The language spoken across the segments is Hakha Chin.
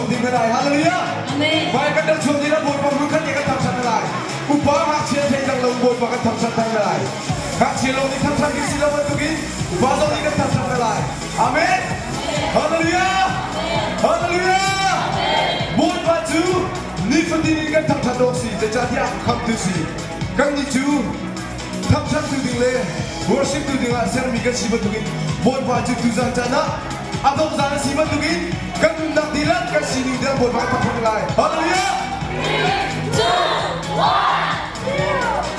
chuak ding hna lai. Hallelujah. Amen. Mai kan rak chuak ding ah Bawipa hmun khat kan thangṭhat hna lai. Upa ngakchia thei lo Bawipa kan thangṭhat hna lai. Ngakchia lawng nih thangṭhat ding si lo bantukin upa zong nih kan thangṭhat hna lai. Amen. Hallelujah. Hallelujah. Bawipa cu nifatin in kan thangṭhat awk si. Zeicahtiah khamtu si. Kannih cu thangṭhat tu ding le worship tu ding ah sermi kan si bantukin Bawipa cu tuzan caan ah a dongzan a si bantukin kan nunnak dihlak kan sining tiang Bawipa kan thangṭhat lai. Hallelujah! 3, 2, 1, 0.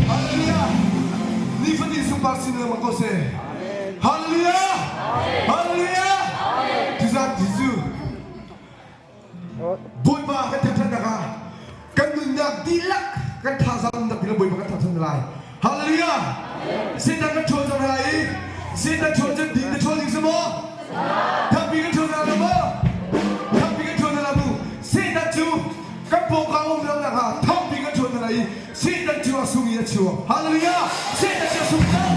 Hallelujah! Nifatin sungpar sin lengmang ko seh. Hallelujah! Hallelujah! Tuzan Jesuh Bawipa kan thangṭhatnak ah kan nunnak dihlak kan thazaang nunnak dihlak Bawipa kan thangṭhat lai. Hallelujah! Satan kan ṭhawl cang hna i Satan ṭhawl cun ding na ṭhawl ding si maw? Thangpi kan ṭhawl hna lo maw? Thangpi kan ṭhawl hna lo mu. Satan cu kan pawngkam um lo nakhnga thangpi kan ṭhawl hna lai i Satan cu a sung i a chuak. Hallelujah! Satan cu a sung cang.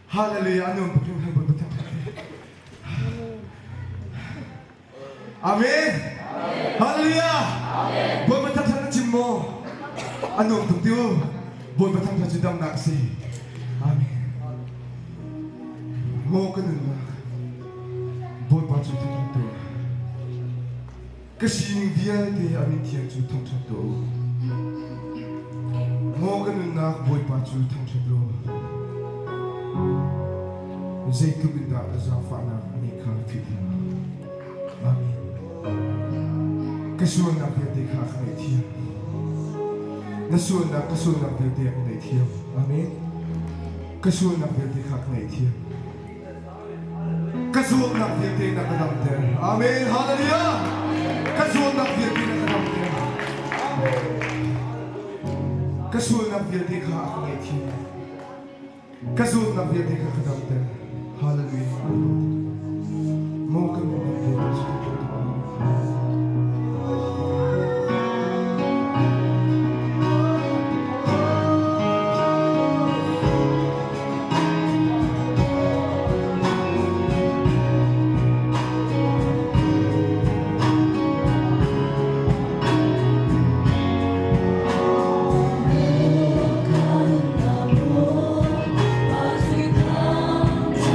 Hallelujah a nuam tuk hringhran Bawipa thangṭhat hi. Amen. Hallelujah. Bawipa thangṭhat na chim maw? A nuam tuk ti u. Bawipa thangṭhat cu damnak a si. Amen. Maw ka nunnak Bawipa cu thangṭhat tuah. Ka sining vialte a min thiang cu thangṭhat tuah u. Maw ka nunnak Bawipa cu thangṭhat law, zeitluk in dah na zaangfahnak a ngeih kha philh hlah. Amen. Ka sualnak vialte kha ka ngaihthiam. Na sualnak ka sualnak vialte a ka ngaihthiam. Amen. Ka sualnak vialte kha ka ngaihthiam. Ka zuamnak vialte na ka damter. Amen. Hallelujah. Ka zuamnak vialte na ka damter. Ka sualnak vialte kha a ka ngaihthiam. Ka zuamnak vialte kha ka damter. Hallelujah. Maw ka nunnak vialte cu ka Kan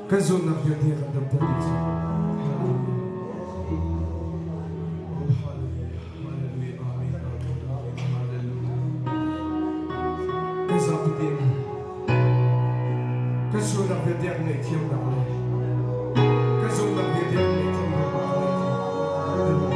Kan zawtnak vialte kan damter dih cang. Oh, hallelujah, hallelujah, amen, amen, amen, hallelujah. Kan zapi tein kan sualnak vialte a kan ngaihthiamnak le kan zumhnak vialte a kan ngaihthiamnak kan ngaihthiam. Amen. Hallelujah.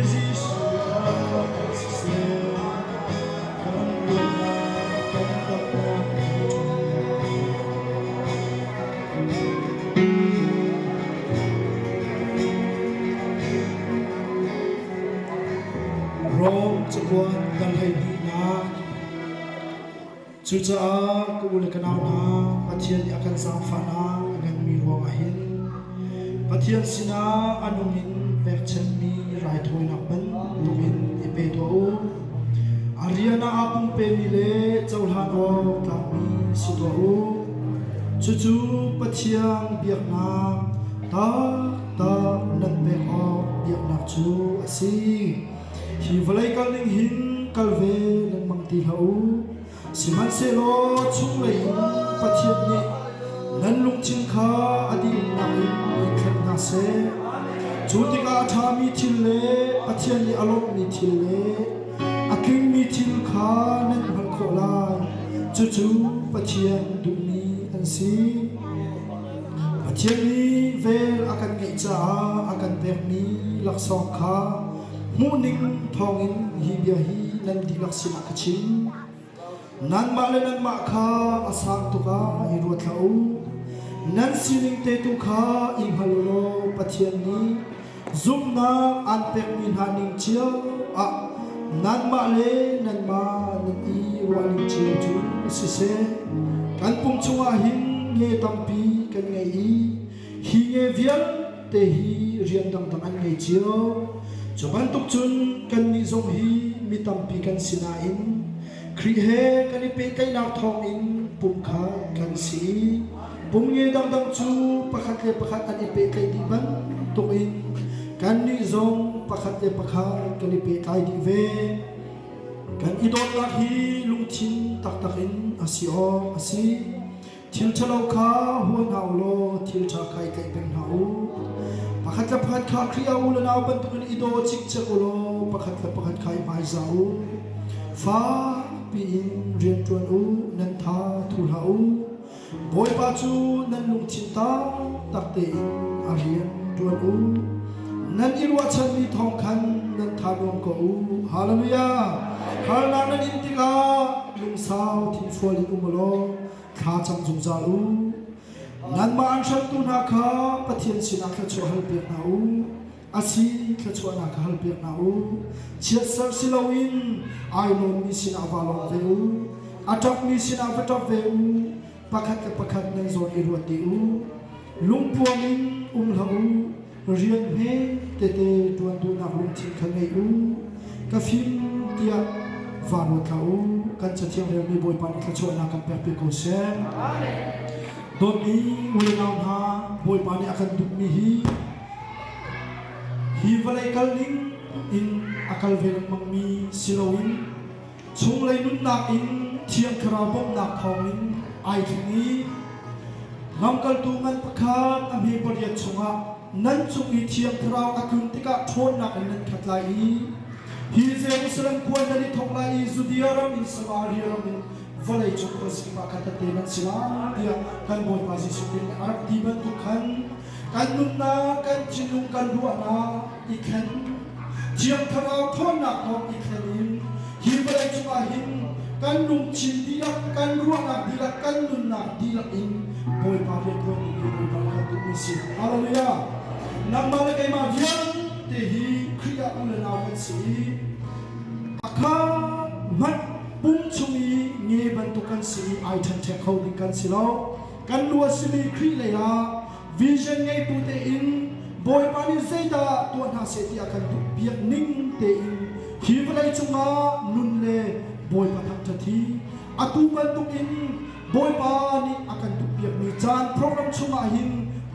Jesus. Rom cakuat dal 12nak. Cucaah ka u le ka nau hna, Pathian nih a kan zaangfahnak a nganmi ruangah hin Pathian sinah a nung in pekchanhmi raithawinak bantukin i pe tuah u. A rian ah aa pumpemi le cohlan awk tlakmi si tuah u. Cucu Pathian biaknak taktak nan pek awk biaknak cu a si. Hi vawlei kal ning hin kal ve lengmang ti hlah u. Sihmanhsehlaw chunglei in Pathian nih nan lungthin kha a dihlak in in thleng hna seh. Cu tikah a ṭhami thil le Pathian nih a lawmhmi thil le a tlingmi thil kha nan hngalh khawh lai. Cucu Pathian duhmi an si. Pathian nih vel a kan ngeih caah a kan pekmi laksawng kha hmuhning thawngin hi bia hi nan dihlak sinah ka chim. Nanmah le nanmah kha a sang tuk ah i ruat hlah u. Nan sining te tu kha i hngal u law Pathian nih zumhnak aan pekmi hna ning cio ah nanmah le nanmah nan i ruahning cio cu siseh, kan pum chungah hin nge tampi kan ngei i hi nge vialte hi rian dangdang an ngei cio. Cu bantuk cun kannih zong hi mi tampi kan si nain Khrih he kan i pehtlaihnak thawngin pumkhat kan si i pum nge dangdang cu pakhat le pakhat an i pehtlaih dih bantukin kannih zong pakhat le pakhat kan i pehtlai dih ve. Kan i dawtnak hi lungthin taktak in a si awk a si. Thil ṭhalo kha hua hna u law thil ṭha kha i tlaih peng hna u. Pakhat le pakhat kha Khrih ah u le nau bantukin i daw cikcek u law pakhat le pakhat kha i hmaizah u. Fakpi in rian ṭuan u, nan tha thu hlah u. Bawipa cu nan lungthin taktak tein a rian ṭuan u. Nan i ruahchanmi thawng khan nan tha nuam ko u. Hallelujah! Harnak nan in tikah lungsau thinfual in um u law thla cam zungzal u. Nanmah an hremtu hna kha Pathian sinah thluachuah halpiak hna u. A si, thluachuahnak kha halpiak hna u. Chiatser si loin ai lawmmi sinah vaa lawm ve u. A ṭapmi sinah va ṭap ve u. Pakhat le pakhat nan zawn i ruat dih u. Lungpuam in um hlah u. Rian hme tete ṭuan duhnak lungthin kha ngei u. Ka fim tiah vaa ruat hlah u. Kan Cathiang relmi Bawipa nih thluachuahnak kan pekpiak ko seh. Dawtmi u le nau hna, Bawipa nih a kan duhmi hi hi vawlei kal ning in a kal ve lengmangmi si loin chunglei nunnak in Thiang Thlarau bawmhnak thawngin ai thleng i lamkaltu ngan pakhat a hme pariat chungah nan cung i Thiang Thlarau a tlun tikah ṭhawnnak in nan khat lai i hi Jerusalem khua nan i thawk lai i Judea ram in Samaria ram in vawlei cung khuazing ah khan tette nan si lai tiah kan Bawipa Jesuh Khrih nih a rak ti bantuk khan kan nunnak, kan thinlung, kan ruahnak i thlen, Thiang Thlarau ṭhawnnak thawng i thlen in hi vawlei cungah hin kan lungthin dihlak, kan ruahnak dihlak, kan nunnak dihlak in Bawipa rianṭuan ding hi Bawipa nih kan duhmi si. Hallelujah! Nangmah le keimah vialte hi Khrih ah u le nau kan si i a kha hmanh pum chung i nge bantuk kan si i ai ṭhenṭhek kho ding kan si lo. Kan lu a simi Khrih lei ah vision ngeitu tein Bawipa nih zeidah tuah hna seh ti a kan duhpiak ning tein hi vawlei cungah nun le Bawipa thangṭhat hi atu bantuk in Bawipa nih a kan duhpiakmi caan program chungah hin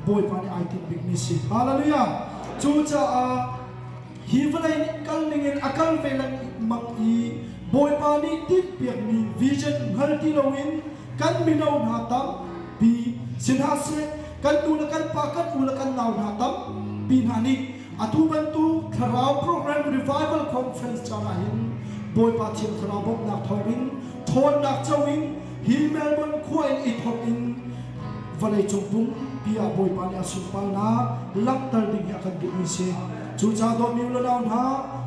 Bawipa nih ai tinh bikmi si. Hallelujah! Cucaah hi vawlei nih kal ningin a kal ve lengmang i Bawipa nih tinhpiakmi vision hngal ti loin kan mino hna tampi si hna seh, kan nu le kan pa, kan u le kan nau hna tampi hna nih atu bantuk thlarau program revival conference caan ah hin Bawipa Thiang Thlarau bawmhnak thawngin ṭhawnnak co in hi Melbourne khua in i thawk in vawleicung pumpi ah Bawipa nih a sunparnak langhter ding hi a kan duhmi si. Cucaah dawtmi u le nau hna,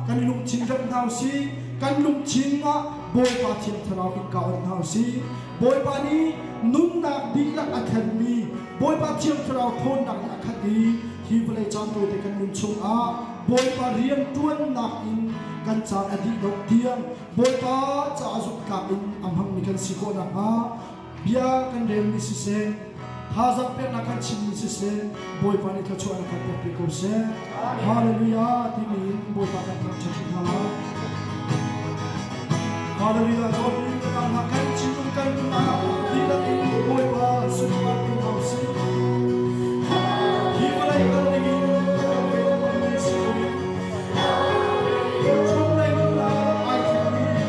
kan lungthin remh hna usih, kan lungthin ah Bawipa Thiang Thlarau innka on hna usih. Bawipa nih nunnak dihlak a thlenmi Bawipa Thiang Thlarau ṭhawnnak nih a khat i hi vawlei caan tawite kan nun chungah Bawipa rianṭuannak in kan caan a dih dongh tiang Bawipa caah zumhtlak in a hmangmi kan si khawh nakhnga bia kan relmi siseh, thazaang peknak kan chimmi siseh, Bawipa nih thluachuahnak kan pek ko seh. Hallelujah timi in Bawipa kan thangṭhat hna lai. Hallelujah Dawtmi kan hna kan thinlung kan nunnak dihlak in Bawipa sunpar ko hna usih. Hi vawlei kal dingin kan ve lengmangmi si loin chunglei nunnak ai thlengmi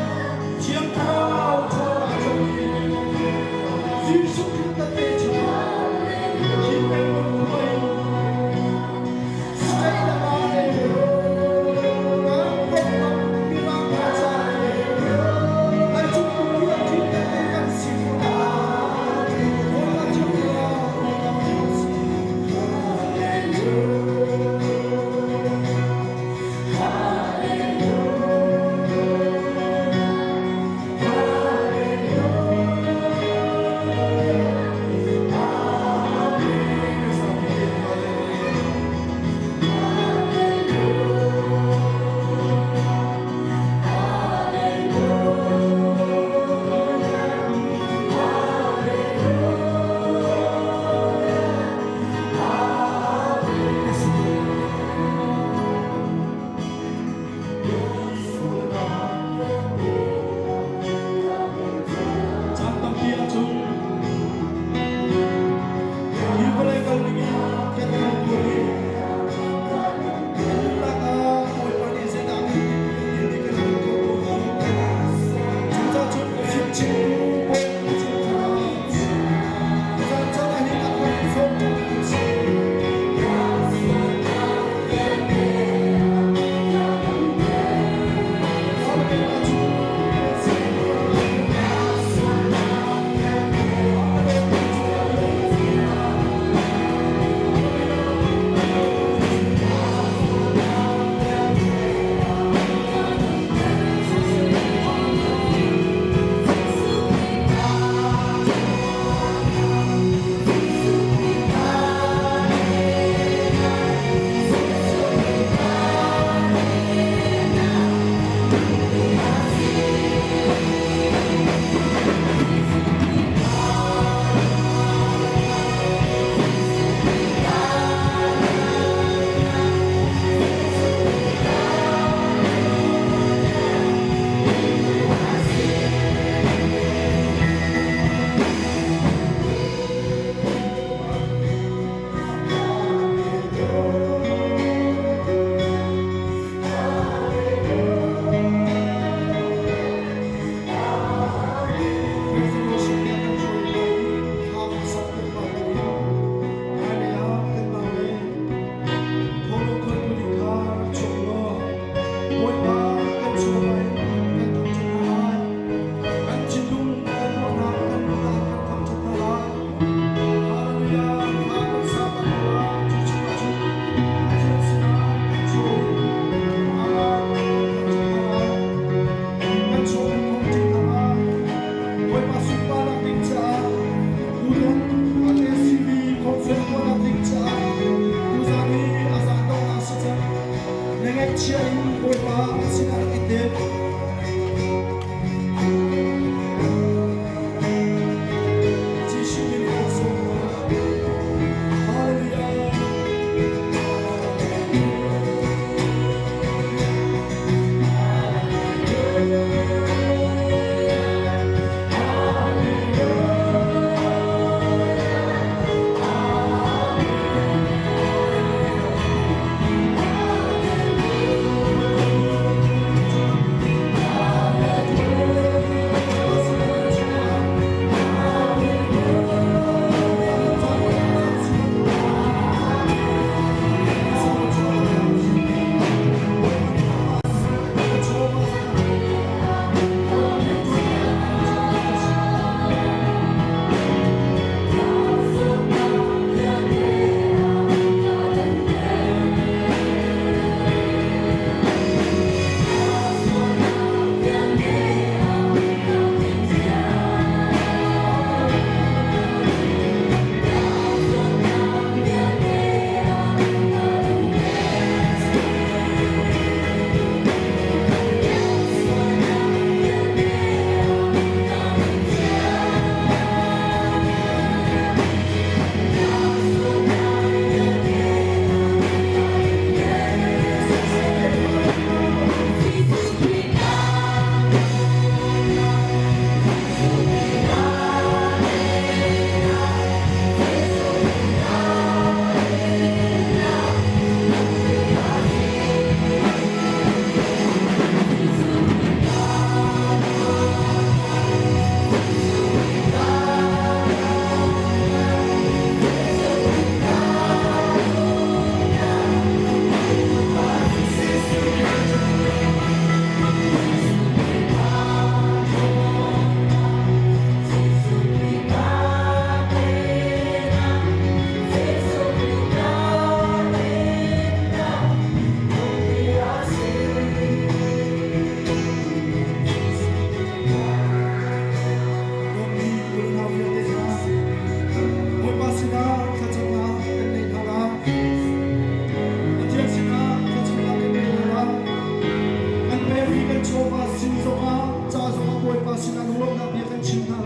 Thiang Thlarau ṭhawnnak.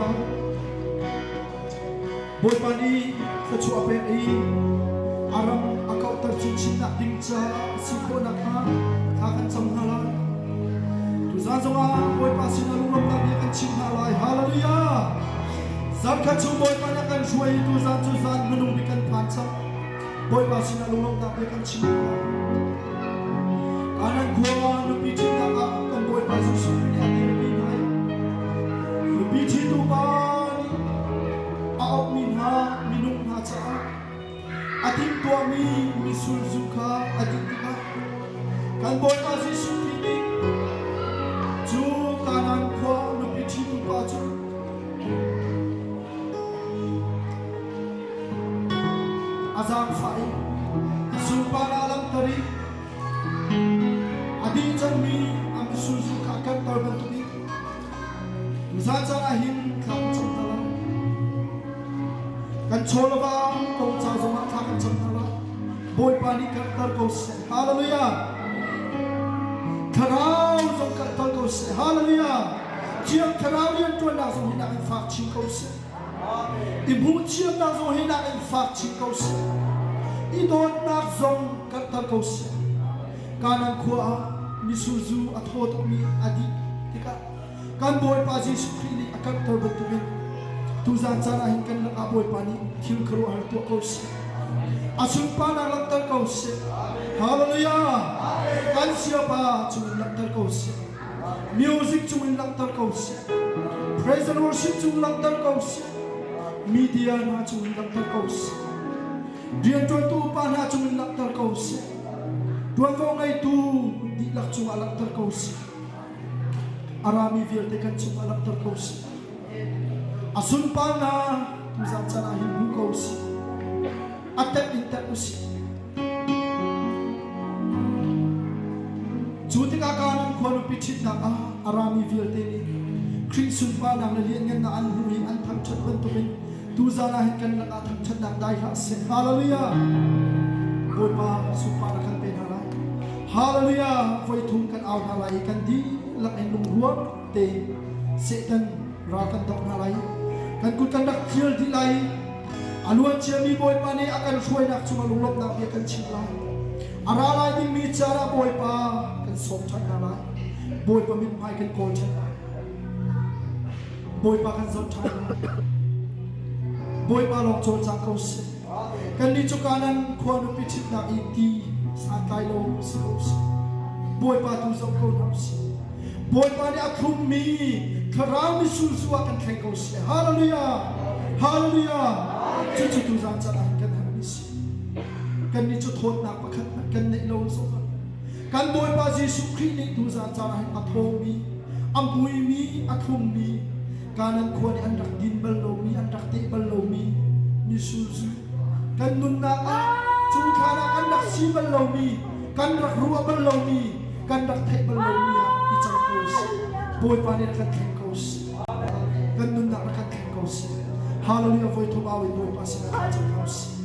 lai. Bawipa nih thluachuah a pek i a ram a kauhter chinchinnak ding caah a si khawh nakhnga thla kan cam hna lai. Tuzaan zongah Bawipa sinah lunglawmhnak bia kan chim hna lai. Hallelujah! Zarkhat chung Bawipa nih a kan hruai i tuzaan cu zan hmanung bik kan phan cang. Bawipa sinah lunglawmhnak bia kan chim hna lai. Kanan khua nupi ṭhitnak ah kan Bawipa Jesuh Khrih nih a dirpi hna i nupi ṭhitu pa nih a auhmi hna minung hna caah a timhtuahmi misulzu kha a dih tikah kan Bawipa Jesuh Khrih nih cu Kanaan khua nupi ṭhitu pa cu A zaangfah i a sunparnak a langhter i a dih cangmi a misurzu kha a kanter bantukin tuzaan caan ah hin thla kan cam hna lai. Kan chaw le va kong ca zongah thla kan cam hna lai. Bawipa nih karhter ko seh. Hallelujah! Thlarau zong karhter ko seh. Hallelujah! Thiang Thlarau rianṭuannak zong hi nak in fak chin ko seh. I hmuhthiamnak zong hi nak in fak chin ko seh. I dawtnak zong karhter ko seh. Kanan khua ah misurzu a thaw tukmi a dih tikah kan Bawipa Jesuh Khrih nih a karhter bantukin tuzaan caan ah hin kan lakah Bawipa nih thil khuaruahhar tuah ko seh. A sunparnak langhter ko seh. Hallelujah! Kan Siapa cungin langhter ko seh. Music cungin langhter ko seh. Praise and worship cung langhter ko seh. Media hna cungin langhter ko seh. Rianṭuantu upa hna cungin langhter ko seh. Ṭuanvo ngeitu dihlak cungah langhter ko seh. A rami vialte kan cungah langhter ko seh. A sunparnak tuzaan caan ah hin hmu ko sih. A tep in tep usih. Cu tikah Kanaan khua nupi ṭhitnak ah a rami vialte nih Khrih sunparnak le lianngannak an hmuh i an thangṭhat bantukin tuzaan ah hin kan lakah thangṭhatnak dai hlah seh. Hallelujah! Bawipa sunparnak kan pe hna lai. Hallelujah! Voi thum kan au hna lai i kan dihlak in lungrual tein Satan ral kan doh hna lai. Kan kut kan rak thial dih lai i A luanciami Bawipa nih a kan hruainak cungah lunglawmhnak bia kan chim lai. A ra lai dingmi caan ah Bawipa kan sawm ṭhan hna lai. Bawipa mithmai kan kawl ṭhan lai. Bawipa kan zoh ṭhan lai. Bawipa lawng cawlcang ko seh. Kannih cu Kanan khua nupi ṭhitnak i ti santlai lo si ko seh. Bawipa tu zoh ko hna usih. Bawipa nih a thlummi thlarau misurzu ah kan thleng ko seh. Hallelujah! Hallelujah! Cucu tuzaan caan ah kan herhmi si. Kannih cu thawtnak pakhat hmanh kan neih lo zongah kan Bawipa Jesuh Khrih nih tuzaan caan ah hin a thawmi, a muimi, a thlummi, Kanan khua nih an rak din bal lomi, an rak teh bal lomi misurzu kan nunnak ah cu thlan ah kan rak si bal lomi, kan rak ruah bal lomi, kan rak theih bal lomi ah i cang ko seh. Bawipa nih rak kan thleng ko seh. Kan nunnak rak kan thleng ko seh. Hallelujah voi thum au in Bawipa sinah thla cam ko seh.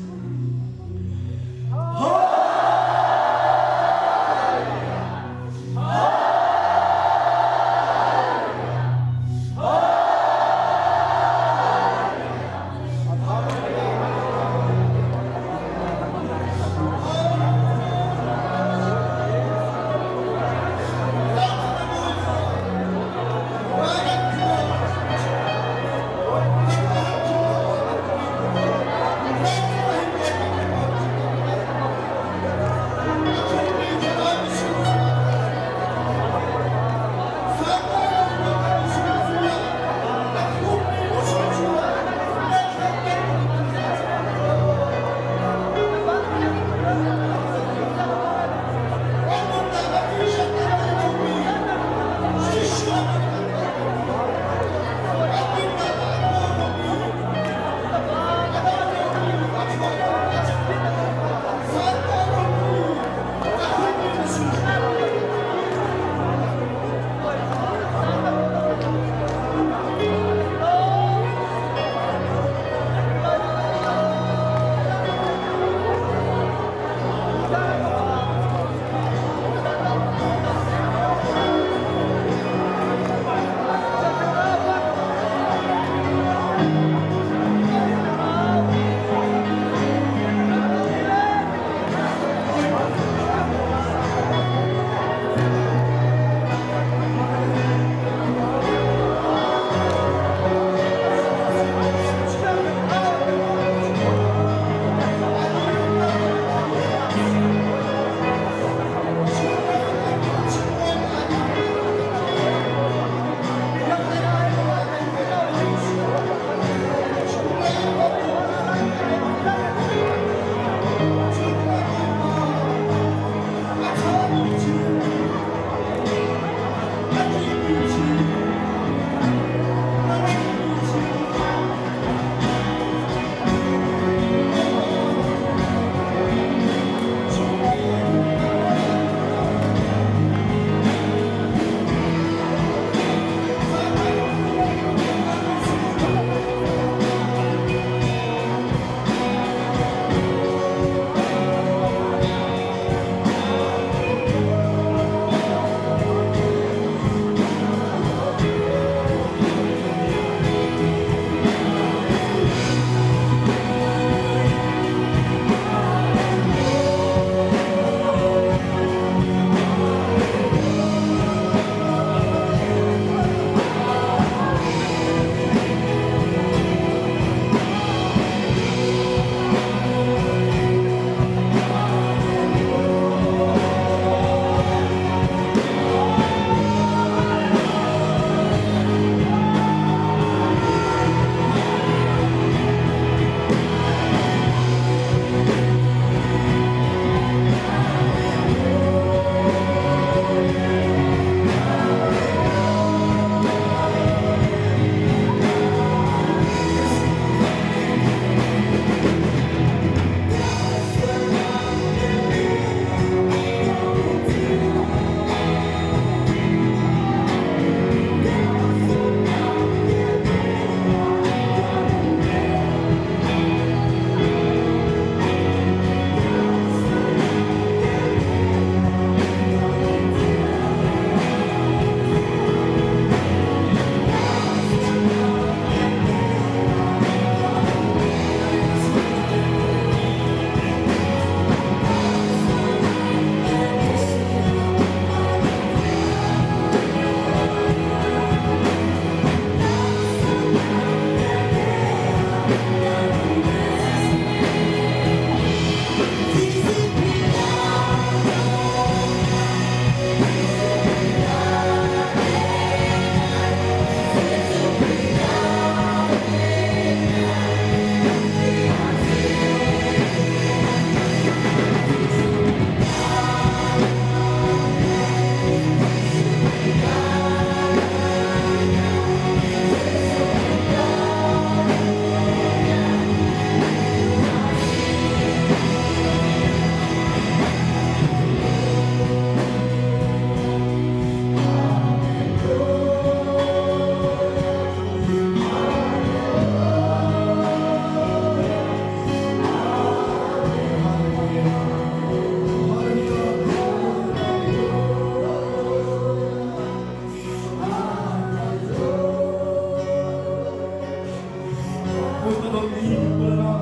Bawipa dawtmi Bawipa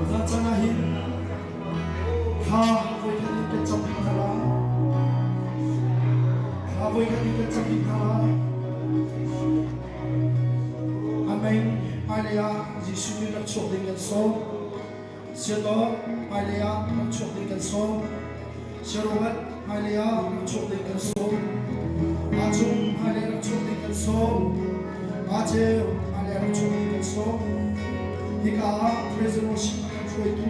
Zan caan ah hin thla voikhat in kan cam rih hna lai. Thla voikhat in kan cam rih hna lai. Amen. Hmailei ah Jesuh nih rak chuak ding kan sawm. Siatawk hmailei ah rak chuak ding kan sawm. Siaruat hmailei ah rak chuak ding kan sawm. Acung hmailei rak chuak ding kan sawm. Aceu hmailei rak chuak ding kan sawm. Hika ah President Worship a kan hruaitu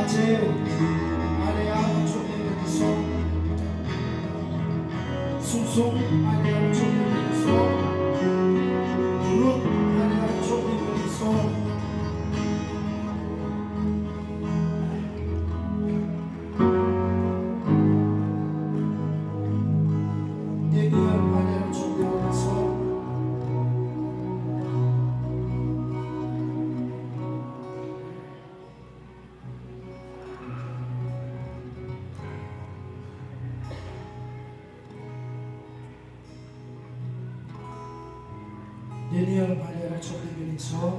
Aceu hmailei ah rak chuak ding kan sawm. Sungsung hmailei ah rak chuak ding kan sawm. Ruth hmailei ah rak chuak ding kan sawm. Daniel hmailei ah rak chuak ding kan sawm. Daniel hmailei rak chuak ding in sawm.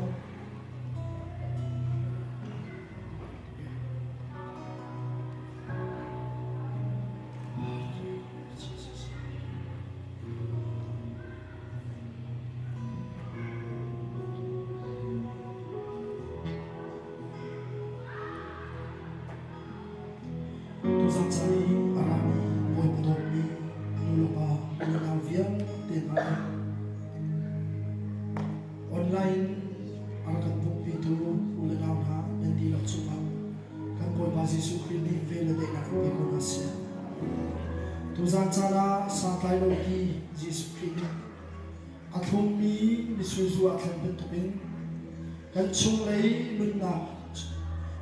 Tuzan caan i a rami Bawipa dawtmi nulepa unau vialte hna le online a rak kan pumhpitu u le nau hna nan dihlak cungah kan Bawipa Jesuh Khrih nih vel le daihnak in pe ko hna seh. Tuzan caan ah santlai lo ti Jesuh Khrih nih a thlummi mitsur zu ah thlen bantukin kan chunglei nunnak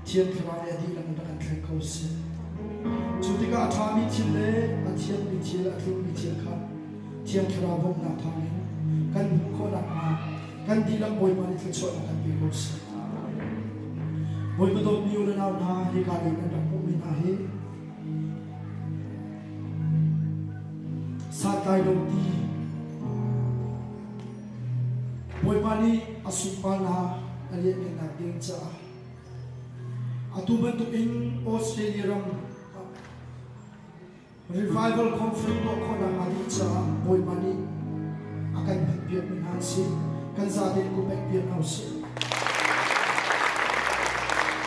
Thiang Thlarau nih a dihlak in rak kan thleng ko seh. Cu tikah a ṭhami thil le a thiangmi thil, a tlingmi thil kha Thiang Thlarau bawmhnak thawngin kan hmuh khawh nakhnga kan dihlak Bawipa nih thluachuahnak kan pe ko seh. Bawipa dawtmi u le nau hna, hika lei nan rak hmuhmi hna hi santlai lo ti Bawipa nih a sunparnak a lianhngannak ding caah atu bantukin Australia ram revival conference tuah khawhnak hnga ding caah Bawipa nih a kan hmanpiakmi hna an si. Kan zate in ku pekpiak hna usih.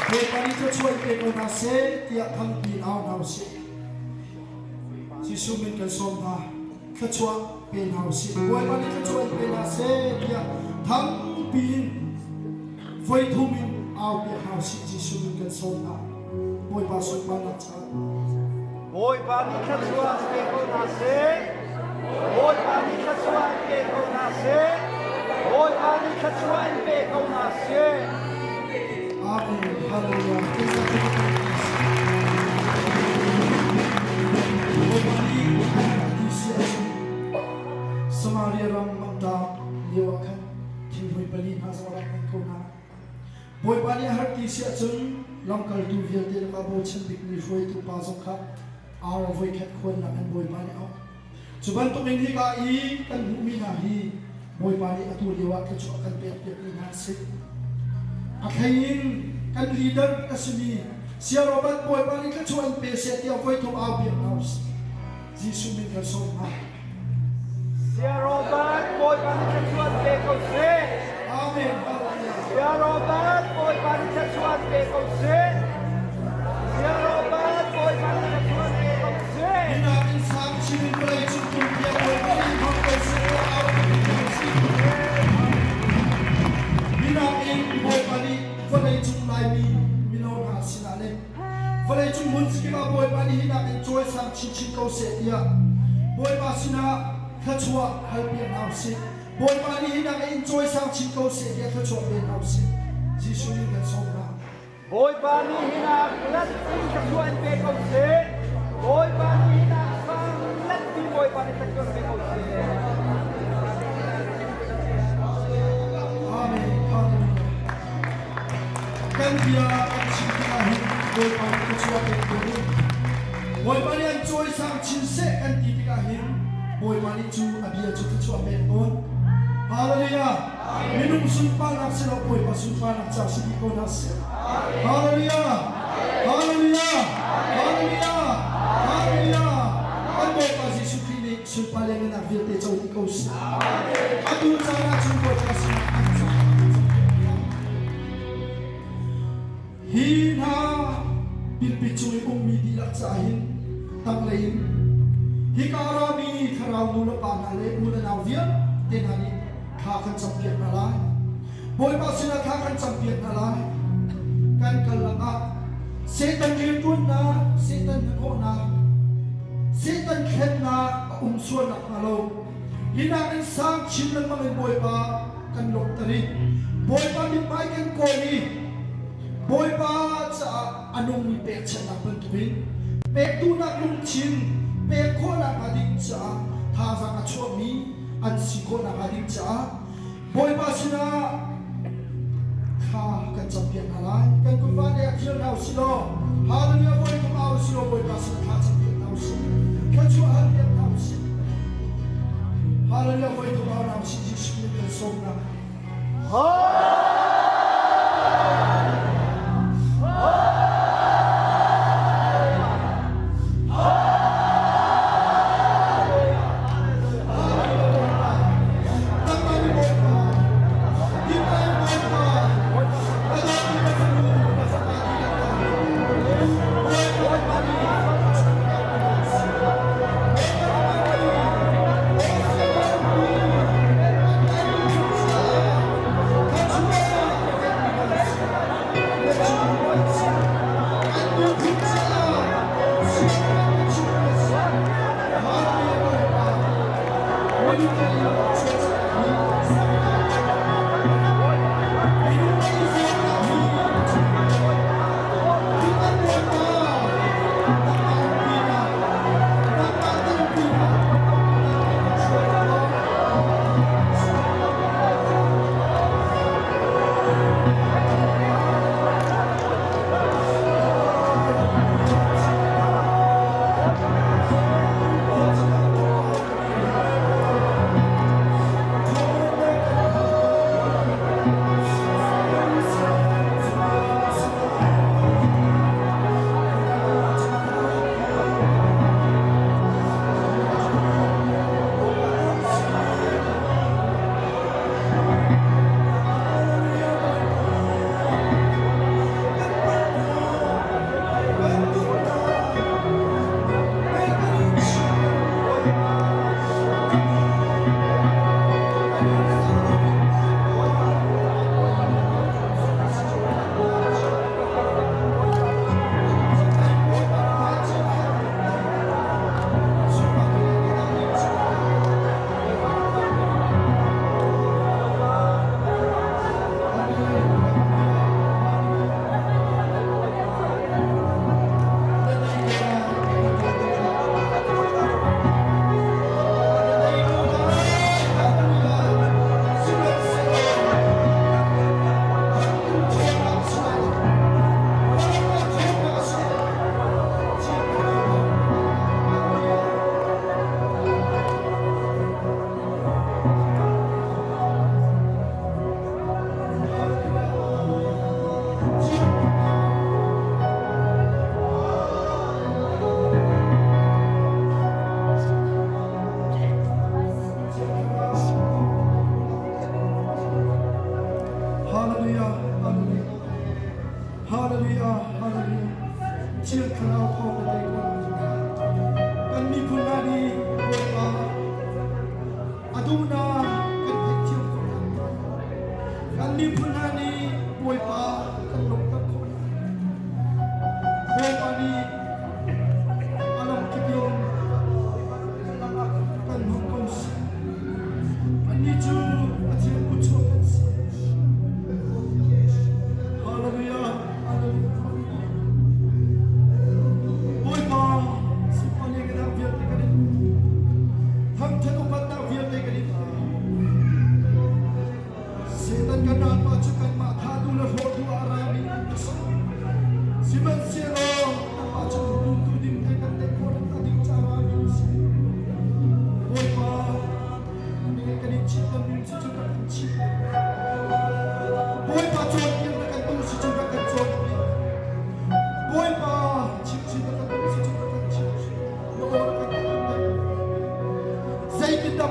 Bawipa nih thluachuah in pe ko hna seh tiah thangpi in au hna usih. Jesuh min kan sawm hna. Thluachuah pe hna usih. Bawipa nih thluachuah in pe hna seh tiah thangpi in voi thum in au piak hna usih. Jesuh min kan sawm hna. Bawipa sunparnak caah. Bawipa nih thluachuah pe ko hna seh. Bawipa nih thluachuah in pe ko hna seh. Bawipa nih thluachuah in pe ko hna seh. Amen. Hallelujah. Bawipa nih a ti si ahcun Samaria ram mangṭam lio ah khan thinghmui pali hna zong a rak ngeih ko hna. Bawipa nih a har ti si ahcun lamkaltu vialte lakah bochan bikmi hruaitu pa zong kha ar voikhat khuannak in Bawipa nih a auh. Cu bantukin hika i kan hmuhmi hna hi Bawipa nih atu lio ah thluachuah kan pekpiakmi hna a si. A thlei in kan leader a simi Saya Robert Bawipa nih thluachuah in pe seh tiah voithum au piak hna usih. Jesuh min kan sawm hna. Saya Robert Bawipa nih thluachuah pe ko seh. Amen. Saya Robert Bawipa nih thluachuah pe ko seh. Saya Robert Bawipa nih thluachuah pe ko seh. Hinak in sang chin in vawlei cung pumpiak Bawipa nih hmang ko seh tiah au piak hna usih. Hinak in Bawipa nih vawlei cung Laimi mino hna sinah le Vawleicung hmun kip ah Bawipa nih hinak in cawisang chinchin ko seh tiah Bawipa sinah thluachuah halpiak hna usih. Bawipa nih hinak in cawisang chin ko seh tiah thluachuah pe hna usih. Jesuh nih kan sawm hna. Bawipa nih hinak lat in thluachuah in pe ko seh. Bawipa nih hinak sang lat in Bawipa nih thluachuah pe ko seh. Amen. Hallelujah. Kan bia kan chim tikah hin Bawipa nih thluachuah pek ko u. Bawipa nih an cawisang chin seh kan ti tikah hin Bawipa nih cu a bia cu thluachuah pek tawn. Hallelujah! Minung sunparnak si lo Bawipa sunparnak ca si dih ko hna seh. Hallelujah! Hallelujah! Hallelujah! Hallelujah! Kan Bawipa Jesuh Khrih nih sunpar le ngenak vialte co dih ko seh. Atu caan ah cun Bawipa sinah kan cam. Hi hna pilpi cung i ummi dihlak caah hin tanglei in hika a rami thlarau nu le pa hna le u le nau vialte hna nih thla kan campiak hna lai. Bawipa sinah thla kan campiak hna lai. Kan kal lakah Satan rianṭuannak, Satan hnahnawhnak, Satan thlennak a um sual nakhnga lo hi nakin sang chin lengmang in Bawipa kan lawmhter i Bawipa mithmai kan kawl i Bawipa caah a nungmi pekchanhnak bantukin pek duhnak lungthin pek khawhnak hnga ding caah thazaang a chuahmi an si khawhnak hnga ding caah Bawipa sinah thla kan campiak hna lai. Kan kut van ah thial hna usih law Hallelujah Bawipa au usih law Bawipa sinah thla campiak hna usih. Thluachuah halpiak hna usih. Hallelujah Bawipa au hna usih Jesuh nih kan sawm hna.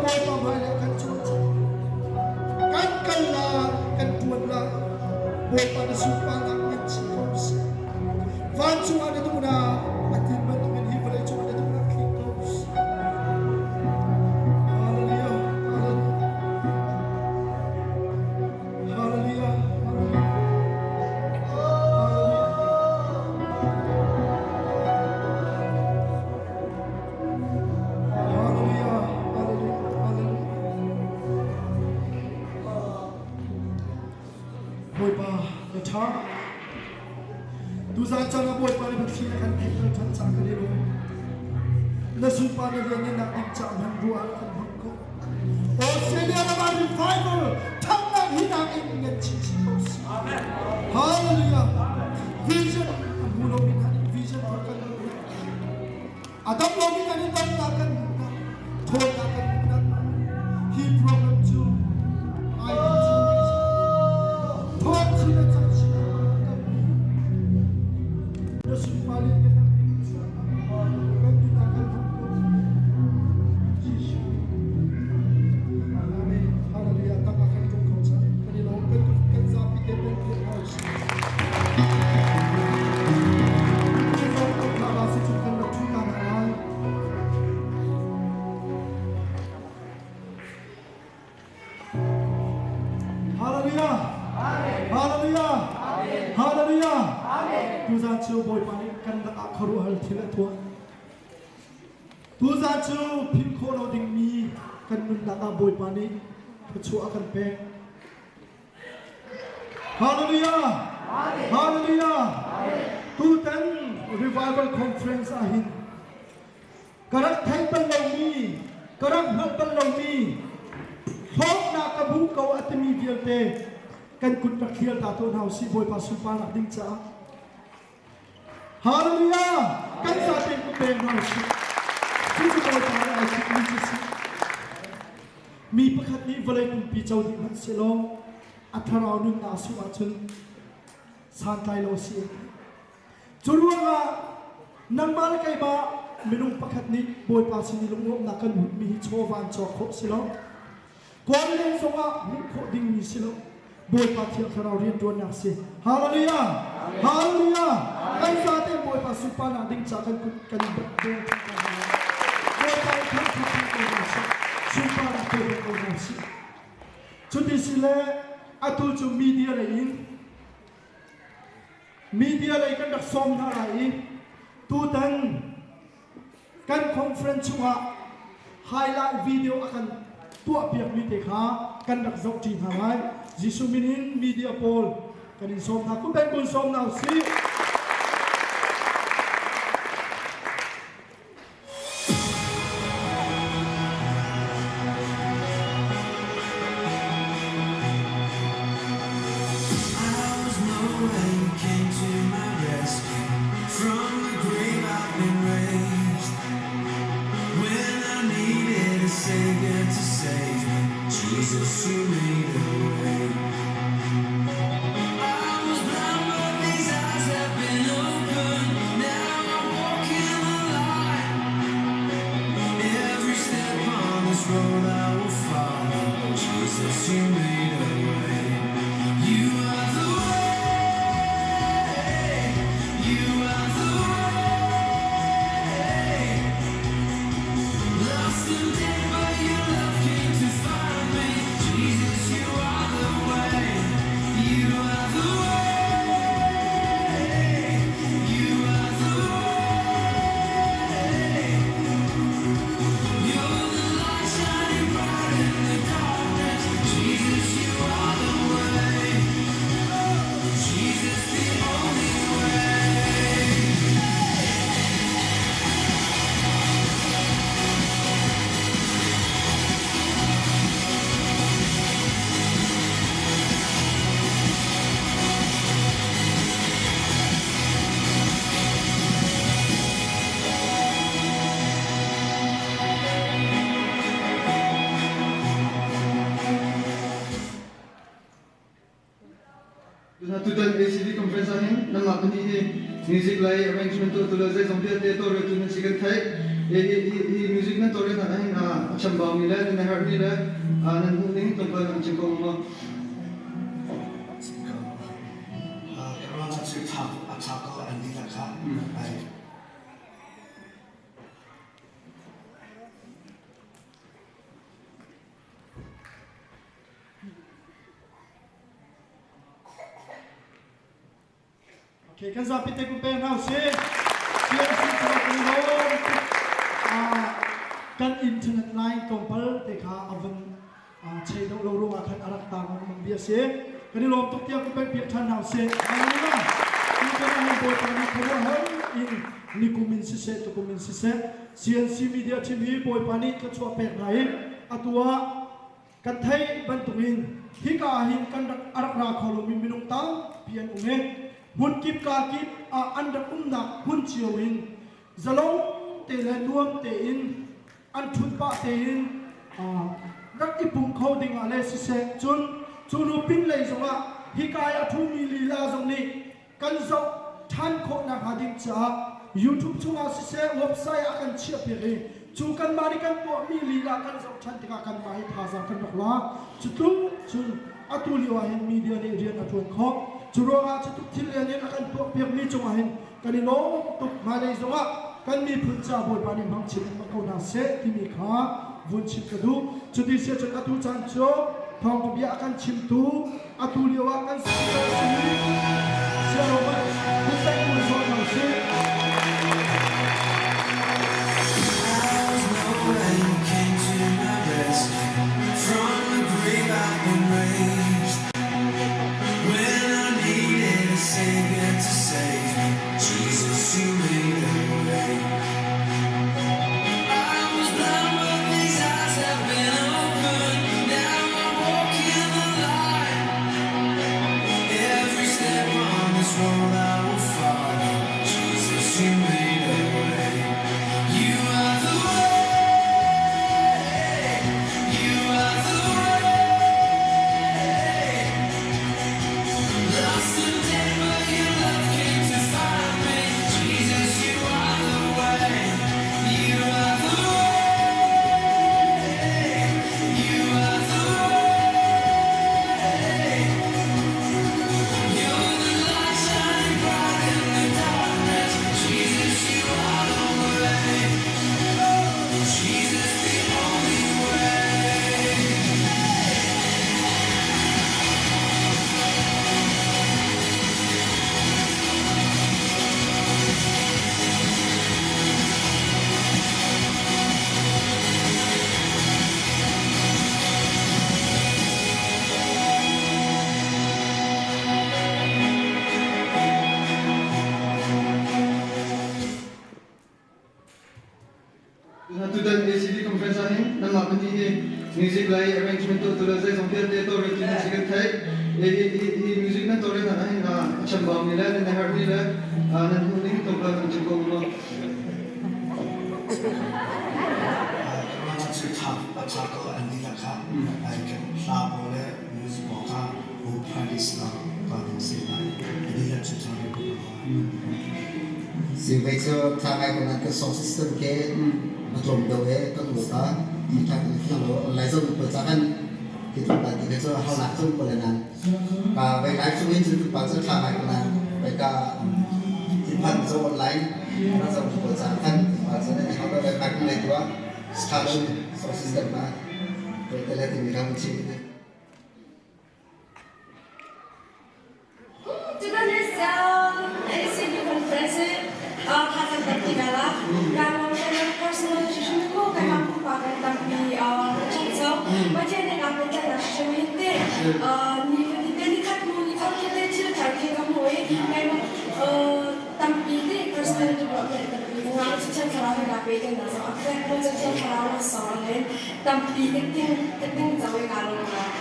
Bawipa hmailei kan cuan cang. Kan kal lai, kan ṭuan lai. Bawipa na sunparnak ngan chin ko seh. Vancung ah na duhnak a tin bantukin hi vawlei cungah na duhnak tling ko seh. Hallelujah, hallelujah. Hallelujah, hallelujah. Hallelujah, hallelujah, hallelujah. Bawipa na ṭha. Tuzan caan ah Bawipa nih biathli na kan theihter ṭhan caah kan i lawm. Na sunpa na rian nak ding caah hman ruah ah kan hmang ko. Australia ram ah revival ṭhannak hi nak in ngan chinchin ko si. Hallelujah. Vision a hmu lomi hna nih vision thar kan hmuh hna. A dam lomi hna nih damnak kan hmuh hna. Ṭhawnnak kan hmuh hna. Hi program cu ai chin Thawng chin le cang chin kan Na sunpar in kan kan duhnak kan hmuh ko. Jesuh. Amen. Hallelujah. Tak ah kan tum ko cang. Kan i lawm kan kan zapi te peng te hau si. Hallelujah! Hallelujah! Hallelujah! Tuzan cu Bawipa nih kan lakah khuaruahhar thil a tuah. Tuzan cu philh khawh lo dingmi kan nunnak ah Bawipa nih thluachuah a kan pek. Hallelujah! Hallelujah! Tutan Revival Conference ah hin ka rak theih bal lomi, ka rak hngalh bal lomi, hlawknak ka hmuh ko a timi vialte kan kut rak thlial ta tuah hna usih Bawipa sunparnak ding caah. Hallelujah! Kan zaten ku peng hna usih. Cucu Bawipa nih ai tinhmi cu si. Mi pakhat nih vawlei pumpi co dih hmanh sehlaw a thlarau nunnak a sungh ahcun santlai lo a si. Cu ruangah nangmah le keimah minung pakhat nih Bawipa sin i lunglawmhnak kan hmuhmi hi chawva in cawk khawh si lo. Kawl leng zongah hmuh khawh dingmi si lo. Bawipa Thiang Thlarau rianṭuannak si. Hallelujah! Hallelujah! Kan zate Bawipa sunparnak ding ca kan kut kan bawm Bawipa i thangṭhat ko hna sih. Sunparnak pe ko hna sih. Cuti si le atu cu media lei in Media lei kan rak sawm hna lai i tutan kan conference chungah highlight video a kan tuahpiakmi te kha kan rak zohṭi hna lai. Jesuh min in media pawl kan in sawm hna. Kun kun sawm hna usih. Jesus, you made a way. I was blind, but these eyes have been opened. Now I walk in the light. Every step on this road I will follow. Jesus, you made a way. You are the way. You are the way. Lost and dead, but your love came to find me. Jesus, you are the way. You are the way. You are the way. You're the light shining bright in the darkness. Jesus, you are the way. Jesus, the only way. Tutan ACD conference ah hin nangmah pahnih hi music lei arrangement tuahtu le zeizong vialte tawlreltu nan si kan theih. Hi music nan tawlrel hna ah hin chambaumi le nan herhmi le nan hmuh ning tlawmpal kan chim ko maw? Ka cu tha a tha ko an dihlak kha ai. Okay, kan zapi te kun pek hna usih. CMC cu kan lawm kan internet line tlawmpal te kha a vun chei deuh lo ruangah khan a rak tang mang bia si. Kan i lawm tuk tiah kun pek piak ṭhan hna usih. Hallelujah. Tutan ah hin Bawipa nih khuaruahhar in nikum in siseh tukum in siseh CNC media team hi Bawipa nih thluachuah pek hna i atu ah Kan theih bantukin hika ah hin kan rak a rak ra kho lomi minung tampi an um i hmunkip kakip ah an rak umnak hmun cio in zalong te le nuam tein an ṭhut pah tein rak i pum kho ding ah le siseh, cun cu nu pinlei zongah hika i a ṭhumi lila zong nih kan zoh ṭhan khawh nakhnga ding caah YouTube chungah siseh website ah kan chiahpiak i cu kanmah nih kan tuahmi lila kan zoh ṭhan tikah kanmah hi thazaang kan rak la. Cu tluk cun atu lio ah hin media nih rian a ṭuan khawh. Cu ruangah cu tluk thil lian in a kan tuahpiakmi cungah hin kan i lawm tuk. Hmailei zongah kan miphun ca Bawipa nih hmang chin lengmang ko hna seh timi kha vun chim ka duh. Cuti si ahcun atu caan cu thawngṭha bia a kan chimtu atu lio ah kan speaker a simi Saya Robert Hussein Pu zawn hna usih. From the grave I've been raised. When I needed a savior to save me, Jesus, you made a way. I was blind, but these eyes have been opened. Now I walk in the light. Every step on this road I will follow. Jesus, you made a way. You are the way. You are the way. Lost and dead, but your love came to find me. Jesus, you are the way. You are the way. You are the way. You're the light shining bright in the darkness. Jesus, you are the way. Jesus, the only way. Tutan ACD conference ah hin nanmah pahnih hi music lei arrangement tuahtu le zeizong vialte tawlreltu nan si kan theih. Hi hi music nan tawlrel hna ah hin a chambaumi le nan herhmi le nan hmuh ning tlawmpal kan chim ko maw? Kamah cu tha a tha ko an dihlak kha ai kan hla pawl le music pawl kha bu practice na ka ding si lai a dihlak cu tha ve ko. Sivei cu tha ngai ko nan kan song system ke a tlawm deuh e kan u ta ti tha kan fiang lo online zong pawl ca kan ti tlawm pa ti ke cu hau nak chung ko le nan ka vei live chung in cun pa cu tha ngai ko nan vei ka thinphan zo online na zo pawl ca kan pa cu nan hau vei pak lei tua tha lo song system ma vei te le ti mi ram chi. Tutan hi ACB conference hi thazaang tampi ka la. Kairam kan personal hrimhrim mu keimah pumpak kan tampi ṭhangcho. Pathian nih aa pehtlaihnak hrimhrim hin te ni fatinte nikhat hnu nikhat khi te thil thar khi ka hmu i keimah tampi te personal development tampi ka ngah. Thiang Thlarau he kaa pehtlaihnak zong a fek. Thiang Thlarau laksawng ah hin tampi ka ting ka ting co i kaa lawm ngai.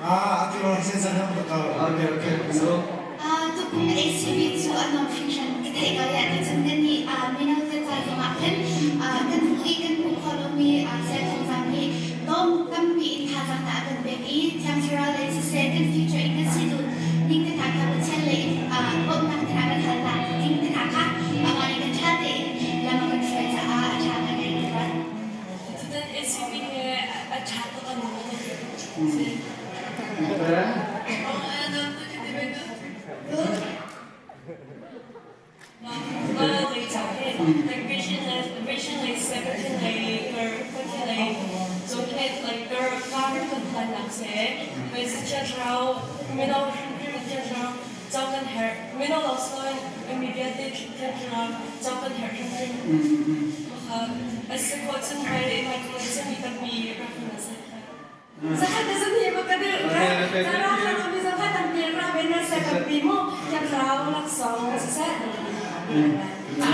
Ah, atu lawng sin san ham ko. Okay, okay. So, Tukum ACB cu a nuam hringhran. Ka theih ko ya ti cun kan nih mino te ca zongah khan kan hmuh i kan hmuh khawh lomi saya thawngzang nih dawm tampi in thazaang dah a kan pek i Thiang Thlarau lei siseh kan future in kan si duh ning te hna kha Pathian lei in bawmhnak te hna kan hal hna ding te hna. Like vision le vision lei seh Pathian lei kar Pathian lei zohkhenh like kar kar kan hlannak seh hei Thiang Thlarau mino hrimhrim Thiang Thlarau co kan herh mino lawng si loin mi vialte Thiang Thlarau co kan herh hrimhrim. A si khawh cun hmailei hmaikal cun mi tampi rak hna seh. Zakhat na zun hi ma ka duh Zara kha mi zakhat an pi ra ve na sa kan pi mu Thiang Thlarau laksawng siseh Tha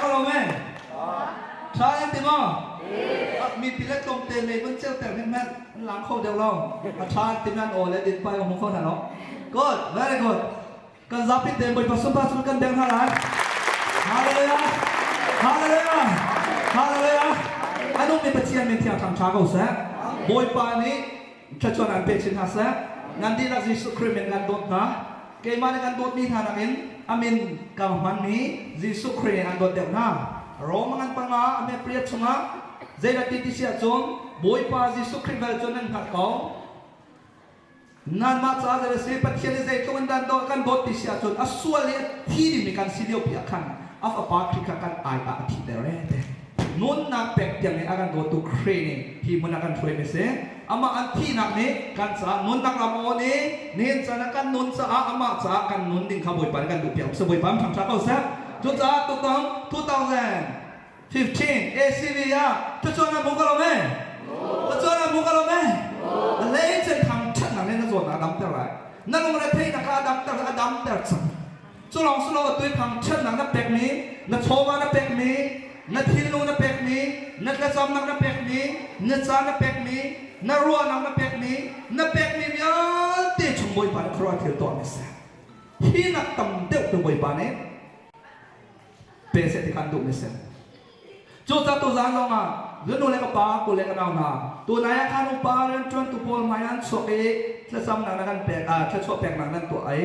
ko lo me? Tha an ti maw? Mi pilet tlawmte mei vun ceuter hin hmanh an lang kho deuh lo. A tha an ti nan aw le din pai hmu kho hna lo. Good, very good. Kan zapi te Bawipa sunpa cu kan beng hna lai. Hallelujah. Hallelujah. Hallelujah. Anung mi Pathian min thiang thang tha ko seh. Bawipa nih thluachuah an pe chin hna seh. Nan dihlak Jesuh Khrih min kan dawt hna. Keimah nih kan dawtmi hna nakin a min ka hmanmi Jesuh Khrih nih an dawt deuh hna. Rom ngan panga a hme pariat chungah zeidah ti ti si ahcun Bawipa Jesuh Khrih vel cu nan hngalh ko. Nanmah caah zei a si Pathian nih zeitluk in dah kan dawt ti si ahcun a sual i a thi dingmi kan si lio pi ah khan a fapa Khrih kha kan ai ah a thiter ee ti. Nunnak pek tiang in a kan dawtu Khrih nih hi hmun ah kan hruaimi a si. Amah an thihnak nih kan caah nunnak ram a awn i nihin caan ah kan nun caah amah caah kan nun ding kha Bawipa nih kan duhpiak seh. Bawipa in ṭhangṭha ko seh. Cucaah tutan 2015 ACV ah tuchuan ah mu ka lo me? Tuchuan ah mu ka lo me? Lei cun thangṭhatnak nih na zawtnak a damter lai. Na lungretheihnak kha a damter a damter cang. Cu lawng si lo atu i thangṭhatnak na pekmi, na chawva na pekmi, na thinlung na pekmi, na thlacamnak na pekmi, na ca na pekmi, na ruahnak na pekmi, na pekmi vialte chung Bawipa nih khuaruah thil tuah mi a si. Hi nak tam deuh tu Bawipa nih pe seh ti kha an duhmi a si. Cucaah tuzaan zongah na nu le ka pa, ku le ka nau hna, tunai ah khan upa rianṭuantu pawl hmai ah an chuak i thlacamnak na kan pek, thluachuah peknak nan tuah ai.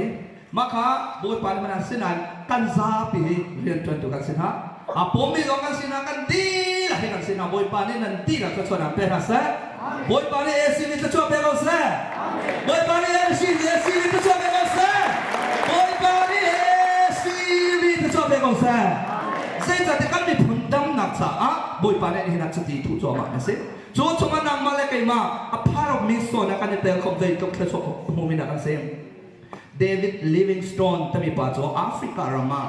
Mah kha Bawipa nih mana sinain kan zapi hi rianṭuantu kan si hna. A pawmmi zong kan si hna, kan dihlak hi kan si hna. Bawipa nih nan dihlak thluachuah nan pe hna seh. Bawipa nih ACV thluachuah pe ko seh. Bawipa nih ACV thluachuah pe ko seh. Bawipa nih ACV thluachuah pe ko seh. Zeicahtiah kan miphun damnak caah Bawipa nih nihin ah cuti thuh cuahmah a si. Cu chungah nangmah le keimah a part of mission ah kan i tel khawh zeitluk thluachuah hmumi dah kan si. David Livingstone timi pa cu Africa ram ah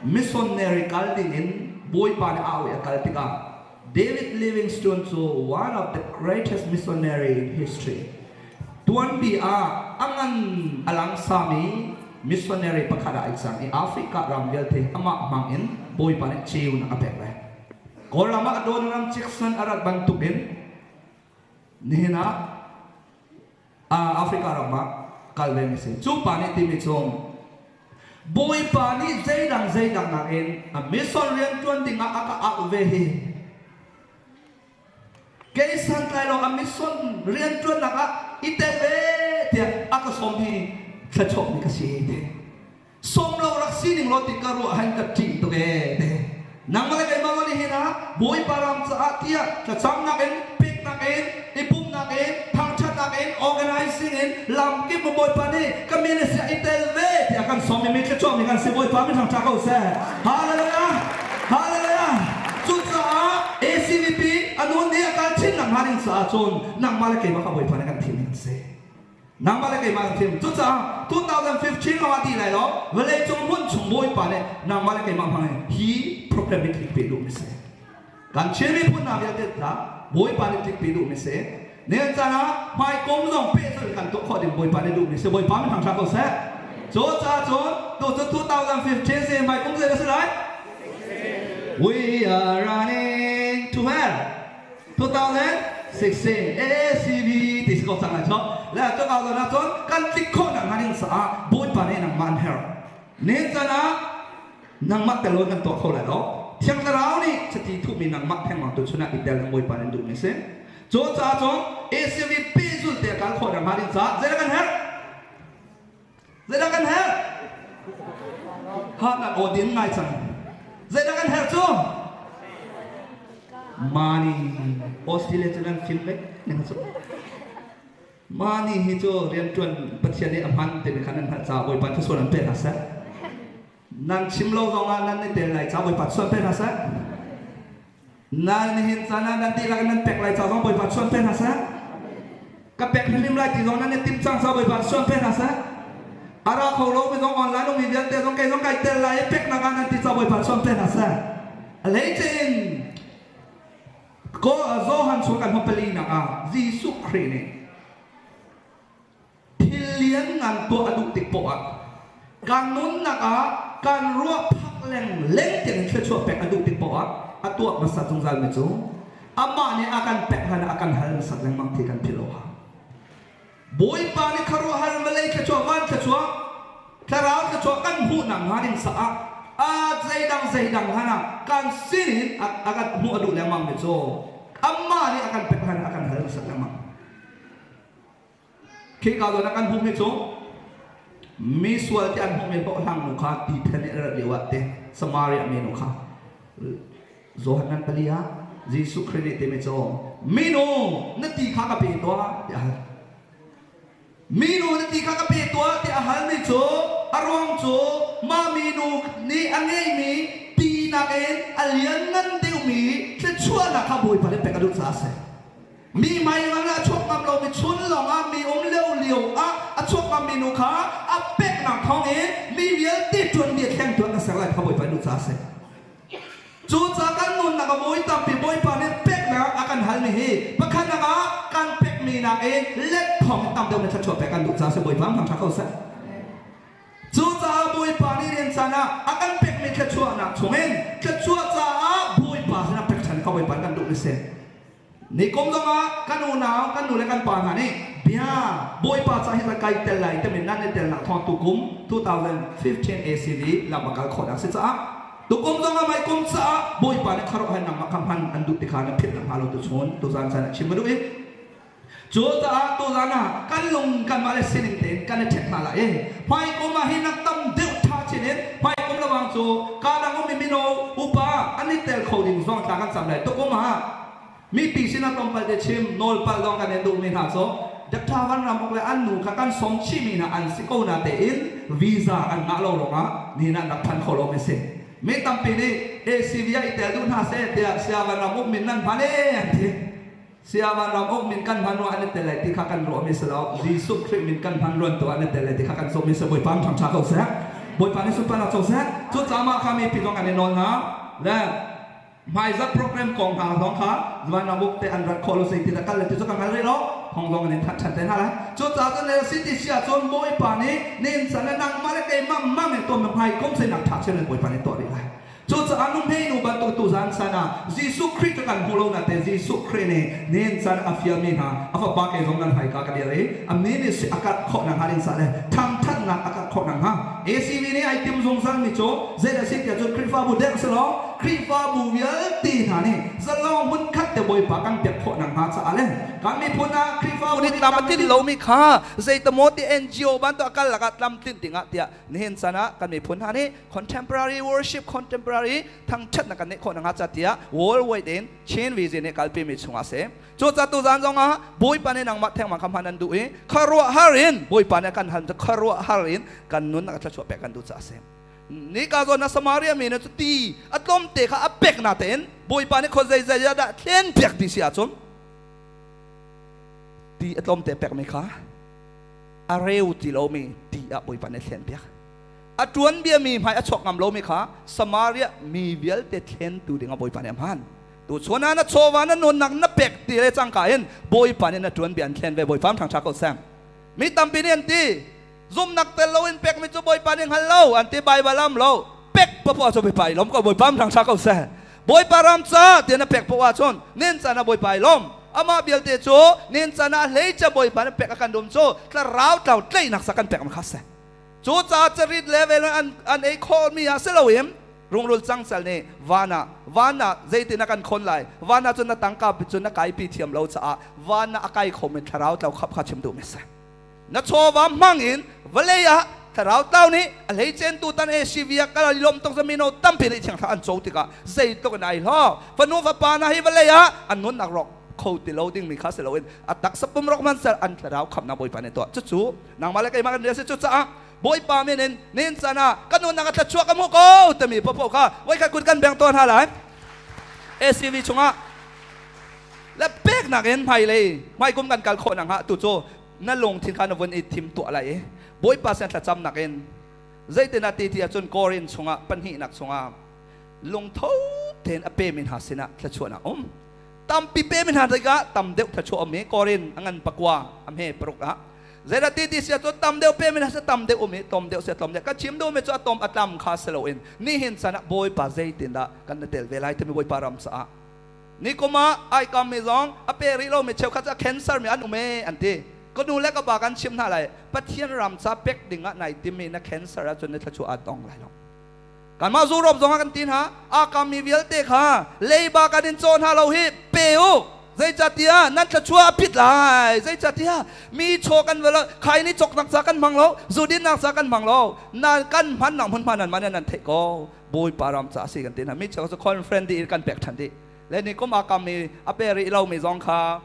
missionary kal ding in Bawipa nih a auh i a kal tikah David Livingstone cu one of the greatest missionary in history. Tuanbi ah a ngan a langsami missionary pakhat ah ai cang i Africa ram vialte amah hmang in Bawipa nih ceunak a pek ve. Kawlram ah Adoniram Jackson a rat bantukin nihin ah Africa ram ah kal ve mi si. Cu pa nih timi cu Bawipa nih zeidang zeidang nakin a mission rianṭuan dingah a ka auh ve hi. Kei santlai lo a mission rianṭuannak ah i tel ve tiah a ka sawm hi thluachuak mi ka si te. Sawm lo rak si ning law ti ka ruah han ka ṭih tuk ee te. Nangmah le keimah zong nihin ah Bawipa ram caah tiah thlacamnak in, peknak in, i pumhnak in, thangṭhatnak in, organizing in lamkip mu Bawipa nih ka ministry ah i tel ve tiah kan sawm i mi thluachuak mi kan si Bawipa min thangṭha ko seh. Hallelujah! Hallelujah! Cucaah ACVP a nun i a kal chin lengmang ding caah cun nangmah le keimah kha Bawipa nih kan thim ding a si. Nangmah le keimah kan thim. Cucaah 2015 lawng ah ti lai lo, vawleicung hmun chung Bawipa nih nangmah le keimah hmang in hi program hi tlik pe duhmi si. Kan Chin miphun hna vialte tla Bawipa nih tlik pe duhmi si. Nihin caan ah hmaikum zong pehzulh kan tuah khawh ding Bawipa nih duhmi si. Bawipa min thangṭhat ko seh. Cu caah cun tu cu 2015 si hmaikum zei dah si lai? We are running to where? 2016 ACB ti si ko cang lai cu le cu ka zawn ah cun kan tlik khawh nak hnga ding caah Bawipa nih nangmah an herh nihin caan ah nangmah tel lo kan tuah kho lai lo Thiang Thlarau nih chiti thuhmi nangmah thengmang tu chun ah i tel in Bawipa nih an duhmi si cu caah cun ACB pehzul te kal khawh nak hnga ding caah zeidah kan herh Zeidah kan herh? Ha nan aw din ngai cang. Zeidah kan herh cu? Mani Australia cu nan fim vek ning cu. Mani hi cu rianṭuan Pathian nih a hman timi kha nan hngalh caah Bawipa thluachuah nan pe hna seh. Nan chim lo zongah nan i tel lai caah Bawipa thluachuah pe hna seh. Nan nihin caan ah nan dihlak in nan pek lai ca zong Bawipa chuan pe hna seh. Ka pek hrimhrim lai ti zong nan i timh cang ca Bawipa chuan pe hna seh. A ra kho lo mi zong online ummi vialte zong kei zong kai tel lai i peknak ah nan ti ca Bawipa chuan pe hna seh. A hleice in Johan chung kan hmu palinak ah Jesuh Khrih nih Thil lianngan tuah a duh tik poah ah kan nunnak ah kan ruah phak leng tiang in thluachuah pek a duh tik poah ah a tuah hmasa zungzal mi cu amah nih a kan pek hlan ah a kan hal hmasat lengmang ti kan philh lo ha. Bawipa nih khuaruahhar vawlei thluachuah van thluachuah thlarau thluachuah kan hmuhnak hnga ding caah a zeidang zeidang hlan ah kan sinin a kan hmuh a duh lengmang mi cu amah nih a kan pek hlan ah a kan hal hmasat lengmang. Khika zawn ah kan hmuhmi cu mi sual ti an hmuhmi hlawhhlang nu kha ti then nih a rat lio ah te Samaria minu kha Johan ngan pali ah Jesuh Khrih nih timi cu minu na ti kha ka pe tuah tiah a hal. Minu na ti kha ka pe tuah tiah a halmi cu a ruang cu mah minu nih a ngeihmi ti nakin a lianngan deuhmi thluachuahnak kha Bawipa nih pek a duh caah a si. Mi maivan ah a chuak ngam lomi chun lawngah mi um lio lio ah a chuak ngammi nu kha a peknak thawngin mi vialte ṭuanbia thlengtu ah ka ser lai kha Bawipa duh caah a si. Cucaah kan nunnak a voi tampi Bawipa nih peknak a kan halmi hi pakhatnak ah kan pekmi nakin let thawng in tam deuh na thluachuah pek kan duh caah a si. Bawipa thangṭha ko seh. Cucaah Bawipa nih rian caan ah a kan pekmi thluachuahnak chungin thluachuah caah Bawipa sinah pek ṭhan kha Bawipa kan duhmi a si. Nikum zongah kan unau, kan nu le kan pa hna nih bia Bawipa ca hi kai tel lai timi nan i telnak thawng tukum 2015 ACV lam a kal khawhnak si caah tukum zongah mai kum caah Bawipa nih kharuah he nangmah kha hman an duh ti kha na philh hna lo tu chun tuzan caan a chim duh i cu caah tuzan ah kan lung kanmah le sining tein kan i ṭhek hna lai i hmai kum ah hi nak tam deuh ṭha chin in hmai kum lawang cu kadang ummi mino upa an i tel kho ding zong tla kan cam lai tukum ah Mipi sinah tlawmpal te chim nawlpal zong kan in duhmi hna cu Dr. Van Ram Uk le an nu kha kan sawm chihmi hna an si ko na tein visa an ngah lo ruangah nihin ah rak phan kho lomi si. Mi tampi nih ACV ah i tel duh hna seh tiah Saya Van Ram Uk min nan hman ee an ti. Saya Van Ram Uk min kan hman ruah an i tel lai ti kha kan ruahmi si lo. Jesuh Khrih min kan hman ruan tu ah an i tel lai ti kha kan zumhmi si. Bawipa an ṭhangṭha ko seh. Bawipa nih sunparnak co seh. Cucaah mah kha mipi zong kan i nawl hna. Le hmaizarh program kong hna zong kha Vanramuk te an rat khawh lo zei ti dah kal le ti cu ka hngal rih lo hong zong in thanh ṭhan te hna lai cucaah cun le si ti si ahcun Bawipa nih nin san le nangmah le keimah mang in tuah hmai kum sinak ṭha chin in Bawipa nih tuah rih lai cucaah nu hmei nu bantuk tuzan san ah Jesuh Khrih cu kan hmu lo na te Jesuh Khrih nih nin san a fialmi hna a fapa kei zong nan hmaika ka dir i a min nih a karh khawh nakhnga ding sa le thangṭhatnak a karh khawh nakhnga ACV nih ai tim zungzal mi cu zei a si tiah cun Khrihfabu derh si law Khrihfabu vialte hna nih zalong hmunkhat te Bawipa kan pek khawh nakhnga caah le kan miphun ah Khrihfabu nih tlam a tlinh lomi kha zeitamaw ti NGO bantuk a kal lakah tlamtlinh dingah tiah nihin chan ah kan miphun hna nih contemporary worship contemporary thangṭhatnak kan neih khawh nakhnga ca tiah worldwide in Chin Vision nih kalpimi chungah a si. Cucaah tuzan zongah Bawipa nih nangmah thengmang kha hman an duh i khuaruahhar in Bawipa nih a kan hal cu khuaruahhar in kan nun a thluachuah pek kan duh caah a si. Nika zawn ah Samaria mi nih cu ti a tlawmte kha a pek na tein Bawipa nih khua zeizei ah dah thlen piak ti si ahcun ti a tlawmte pekmi kha a reu ti lomi ti ah Bawipa nih thlen piak. A ṭuan biami hmai a chuak ngam lomi kha Samaria mi vialte thlentu dingah Bawipa nih a hman. Tuchun ah na chawva na nunnak na pek ti le cangka in Bawipa nih na ṭuan bia an thlen ve Bawipa ṭhangṭha ko seh. Mi tampi nih an ti zumnak tel loin pekmi cu Bawipa nih hngal lo an ti Baibal am lo pek papoah cu Bawipa i lawm ko Bawipa ṭhangṭha ko seh. Bawipa ram ca tiah na pek poah ahcun nin caan ah Bawipa i lawm amah vialte cu nin caan ah hleice Bawipa nih pek a kan dum cu thlarau tlau tleinak sa kan pek ma kha seh. Cu caah carit level an ei khawhmi ah si loin rungrul cangcel nih van ah van ah zeitin a kan khon lai van ah cun na tangka cun na kaipi thiam lo caah van ah a kai khomi thlarau tlau khap kha chim duhmi si na chawva hmang in vawlei ah Thlarau tlau nih a hleicen tutan ACV ah kal lom tuk mino tampi nih thiang thlarau an co tikah zeitluk in ai hlawk. Fanu fapa hna hi vawlei ah an nunnak rawk kho ti lo dingmi kha si loin a taksa pum rawk hmanh sel an thlarau khamnak Bawipa nih tuah. Cucu nangmah le keimah kan rian si. Cucaah Bawipa min in nin caan ah ka nunnak a thluachuah ka hmuh ko timi popoh kha voikhat kut kan beng tawn hna lai. ACV chungah le peknak in hmailei hmaikum kan kal khawh nakhnga tu cu na lungthin kha na vun i thim tuah lai i Bawipa sin thlacam nakin zeitin ah ti ti ahcun Korin chungah pahnihnak chungah lungtho tein a pemi hna sinah thluachuahnak um tampi pemi hna tikah tam deuh thluachuah um i Korin a ngan pakua a hme paruk ah zeidah ti ti si ahcun tam deuh pemi hna si tam deuh um i tom deuh si tlawm deuh ka chim duhmi cu a tom a tlam kha si loin nihin chan ah Bawipa zeitindah kan na tel ve lai timi Bawipa ram caah Nikum ah ai kammi zong a pe rih lomi cheukhat cu a cancer mi an um ee an ti. Ka nu le ka pa kan chimh hna lai. Pathian ram ca pek ding ah nai timmi na cancer ahcun na thluachuah aa tong lai lo. Kanmah Europe zong ah kan ti hna, aa kammi vialte kha leiba kan in caw hna lo hi pe u. Zeicahtiah nan thluachuah a phit lai. Zeicahtiah mi chaw kan va lo, khai ni cawknak ca kan hmang lo, zudinnak ca kan hmang lo. Nan kan hmannak hmunhma nan mah nih nan theih ko. Bawipa ram ca a si kan ti hna. Mi cheu cu conference dih in kan pek ṭhan dih. Le ni kum a kam i a pe rih lomi zong kha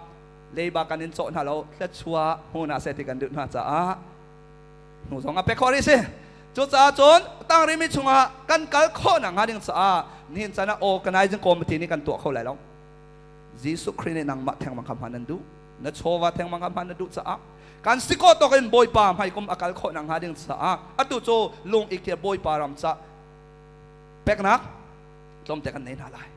leiba kan in cawh hna lo, thluachuah hmu hna seh ti kan duh hna caah hnu zong a pek khawh rih si. Cucaah cun tang rimi chungah kan kal khawh nakhnga ding caah nihin caan ah organizing committee nih kan tuah kho lai lo. Jesuh Khrih nih nangmah thengmang kha hman an duh. Na chawva thengmang kha hman na duh caah kan si khawh tawk in Bawipa hmaikum a kal khawh nakhnga ding caah atu cu lung i khia Bawipa ram ca peknak tlawmte kan nei hna lai.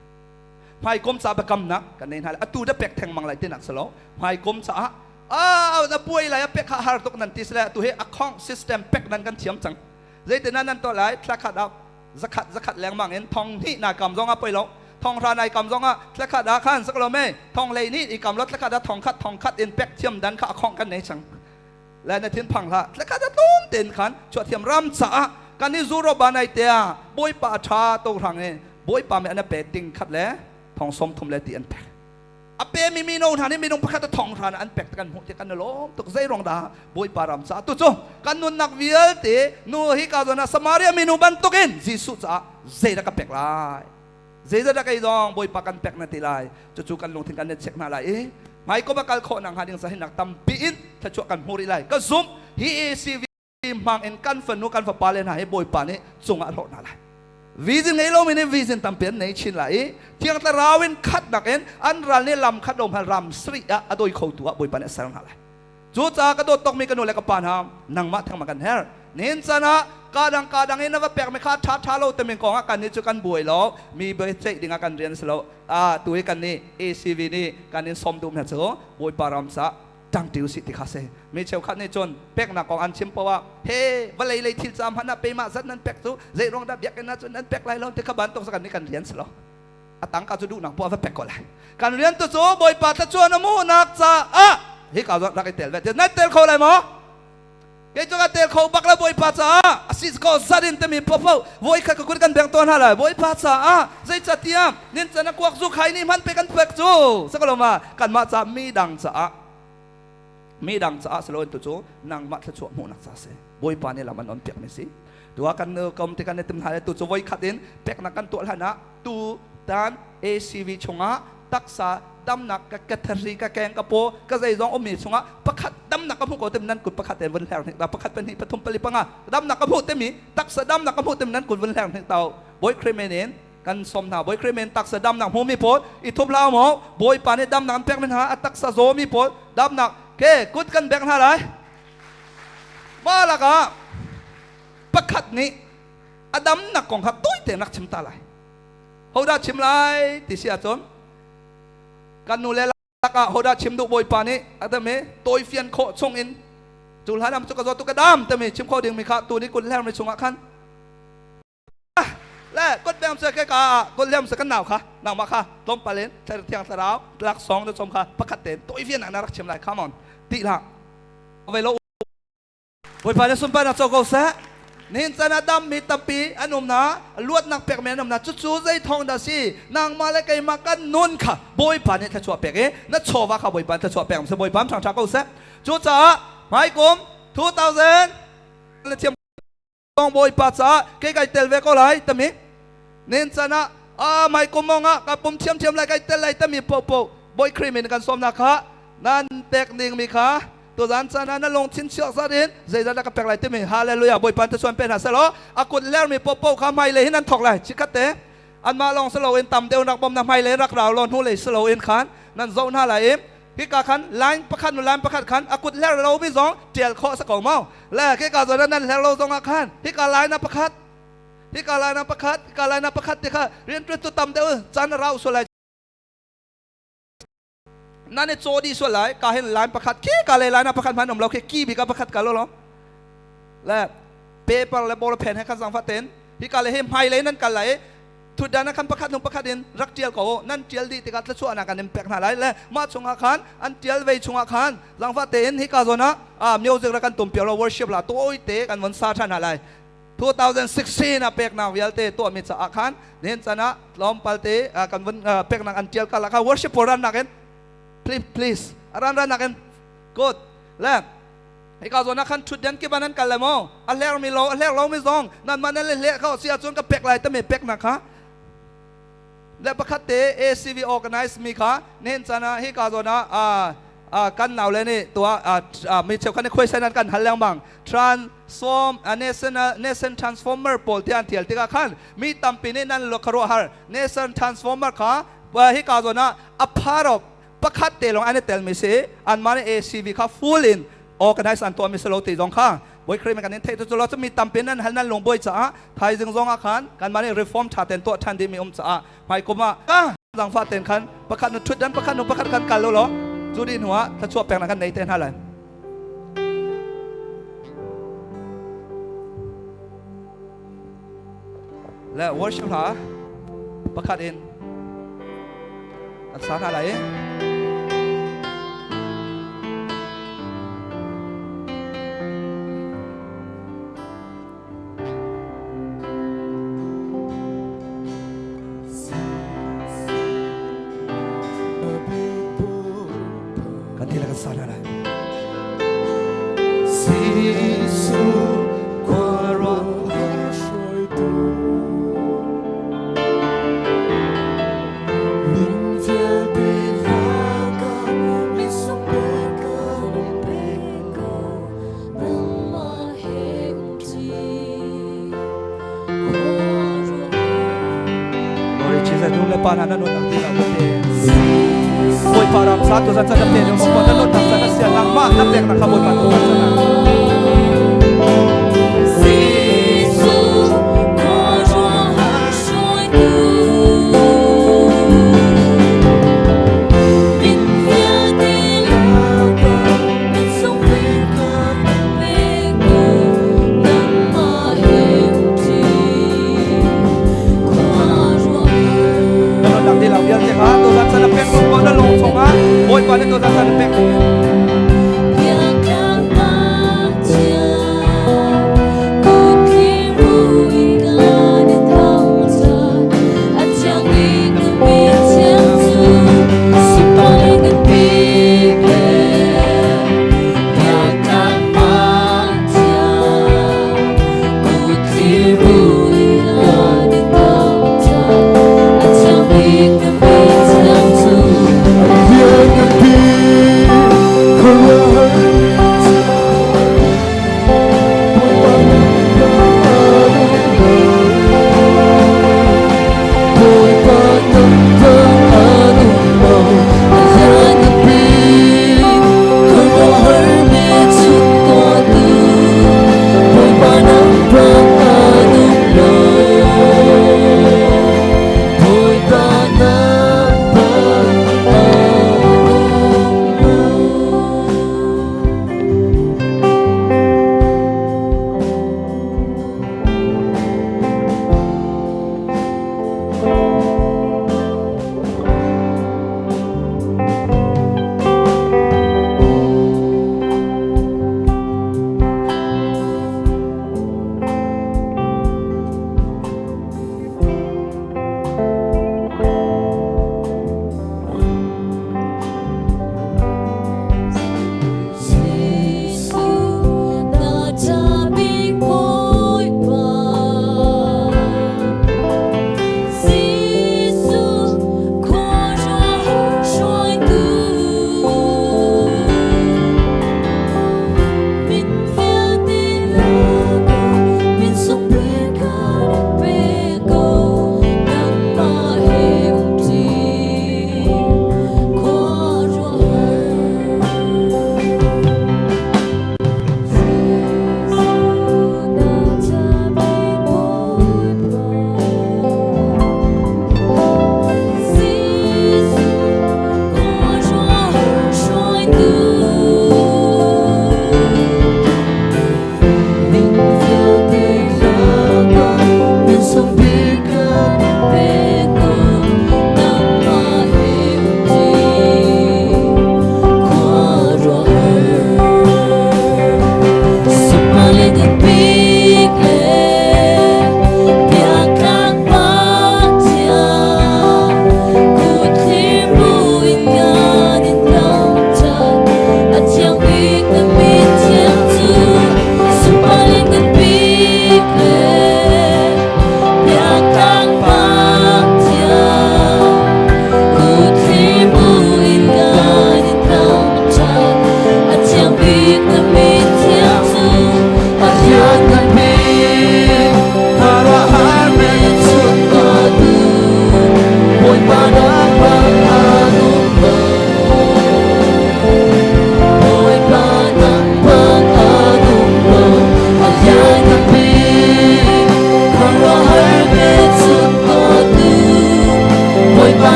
Hmaikom ca biakamnak kan nei hna lai. Atu da pek thengmang lai tinak si lo. Hmaikom caah a na buai lai a pek kha har tuk nan ti sile atu hi account system pek nan kan thiam cang. Zeitin nan tuah lai thla khat ah zakhat zakhat lengmang in thong hnih na kam zong ah poi lo thong hra nai kam zong ah thla khat ah khan sak lo me thong lei nih i kam lo thla khat ah thong khat thong khat in pek thiam dan kha a khong kan nei cang le na thin phang hlah thla khat ah tlawm ten khan chuah thiam ram caah kan i zuro ba nai te ah bawipa a tha to hrang e bawipa me an pe ting khat le thong som thum le ti an pek a pe mi mino hna nih minung pakhat a thong hran an pek kan hmuh ti kan lawm tuk zei ruang dah bawipa ram caah tu cu kan nunnak vialte nu hi ka zawn ah Samaria minu bantukin Jesuh caah zeidah ka pek lai zeidah dah kei zong bawipa kan pek na ti lai cucu kan lungthin kan check hna lai i hmai ko kal khawh nak hnga ding sa hinak tampi in thluachuah kan hmu rih lai ka zumh hi ACV hmang in kan fanu kan fapa le hna hi bawipa nih cungah hlawh hna lai vision ngei lomi nih vision tampi an nei chin lai i thiang thlarau in khatnak in an ral nih lam khat lo hmanh ram sarih ah a doi khotu ah bawipa nih a ser hna lai cucaah ka dawt tokmi ka nu le ka pa hna nangmah thengmang kan herh nihin caan ah kadang kadang in na va pekmi kha ṭha ṭha lo temin kong ah kan nih cu kan buai lo mi ceih ding ah kan rian si lo a tu hi kan nih ACV nih kan in sawm duh hna cu bawipa ram caah ṭangṭi usih ti kha si mi cheukhat nih cun peknak kong an chim poah he vawlei lei thil ca hmanh ah peimah zat nan pek cu zei ruang dah biakinn ah cun nan pek lai lo ti kha bantuk kan nih kan rian si lo a tangka cu duhnak poah va pek ko lai kan rian tu cu bawipa thlachuan a hmuhnak caah hi ka rak i tel ve nan tel kho lai maw Kei cu ka tel kho bak lo Bawipa caah a si ko zat in timi popo voi khat ka kut kan beng tawn hna lai Bawipa caah zeicatiah nin can a kuak zu khai nih hman pe kan pek cu sakalo ma kanmah ca mi dang caah mi dang caah silo tu cu nangmah thluachuah hmuhnak ca si Bawipa nih lam an on piak mi si tu ah kan kom te kan tim hna tu cu voi khat in peknak kan tuah hlan ah tu tan ACV chungah taksa damnak ka kathari ka keng ka paw ka zeizong ummi chungah pakhat damnak ka hmuh ko timi nan kut pakhat ten vun hler hnik ta pakhat pahnih pathum pali panga damnak ka hmuh timi taksa damnak ka hmuh timi nan kut vun hler hnik tau bawi khrimen in kan som hna bawi khrimen taksa damnak hmumi pawl i thup hlah maw bawipa nih damnak an pek men hna a taksa zawmi pawl damnak ke kut kan bek hna lai ma lakah pakhat nih a damnak kong kha tawi tein rak chim ta lai Hodah chim lai ti si ahcun kan nu le lakah hodah chim duh Bawipa nih a dam i tawifian khawh chung in cu hlan am cu ka zawt tu ka dam timi chim kho ding mi kha tu ni kut hler mi chungah khan le kut bem se ke ka kut lem se kan nau kha nangmah kha tlawmpal in thiang thlarau laksawng na chom kha pakhat tein tawifian ah na rak chim lai come on ti hlah ve lo Bawipa nih sunparnak co ko seh. Nihin caan ah dammi tampi an um na, luatnak pekmi an um na. Cucu zei thawng dah si? Nangmah le keimah kan nun kha Bawipa nih thluachuah pek i na chawva kha Bawipa nih thluachuah pek seh. Bawipa ṭhangṭha ko seh. Cucaah hmaikum 2000 na thiam Tong Bawipa caah kei kai tel ve ko lai tami nen chan ah a mai kum mong ah ka pum thiamthiam lai kai tel lai tami popo Bawi Khrih min kan sawmnak kha nan pek ning mi kha tuzan chan ah na lungthin chiak zat in zeizat dah ka pek lai timi hallelujah. Bawipa te chuan pe hna selaw a kut ler mi popo kha hmai le hin an thok lai chikhat te anmah lawng si loin tam deuh rak bawm na hmai le rak rau law hnu lei si loin khan nan zoh hna lai i hika khan line pakhat nu line pakhat khan a kut hler lo mi zong tial khawh sa ko mau le hika zawn nan hler lo zong ah khan hika line ah pakhat, hika line ah pakhat, hika line ah pakhat ti kha riantuan tu tam deuh chan rau sual lai, nan i caw dih sual lai. Ka hin line pakhat khi ka le line ah pakhat hman um lo khi ki bi ka pakhat ka lo lo le paper le ball pen he khan zang fa ten hi ka le hi hmai lei nan kal lai thutdan khan pakhat nung pakhat in rak tial ko. Nan tial dih tikah thlachuah nak kan in pek hna lai le mah chungah khan an tial ve chungah khan zangfa tein hi ka zawn ah music ra kan tum piak lo, worship la toy te kan von sa than hna lai. 2016 a pek nak vialte tuah mi caah khan nen chan ah tlawmpal te kan von pek nak an tial ka la kha worship ran nak in please, please ran ran nak in good le hika zawn ah khan thut den ki ban an kal le mo a hler mi lo a hler lo mi zong nan man le hle kha si ahcun ka pek lai tami pek na kha le pakhat te ACV organize mi kha nen chan ah hika zawn ah kan nau le nih tua mi cheu khan khoi sen an kan hal lengmang transform national nation transformer pawl ti an thial tikah khan mi tampi nih nan lo kharuah har nation transformer kha hika zawn ah a part of pakhat te lawng an i tel mi si, an mah nih ACV kha full in organize an tuah mi si lo ti zong kha Bawi Khrih kan in theih tu lo. Mi tampi nan hal nan lung buai caah thaizing zong ah khan kan mah nih reform tha ten tuah than ding mi um caah hmai kum ah zangfa ten khan pakhat nu thut dan pakhat nu pakhat khan kal lo lo cu di hnu ah thluachuah pek na kan nei te hna lai le worship hla pakhat in kan sa hna lai. Kan ti le kan sa hna lai. Glory Jesus nu le pa na nan nak ti la te Bawipa ram sa tu zan chan na pe ni mo na nun nak chan na sia nang ma na pek na kha Bawipa tu zan chan. Na nun nak ti la vialte kha tu zan chan na pek mo na lung chungah Bawipa nih tu zan chan na pek.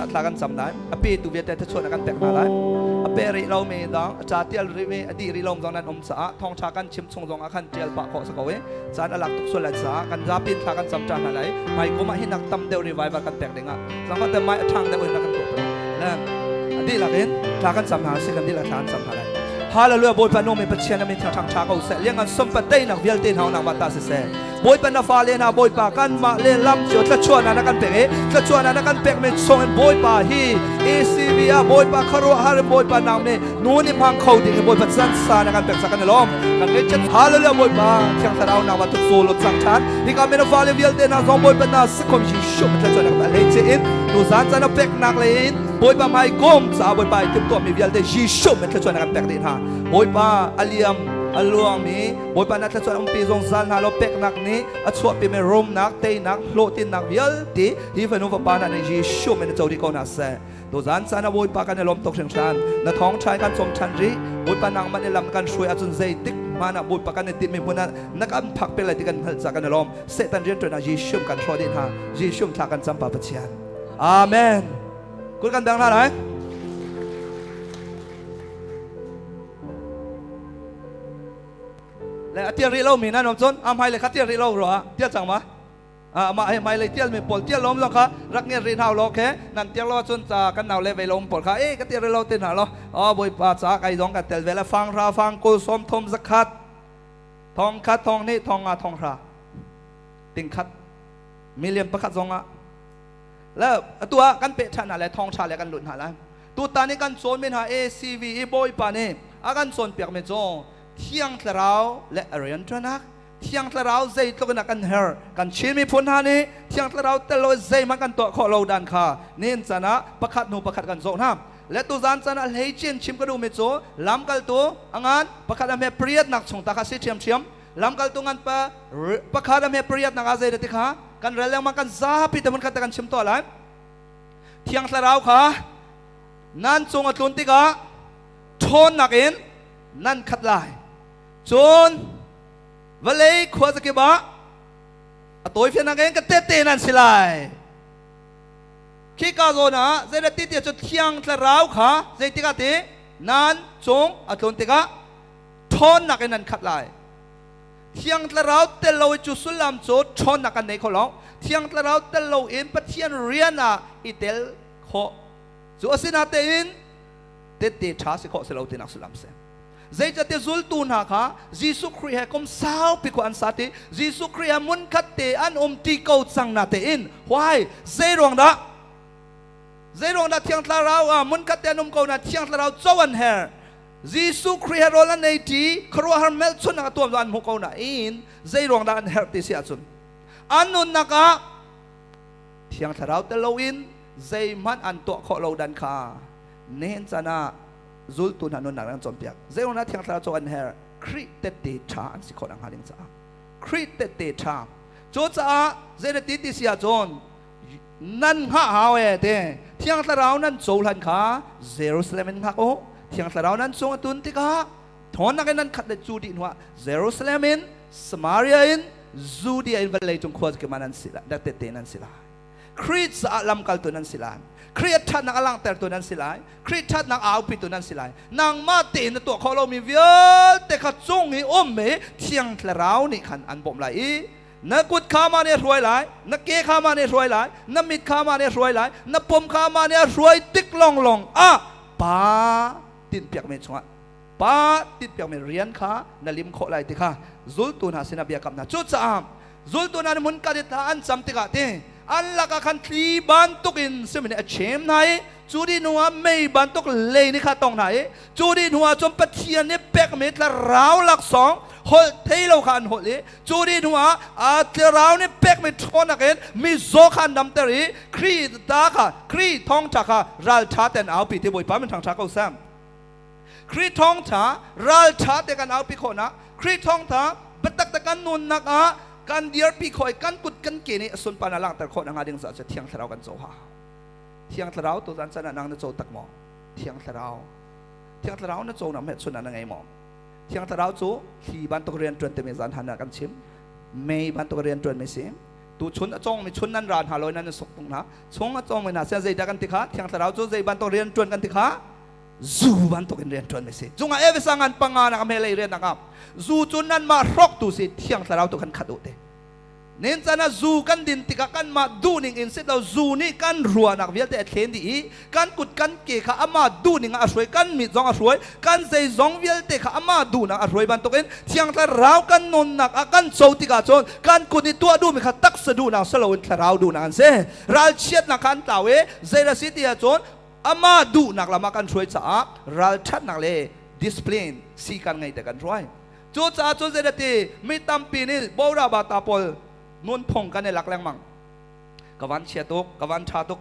cah thla kan cam lai. A petu vialte thluachuah na kan pek hna lai. A pe rih lomi dang, a ca tial rih mi, a dih rih lo zong nan um caah thawngṭha kan chim chung zong ah khan ṭial pah khawh si ko i caan a lak tuk sual lai caah kan zapi in thla kan cam ṭa hna lai. Hmai kum ah hi nak tam deuh revival kan pek ding ah zangfah te mai a ṭhang deuh in na kan tuah ko. Le a dihlak in thla kan cam hna si kan dihlak thla kan cam hna lai. Hallelujah Bawipa nung mi Pathian na min thiang ṭhang ṭha ko seh. Liangan sompa teinak vialte hna nangmah ta siseh. Bawipa na fale hna Bawipa kanmah le lam cio thluachuahnak na kan pek i thluachuahnak na kan pekmi chungin Bawipa hi ACV ah Bawipa khuaruahhar in Bawipa nang nih nu nih hmang kho ding in Bawipa chan sa na kan pek sa kan i lawm kan ngaihchiat Hallelujah Bawipa Thiang Thlarau nang wa tuk lut cang than hika men fale vialte hna zong Bawipa na sikhom Jesuh thluachuahnak kan hlei che in tu zan chan a peknak le in Bawipa hmai kom ca Bawipa i timhtuahmi vialte Jesuh min thluachuahnak kan pek dih hna Bawipa aliam a luangmi Bawipa na thluachuah umpi zungzal hna law peknak nih a chuahpimi rumnak, teinak, hlawhtlinnak vialte hi fanu fapa hna nih Jesuh min co dih ko hna seh. Tuzan caan ah Bawipa kan i lawm tuk hringhran. Na thawngṭha in kan cawm ṭhan rih. Bawipa nangmah nih lam kan hruai ahcun zeitik hmanh ah Bawipa kan i tinhmi hmun ah na kan phak pe lai ti kan hngalh caah kan i lawm. Satan rianṭuan ah Jesuh kan hrawh dih hna. Jesuh thla kan cam Pa Pathian. Amen. Kut kan dang hna lai. Le a tial rih lomi nan um cun a hmailei kha tial rih lo rua tial cang ma amah he hmailei tial mi pawl tial lom lo kha rak ngen rih hna lo khe nan tial lo cun ca kan nau le ve lo pawl kha e ka tial rih lo te hna lo o bawipa ca kai zong ka tel ve la fang ra fang kul som thum zakhat thong khat thong ni thong nga thong hra ting khat million pakhat zong ah le atu ah kan pe ṭhan hna le thong ṭha le kan lut hna lai tutan i kan cawn mi hna ACV i bawipa nih a kan cawnpiak mi cu Thiang Thlarau le a rianṭuanak Thiang Thlarau zeitluk in a kan herh kan Chin miphun hna nih Thiang Thlarau tel lo zeihmanh kan tuah khawh lo dan kha nihin caan ah pakhat hnu pakhat kan zoh hna le tuzan caan ah hleicin chim ka duhmi cu lamkaltu a ngan pakhat a hme pariatnak chung ta kha si ṭhiamṭhiam lamkaltu ngan pa pakhat a hme pariatnak ah zei ti kha kan rel lengmang kan zapi te hmun khat te kan chim tuah lai Thiang Thlarau kha nan cung a tlun tikah ṭhawnnak in nan khat lai cun vawlei khuazakip ah a tawifiannak in ka tehte nan si lai khika zawn ah zeidah ti tiah cu thiang thlarau kha zeitikah ti nan cung a tlun tikah ṭhawnnak in nan khat lai thiang thlarau tel lo cu sullam cu ṭhawnnak kan nei kho lo thiang thlarau tel lo in Pathian rian ah i tel khawh cu asinatein tette ṭha si khawh si lo tinak sullam si. Zeicahtiah zultu hna kha Jesuh Khrih he kum saupi khua an sa ti Jesuh Khrih he hmunkhat te an um ti ko cang na tein why zeiruang dah zeiruang dah Thiang Thlarau ah hmunkhat te an um ko na Thiang Thlarau co an her Jesuh Khrih he rawl an ei ṭi khuaruahhar hmelchunhnak a tuam an hmuh ko nain zeiruang dah an herh ti si ahcun an nunnak ah Thiang Thlarau tel loin zeihmanh an tuah khawh lo dan kha Nihin caan ah zultu hna nunnak an cawnpiak. Zeiruang dah Thiang Thlarau cu an herh? Khrih tette ṭha an si khawh nakhnga ding caah. Khrih tette ṭha. Cucaah zeidah ti ti si ahcun nan hngah hau e te Thiang Thlarau nan cohlan kha Jerusalem in hngak u. Thiang Thlarau nan cung a tun tikah thawnnak in nan khat le cu dih hnuah Jerusalem in Samaria in Judea in vawlei cung khua kip ah nan si lai, tette nan si lai. Khrih caah lamkaltu nan si lai. Khrih a ṭhatnak a langhtertu nan si lai. Khrih ṭhatnak a aupitu nan si lai. Nangmah tein na tuah khawh lomi vialte kha cung i ummi Thiang Thlarau nih khan an bawmh lai i na kut kha mah nih a hruai lai, na ke kha mah nih a hruai lai, na mit kha mah nih a hruai lai, na pum kha mah nih a hruai tik lawnglawng ah Pa tinhpiakmi chungah Pa tinhpiakmi rian kha na lim khawh lai ti kha zultu hna sinah bia kamh hna. Cucaah Zultu hna nih hmun khat i thla an cam tikah ti an lakah khan thli bantukin sihmanhsehlaw a chem hna i cu dih hnuah mei bantuk lei nih kha a tong hna i cu dih hnuah cun Pathian nih pekmi thlarau laksawng holh thei lo kha an holh i cu dih hnuah a thlarau nih pekmi ṭhawnnak in mizaw kha an damter i Khrih ta kha Khrih thawngṭha kha ralṭha tein aupi ti Bawipa min thangṭha ko seh. Khrih thawngṭha ralṭha te kan aupi khawhnak Khrih thawngṭha biatak te kan nunnak ah kan dirpi khawh i kan kut kan ke nih a sunparnak langhter khawh nakhnga ding caah cu Thiang Thlarau kan co hau. Thiang Thlarau tu zan can ah nang na co tak maw? Thiang Thlarau Thiang Thlarau na co nak hmelchun ah na ngei maw? Thiang Thlarau cu thli bantuk rian ṭuan timi zan han ah kan chim. Mei bantuk rian ṭuan mi si. Tu chun a cawngmi chun nan ra hna lo nan sok tung hna. Chung a cawngmi hna sia zeidah kan ti kha? Thiang Thlarau cu zei bantuk rian ṭuan kan ti kha? Zu bantuk in rian ṭuan mi si. Cungah Efesa ngan panga nak me lei rian nak zu cu nanmah hrawktu si Thiang Thlarau tu kan khat u te. Nin can ah zu kan din tikah kanmah duhning in sit lo zu nih kan ruahnak vialte a thlen dih i kan kut kan ke kha amah duhning ah a hruai, kan mit zong a hruai, kan zeizong vialte kha amah duhnak a hruai bantukin Thiang Thlarau kan nunnak ah kan co tikah cun kan kut nih tuah duhmi kha taksa duhnak si loin thlarau duhnak an si. Ralchiatnak kha an tlau i zei si ti ahcun amah duhnak lam ah kan hruai caah ralṭhatnak le discipline si kan ngei te kan hruai. Cucaah cun zeidah ti mi tampi nih bora bata pawl nunphung kan i lak lengmang. Ka van chia tuk, ka van ṭha tuk.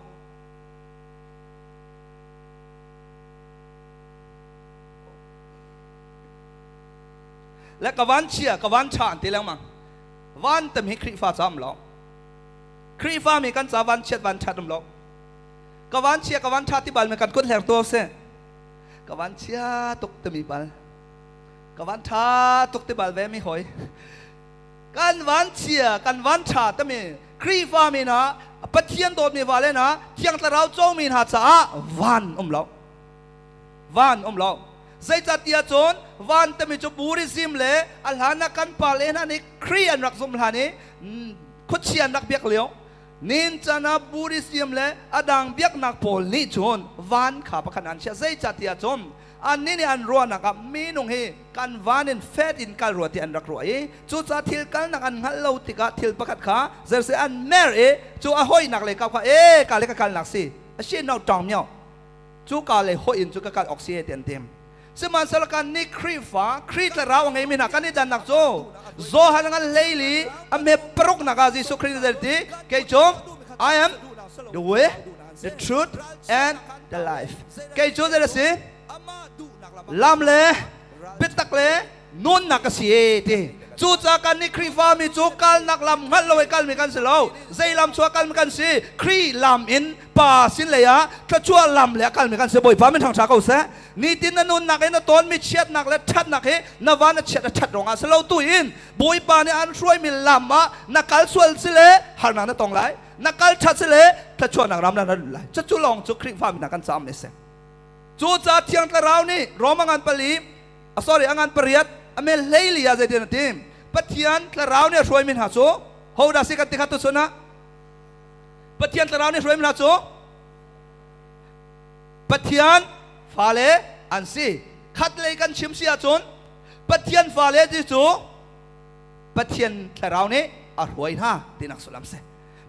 Le ka van chia, ka van ṭha an ti lengmang. Van tam hi Khrihfa ca um lo. Khrihfa mi kan ca van chiat van ṭhat um lo. Ka van chia, ka van ṭha ti bal mi kan kut hler tu seh. Ka van chia tuk timi bal. Ka van ṭha tuk ti bal ve mi hoi. Kan van chia, kan van ṭha tami Khrihfa mi hna, Pathian dawtmi vale hna, Thiang Thlarau comi hna caah van um lo. Van um lo. Zeicahtiah cun van timi cu Buddhism le a hlan ah kan pale hna nih Khrih an rak zumh hlan i khuachia an rak biak lio. Nin chan ah Buddhism le a dang biaknak pawl nih cun van kha pakhat an chiah. Zeicahtiah cun annih nih an ruahnak ah minung hi kan van in fet in kal rua ti an rak ruah i cucaah thil kalnak an hngalh lo tikah thil pakhat kha zerseh an mer i cu a hoinak le kau kha e ka le ka kalnak si a si no tawng mio cu ka le hoi in cu ka kal ok si ti an tim. Sihmanhsehlaw kan nih Khrihfa Khrih thlarau a ngeimi hna kan i dannak cu Johan ngan hleili a hme paruk nak ah Jesuh Khrih nih ti kei cu I am the way, the truth and the life. Kei cu zei si? Lam le biatak le nunnak ka si e ti. Cucaah kan nih Khrihfa mi cu kalnak lam hngalh lo i kalmi kan si lo. Zei lam chuah kalmi kan si? Khrih lam in Pa sin lei ah thluachuah lam le a kalmi kan si. Bawipa min thangṭha ko seh. Nitin na nunnak in na tawnmi chiatnak le ṭhatnak hi na van a chiat a ṭhat ruangah si lo tu in Bawipa nih an hruaimi lam ah na kal sual si le harnak na tong lai. Na kal ṭhat si le thluachuahnak ram na lut lai. Cucu lawng cu Khrihfa mi hna kan caam a si. Cucaah Thiang Thlarau nih Roma ngan pali, sorry, a ngan pariat, a mel hleili ah zeitin a ti? Pathian Thlarau nih a hruaimi hna cu hodah si kan ti kha tuchun ah? Pathian Thlarau nih hruaimi hna cu Pathian fale an si. Khat lei kan chim si ahcun Pathian fale ti cu Pathian Thlarau nih a hruai hna tinak sullam si.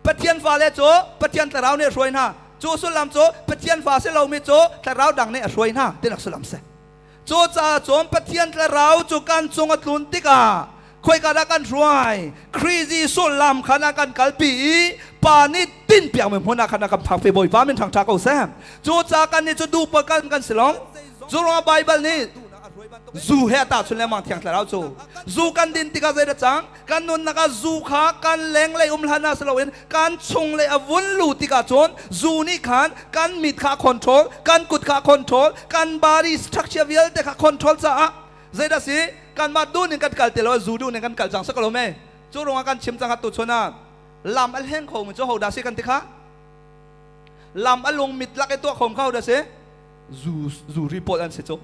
Pathian fale cu Pathian Thlarau nih a hruai hna. Cu sullam cu Pathian fa si lomi cu Thlarau dang nih a hruai hna tinak sullam si. Cucaah cun Pathian Thlarau cu kan cung a tlun tikah khoika dah kan hruai? Khrih Jesuh lam khan a kan kalpi i Pa nih tinhpiakmi hmun ah khan a kan phakpi. Bawipa min thangṭha ko seh. Cucaah kannih cu duh paoh kan si lo. Cu ruangah Baibal nih zu he a tahchunh lengmang Thiang Thlarau cu. Zu kan din tikah zeidah cang? Kan nunnak ah zu kha kan lenglei um hlan ah si loin kan chunglei a vun lu tikah cun zu nih khan kan mit kha control, kan kut kha control, kan body structure vialte kha control caah zeidah si kanmah duh ning kan kal ti lo, zu duh ning kan kal cang si ko lo me. Cu ruangah kan chim cang tu chun ah lam a hleng kho mi cu hodah si kan ti kha? Lam a lung mit lak i tuah kho kha hodah si? Zu zu ri pawl an si cu.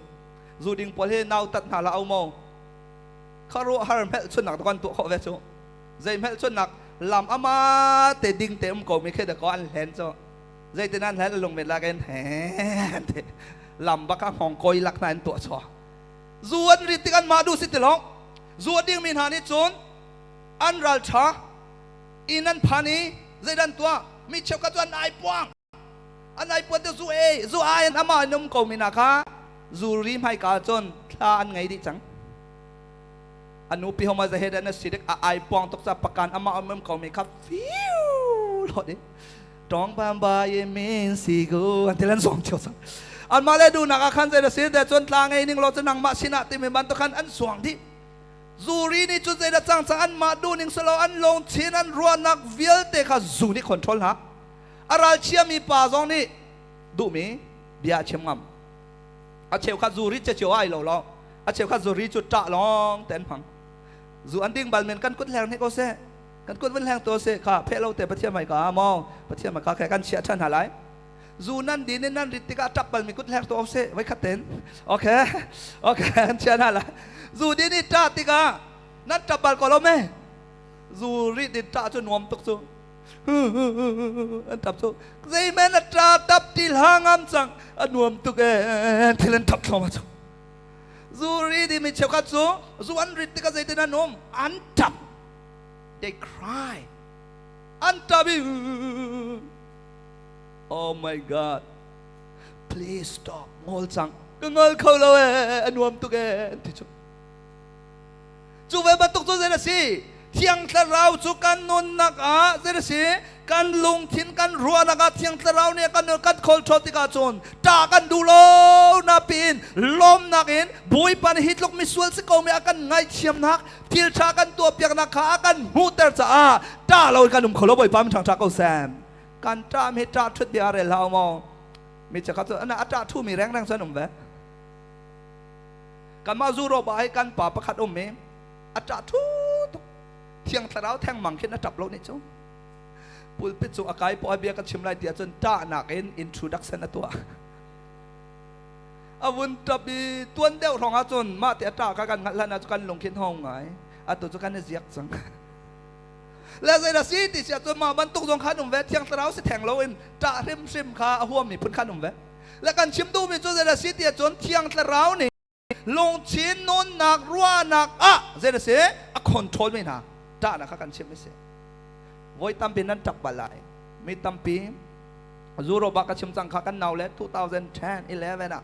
Zu ding pawl hi nau tat hna la au mo. Khuaruahhar hmelchunhnak kan tuah khawh ve cu. Zei hmelchunhnak lam ama te ding te um ko mi khi da ko an hlen cu. Zeitin an hlen lung met lak in he te lam bak a hngong koi lak na an tuah chaw. Zu an rit tik an mah du si ti lo. Zu a ding mi hna nih cun an ral tha inn an phan i zeidan tuah mi cheukhat cu an ai puang an ai puan te zu ei zu ai an ama an um ko mi na kha zu ri hmaika cun thla an ngei dih cang. Anu pi homa zahe na si dek a ai puang tuk cha pakan ama um ko mi kha fiu lo di tong bam ba ye min si gu an tilan song cheu sang an ma le du nak a khan zai da si da chon tla ngei ning lo chu nang ma sina ti mi ban to khan an suang di zuri ni chu zai da chang chang an ma du ning salo an long chin an ruanak vialte kha zu ni control ha aral chia mi pa zong nih du mi bia chim ngam a cheu kha zuri che cheu ai lo lo a cheukhat zuri cu ṭah lawng te an hmang. Zu an ding bal men kan kut hler hnik ko seh. Kan kut vun hleng to se kha phe lo te Pathian mai ka mo Pathian mai ka khe kan chia than ha lai. Zu nan din in nan rit tikah ṭap balmi kut hleng to se voi khat ten. Okay. Okay kan chia hna lai. Zu din i ṭah tikah nan ṭap bal ko lo me. Zu rit in ṭah cu nuam tuk cu. An ṭap cu. Zeimen a ṭa tap ti hla ngam cang a nuam tuk e thil an ṭap thluahmah cu. Zu ri di mi cheukhat cu zu an rit tikah zeitin an um an ṭap. They cry. An ṭap i Oh my God. Please stop. Ngol cang. Ka ngol kho lo ee. A nuam tuk ee. An ti cu. Cu ve bantuk cu zei a si? Thiang Thlarau cu kan nunnak ah zei a si? Kan lungthin kan ruahnak ah Thiang Thlarau nih kan kan kholṭhawl tikah cun ṭah kan duh lo na piin lawmnak in Bawipa nih hi tluk misual si ko mi a kan ngaihthiamnak thil ṭha kan tuahpiaknak kha a kan hmuhter caah ṭah lo in kan um kho lo Bawipa min ṭhangṭha ko seh. Kan ṭah mi ṭah ṭhut bia rel hlah maw? Mi chakhat cu a ṭah ṭhu mi rengreng cu an um ve. Kanmah Zuro ba hi kan pa pakhat um i a ṭah ṭhu tuk. Thiang Thlarau thengmang khin a ṭap lo nih cu. Pulpit cung a kai poah bia ka chim lai ti ahcun ṭahnak in introduction a tuah. A vun ṭap i tuan deuh hrawng ahcun mah ti a ṭah kha kan hngalh hlan ah cu kan lungkhin hong ngai. Atu cu kan i ziak cang. Le zeidah si ti si ahcun mah bantuk zong khan um ve Thiang Thlarau si theng loin ṭah hrimhrim kha a huammi phun khan um ve. Le kan chim duhmi cu zeidah si ti ahcun Thiang Thlarau nih lungthin nunnak ruahnak ah zeidah si a control mi hna ṭahnak kha kan chim mi si. Voi tampi nan ṭap bal lai. Mi tampi Europe ah ka chim cang kha kan nau le 2010 11 ah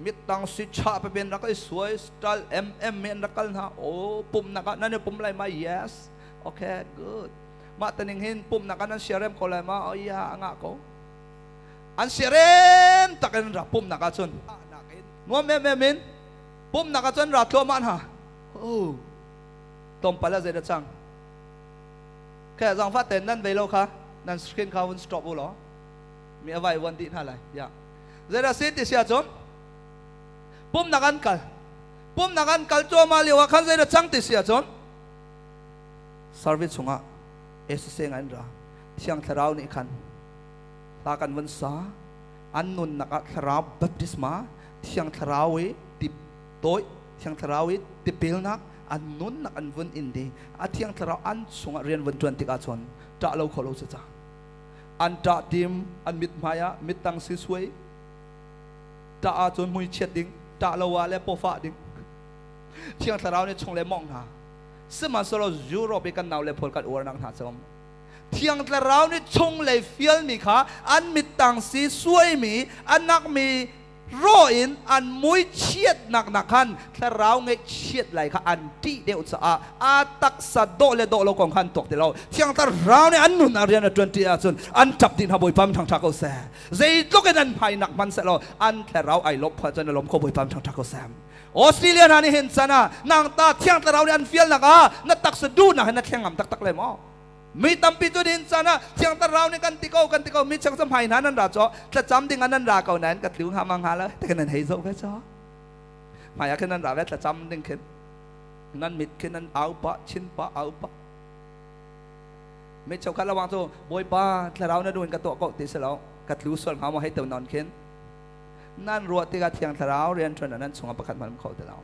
mittang si cha pe rak i suai style mm men rak kal hna o pum nak ah nan i pum lai ma yes okay good mah taning hin pum nak ah nan siarem ko lai ma oh yeah anga ko an siarem tak in ra pum nak ah cun nuam mem mem in pum nak ah cun ra thluahmah hna oh tlawmpal ah zei dah cang khe zangfa ten nan vei lo kha nan screen kha vun stop u law mi avai wan dih hna lai ya zeidah si ti si ahcun pumnak an kal pumnak an kal cuahmah lio ah khan zeidah cang ti si ahcun service chungah SSA ngai an ra Thiang Thlarau nih khan hla kan vun sa an nunnak ah thlarau baptisma Thiang Thlarau i tip tawi Thiang Thlarau i tipilnak an nunnak an vun in di a Thiang Thlarau an chungah rian vun ṭuan tikah cun ṭah lo kho lo si cang an ṭah tim an mithmai ah mittang si suai ṭah ahcun mui chiat ding ṭah lo ah le pawfah ding Thiang Thlarau nih chung le mawngh hna sihmanhsehlaw Europe i kan nau le pawl kan uarnak hna cu Thiang Thlarau nih chunglei fialmi kha an mittang si suaimi a nakmi raw in an mui chiatnak nak khan thlarau ngaihchiat lai kha an ṭih deuh caah a taksa dawh le dawh lo kong kha an tuak ti lo thiang thlarau nih an nun ah rian a ṭuan ṭi ahcun an ṭap dih hna bawipa min ṭhangṭha ko seh zeitluk in an hmai nak hman seh law an thlarau ai lawmh phuah cun a lawm kho bawipa min ṭhangṭha ko seh Australia hna nih hin chan ah nang ta thiang thlarau nih an fialnak ah na taksa duhnak hin na thleng ngam taktak le maw Mi tampi cu din caan ah Thiang Thlarau nih kan ti ko kan ti ko mi chang hmai hna nan ra cho thlacam ding ah nan ra ko nain ka tlu hnga ma hnga lo te nan hei zoh ve cho hmai ah khin nan ra ve thlacam ding khin nan mit khin nan au pa chin pa au pa mi cheu khat lawang cu bawipa thlarau na duin ka tuah ko ti si lo ka tlu sual hnga maw hei to non khin nan ruah tikah thiang thlarau rian ṭuan nan chungah pakhat hmanh kho ti lo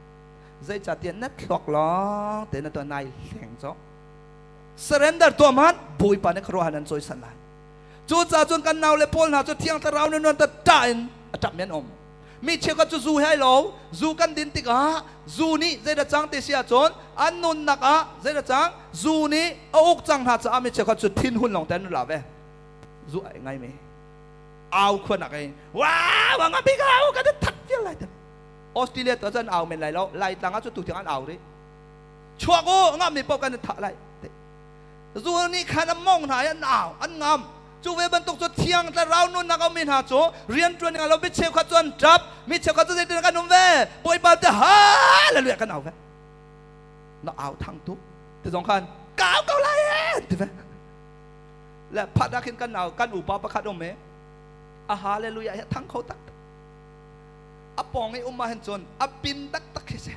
zeicahtiah na thluak lawng te na tuah nai hleng cho Surrender tuah hmanh Bawipa nih khuaruahhar an cawisan lai. Cucaah cun kan nau le pawl hna cu Thiang Thlarau nih nuan ṭah in a ṭap mi an um. Mi cheukhat cu zu he ai lo. Zu kan din tikah zu nih zeidah cang ti si ahcun an nunnak ah zeidah cang zu nih a uk cang hna caah mi cheukhat cu thinhun lawng te an la ve. Zu ai ngai mi au khuanak ei wow nga bik au kan that vial lai te. Australia to cun au men lai lo. Laitlang ah cu tu tiang an au rih. Chuak u ngammi paoh kan i thah lai zu nih khan a mong hna i an au an ngam cu ve bantuk cu thiang thlarau nunnak a ummi hna cu rian ṭuan ning lo mi cheukhat cu an ṭap mi cheukhat cu zeitin kan um ve bawipa te hallelujah kan au ve na au thang tuk ti zong khan ka au ko lai e ti ve le phat ah khin kan au kan upa pakhat um e a hallelujah hi thang kho tak a pong i um ah hin cun a pin tak tak khi si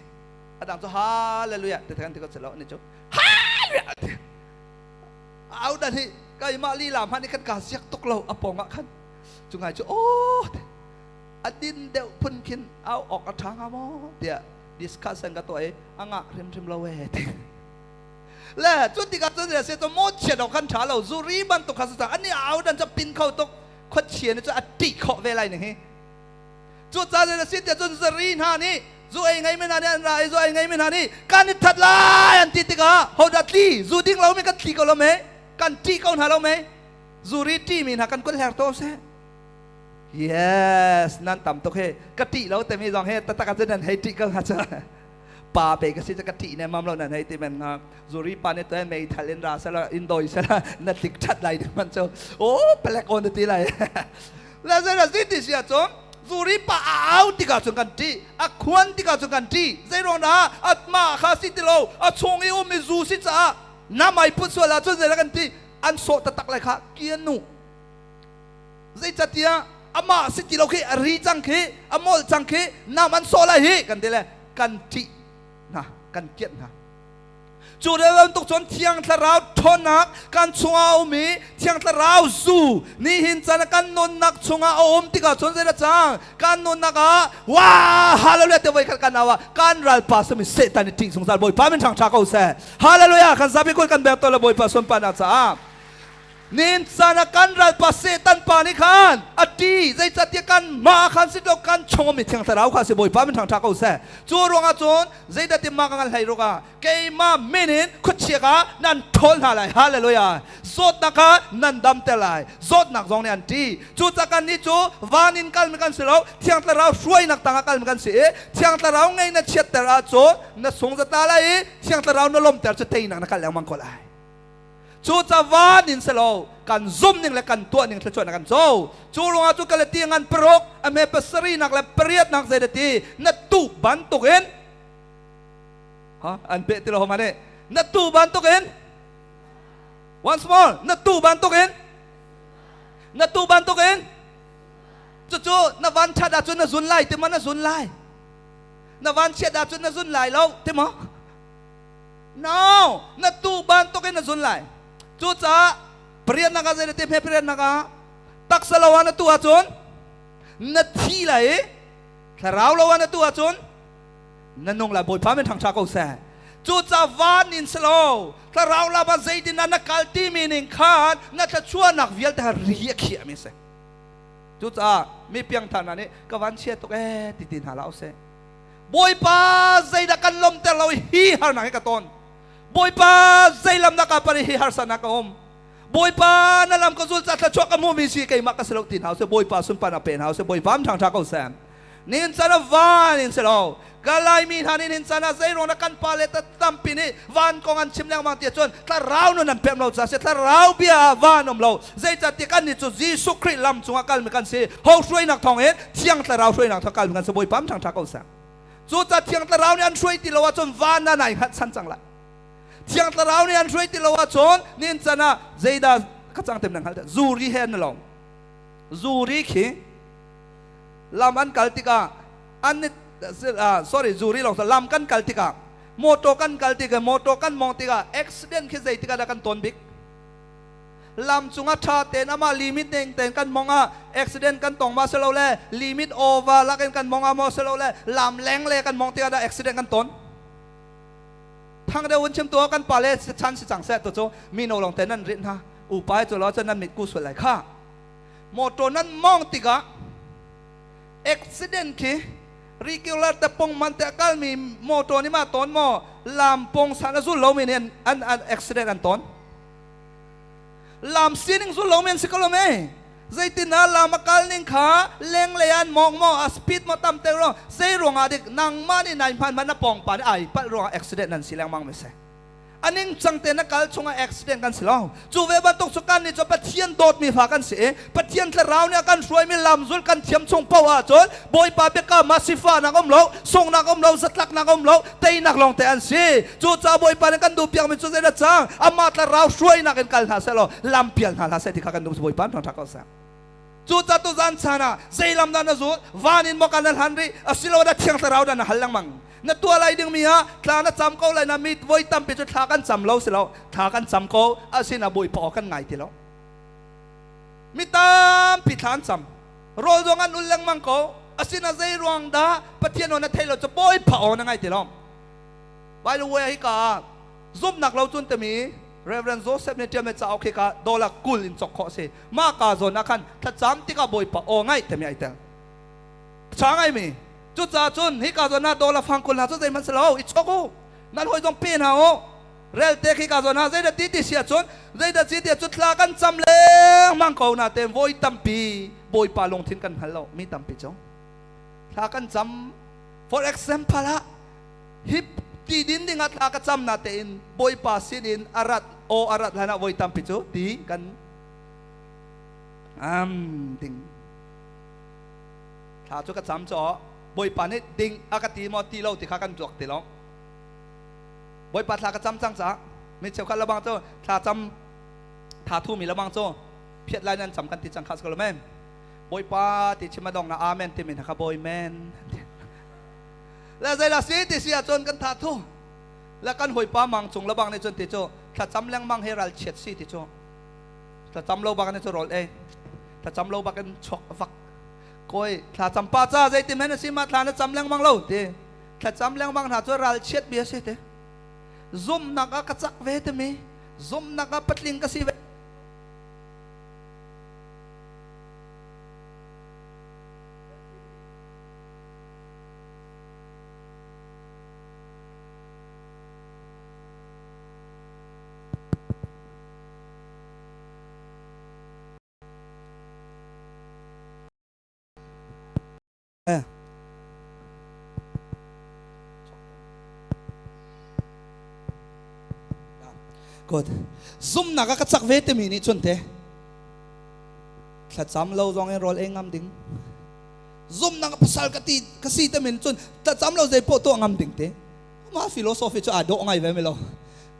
a dang cu hallelujah ti kan ti ko lo ni cu hallelujah. Au dan hi keimah lila hmanh nih kan ka siak tuk lo a pawng ah khan. Cu ngai cu aw a din deuh phun khin au awk a ṭha hnga maw tiah discuss an ka tuah i a ngah hrimhrim lo ee ti. Le cu tikah cun se cu maw chiat awk khan ṭha lo zuri bantuk kha si cang ani au dan cu pin kho tuk khuachia nih cu a ṭih khawh ve lai ning hi. Cucaah a si tiah cun zari hna nih zu ei ngei mi hna nih an ra i zu ei ngei mi hna nih kan i that lai an ti tikah hodah tli zu ding lomi kan tli ko lo mei kan ṭih ko hna lo mei zuri ṭihmi hna kan kut hler to seh. Yes, nan tam tuk he ka ṭih lo temi zong he taktak ah cun nan hei ṭih ko hna cu. Pa pe ka si cu ka ṭih ne mam lo nan hei ti men hnga. Zuri pa nih tuan meithal in ra sela in doi sela na tlik ṭhat lai ding man cu oh palek on na ti lai. Lazarus ti si ahcun zuri pa a au tikah cun kan ṭih, a khuan tikah cun kan ṭih. Zeiruang dah atma kha si ti lo, a chung i ummi zu si caah nam ai put sual ahcun zeidah kan ti? An sawh taktak lai kha kian nu. Zeicatiah amah si ti lo khi a ri cang khi, a molh cang khi, nam an sawh lai hi kan ti le kan ṭih hna, kan kianh hna. Cu bantuk cun Thiang Thlarau ṭhawnnak kan chungah a um i Thiang Thlarau zu nihin caan ah kan nunnak chungah a um tikah cun zeidah cang kan nunnak ah wah hallelujah te voi khat kan au ah kan ralpa sami Satan i ṭih zungzal Bawipa min ṭhang ṭha ko seh. Hallelujah kan zapi kut kan bek to le Bawipa sunparnak caah Nin caan ah kan ralpa Satan pa nih khan a ṭi zeicahtiah kan mah khan si lo kan chung mi Thiang Thlarau kha si Bawipa min ṭhangṭha ko seh. Cu ruangah cun zeidah ti mah ka ngan hlei ruk ah keimah min in khuachia kha nan ṭhawl hna lai. Hallelujah. Zawtnak kha nan damter lai. Zawtnak zong nih an ṭi. Cucaah kannih cu van in kalmi kan si lo, Thiang Thlarau hruainak tangah kalmi kan si i Thiang Thlarau ngei na chiatter ahcun na sung zata lai i Thiang Thlarau na lawmter cu teinak na kal lengmang ko lai. Cu cavan in selo kan zum ning le kan tuah ning thluachuah na kan co. Cu ruangah cu kalati ngan paruk a hme pasarih nak le pariat nak zei ti na tu bantuk in ha an pe ti lo homa ne na tu bantuk in once more na tu bantuk in na tu bantuk in cucu na van that ahcun na zun lai ti ma na zun lai na van chiat ahcun na zun lai lo ti ma No, na tu bantuk in na zun lai. Cucaah pariatnak ah zei te hme pariatnak ah taksa lo ah na tu ahcun na thi lai i thlarau lo ah na tu ahcun na nung lai. Bawipa min ṭhangṭha ko seh. Cucaah van in silo thlarau lam ah zeitin ah na kal timi ning khan na thluachuahnak vialte kha ri a khiah mi a si. Cucaah mi piangthar hna nih ka van chia tuk ee ti ti hna hlah usih. Bawipa zeidah kan lawmter lo hi harnak hi ka ton. Bawipa zei lam dah ka par hi harsatnak ka um. Bawipa na lam ka zul ca thluachuah ka hmuhmi si keimah ka si lo ti hna usih. Bawipa sunparnak pe hna usih. Bawipa am ṭhangṭha ko seh. Nihin caan ah van in si lo. Ka Laimi hna nih nihin caan ah zeiruang dah kan pale tampi nih van kong an chim lengmang ti ahcun thlarau nun an pemh lo caah si thlarau bia ah van um lo. Zeicahtiah kannih cu Jesuh Khrih lam cungah kalmi kan si. Ho hruainak thawngin Thiang Thlarau hruainak thawng kalmi kan si. Bawipa ṭhangṭha ko seh. Cucaah Thiang Thlarau nih an hruai ti lo ahcun van ah nai hngalh chan cang lai. Thiang Thlarau nih an hruai ti lo ahcun nihin can ah zeidah ka cang tem na hngalh zuri he an lo. Zuri khi lam an kal tikah an sorry zuri long lam kan kal tikah motor kan kal tikah motor kan mong tikah accident khi zei tikah dah kan ton bik lam cungah ṭha tein amah limit ning tein kan mong ah accident kan tong ma silo le limit over lakin kan mong ah maw silo le lam leng le kan mong tikah dah accident kan ton thang deuh in chim tu kan pa le chan si cang seh to cu mino long te nan rit hna upa cu lo cun nan mit ku sual lai kha motor nan mong tikah accident khi regular te pong man te kal mi motor ni ma ton mo lam pong san a zul lo mi nih an an accident an ton Lam sining zu lo men si ko lo me. Zeitin ah lam a kal ning kha lenglei an mawng maw a speed maw tam te ro zei ruangah dik nangmah nih nai hman man na pawng pa nih ai palh ruangah accident nan si lengmang me se. Aning cang te na kal chungah accident kan si lo. Cu ve bantuk cu kan nih cu Pathian dawtmi fa kan si i Pathian thlarau nih a kan hruaimi lamzul kan thiam chung paoh ahcun Bawipa biakam ah sifahnak um lo, sunghnak um lo, zatlaknak um lo, teinak lawng te an si. Cucaah Bawipa nih kan duh piakmi cu zeidah cang? Amah thlarau hruainak in kal hna seh law lam pial hna hlah seh ti kha kan duh. Bawipa ṭhangṭha ko seh. Cucaah tuzan chan ah zei lam dah na zul? Van in maw kan na hlan rih? Asiloah dah Thiang Thlarau dah na hal lengmang? Na tua lai ding mi ah thla na cam ko lai na mi voi tampi cu thla kan cam lo si lo thla kan cam ko asina Bawipa aw kan ngai ti lo. Mi tampi thla an cam rawl zong an ul lengmang ko asina zei ruang dah Pathian aw na thei lo cu Bawipa aw na ngai ti lo. By the way hi ka zumnak lo cun timi Reverend Joseph nih ṭialmi cauk hi ka dollar 20 in cawk khawh a si. Mah ka zawn ah khan thlacam tikah Bawipa aw ngaih timi ai tel. Ṭha ngaimi. Cucaah cun hika zawn ah dollar fang 20 hna cu zeihmanh si lo, i chawk u. Nan hawi zong pe hna u. Relte khi ka zawn ah zeidah ti ti si ahcun zeidah si ti ahcun thla kan cam lengmang ko na tein voi tampi Bawipa lungthin kan hngal lo mi tampi cu. Thla kan cam. For example ah hi ti din ding ah thla ka cam na tein Bawipa sin in arat aw arat hlan ah voi tampi cu ti kan ding. Thla cu ka cam caw Bawipa nih ding a ka ti maw ti lo ti kha kan tuak ti lo. Bawipa thla ka cam cang caah mi cheukhat lebang cu thla cam tha thu mi lebang cu phiat lai nan cam kan ti cang kha si men. Bawipa ti chim a dong na amen ti mi kha bawi men. Le zei la si ti si ahcun kan tha thu. Le kan hawipa mang cung lebang nih cun ti cu thla cam lengmang he ral chiat si ti cu. Thla cam lo bak in cu rawl ei. Thla cam lo bak in chuak vak Kawi thlacam pa ca zeitin hen a si ma thla na cam lengmang lo ti thlacam lengmang hna cu ralchiat bia si ti zumnak ah ka cak ve timi zumnak ah patling ka si ve. Good. Zumnak a ka cak ve timi nih cun te thlacam lo zong in rawl ei ngam ding. Zumnak pasal ka ti ka si te min cun thlacam lo zei poh tuah ngam ding te. Mah philosophy cu aa dawh ngai ve mi lo.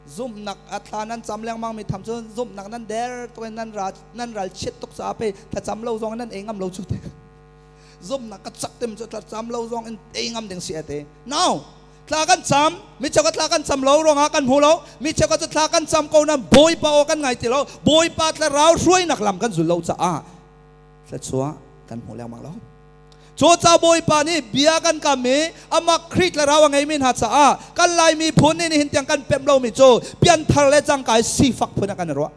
Zumhnak a thla nan cam lengmang mi tham cu zumhnak nan der tuk in nan ral nan ral chiat tuk caah pei thlacam lo zong in nan ei ngam lo cu te. Zumhnak ka cak tim cu thlacam lo zong in ei ngam ding si ate. Now thla kan cam mi cheu ka thla kan cam lo ruangah kan hmu lo mi cheu ka cu thla kan cam ko nan Bawipa aw kan ngai ti lo Bawipa thlarau hruainak lam kan zul lo caah thluachuah kan hmu lengmang lo. Cucaah Bawipa nih bia kan kam i amah Khrih Thlarau a ngeimi hna caah kan Lai miphun nih nihin tiang kan pemh lomi cu pianthar le cangka i sifak phun ah kan i ruah.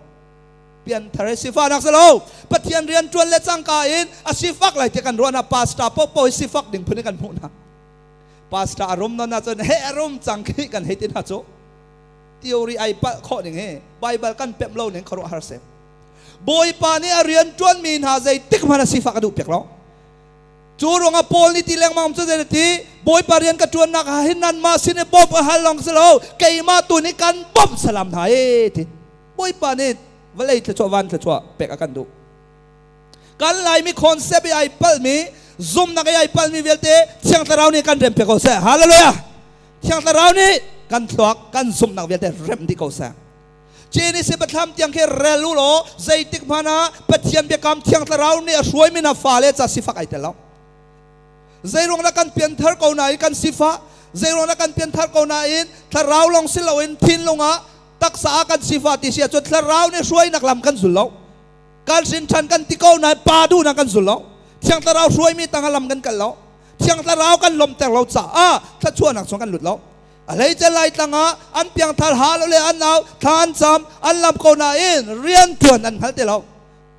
Pianthar i sifahnak si lo. Pathian rian ṭuan le cangka in a sifak lai ti kan ruah hna. Pastor paohpaoh hi sifak ding phun in kan hmuh hna. Pastor a rum non ahcun he a rum cang khi kan hei ti hna cu. Theory ai palh khawh ning hi Bible kan pemh lo ning khuaruah har si. Bawipa nih a rian ṭuanmi hna zeitik hmanh a sifak a duh piak lo. Cu ruangah Paul nih ti lengmang cu zei ti Bawipa rian ka ṭuannak ah hin nanmah sin i bawmh a hal lawng si lo keimah tu nih kan bawmh salam hna e ti. Bawipa nih vawlei thluachuah van thluachuah pek a kan duh. Kan Laimi concept i ai palhmi zumnak i ai palhmi vialte Thiang Thlarau nih kan rem piak ko seh. Hallelujah! Thiang Thlarau nih kan thluak kan zumhnak vialte remh dih ko seh. Genesis biathlam tiang khi rel u law zeitik hmanh ah Pathian biakam Thiang Thlarau nih a hruaimi hna fale ca sifak ai tel lo. Zeiruang dah kan pianthar ko nain kan sifah, zeiruang dah kan pianthar ko nain thlarau lawng si loin thinlung ah taksa ah kan sifah ti si ahcun thlarau nih hruainak lam kan zul lo. Kan hrin ṭhan kan ti ko nain pa duhnak kan zul lo. Thiang Thlarau hruaimi tangah lam kan kal lo. Thiang Thlarau kan lawmhter lo caah thluachuahnak chung kan lut lo. A hleice Laitlang ah an piangthar ha lo le an au thla an cam an lam ko nain rian ṭuan an hngal ti lo.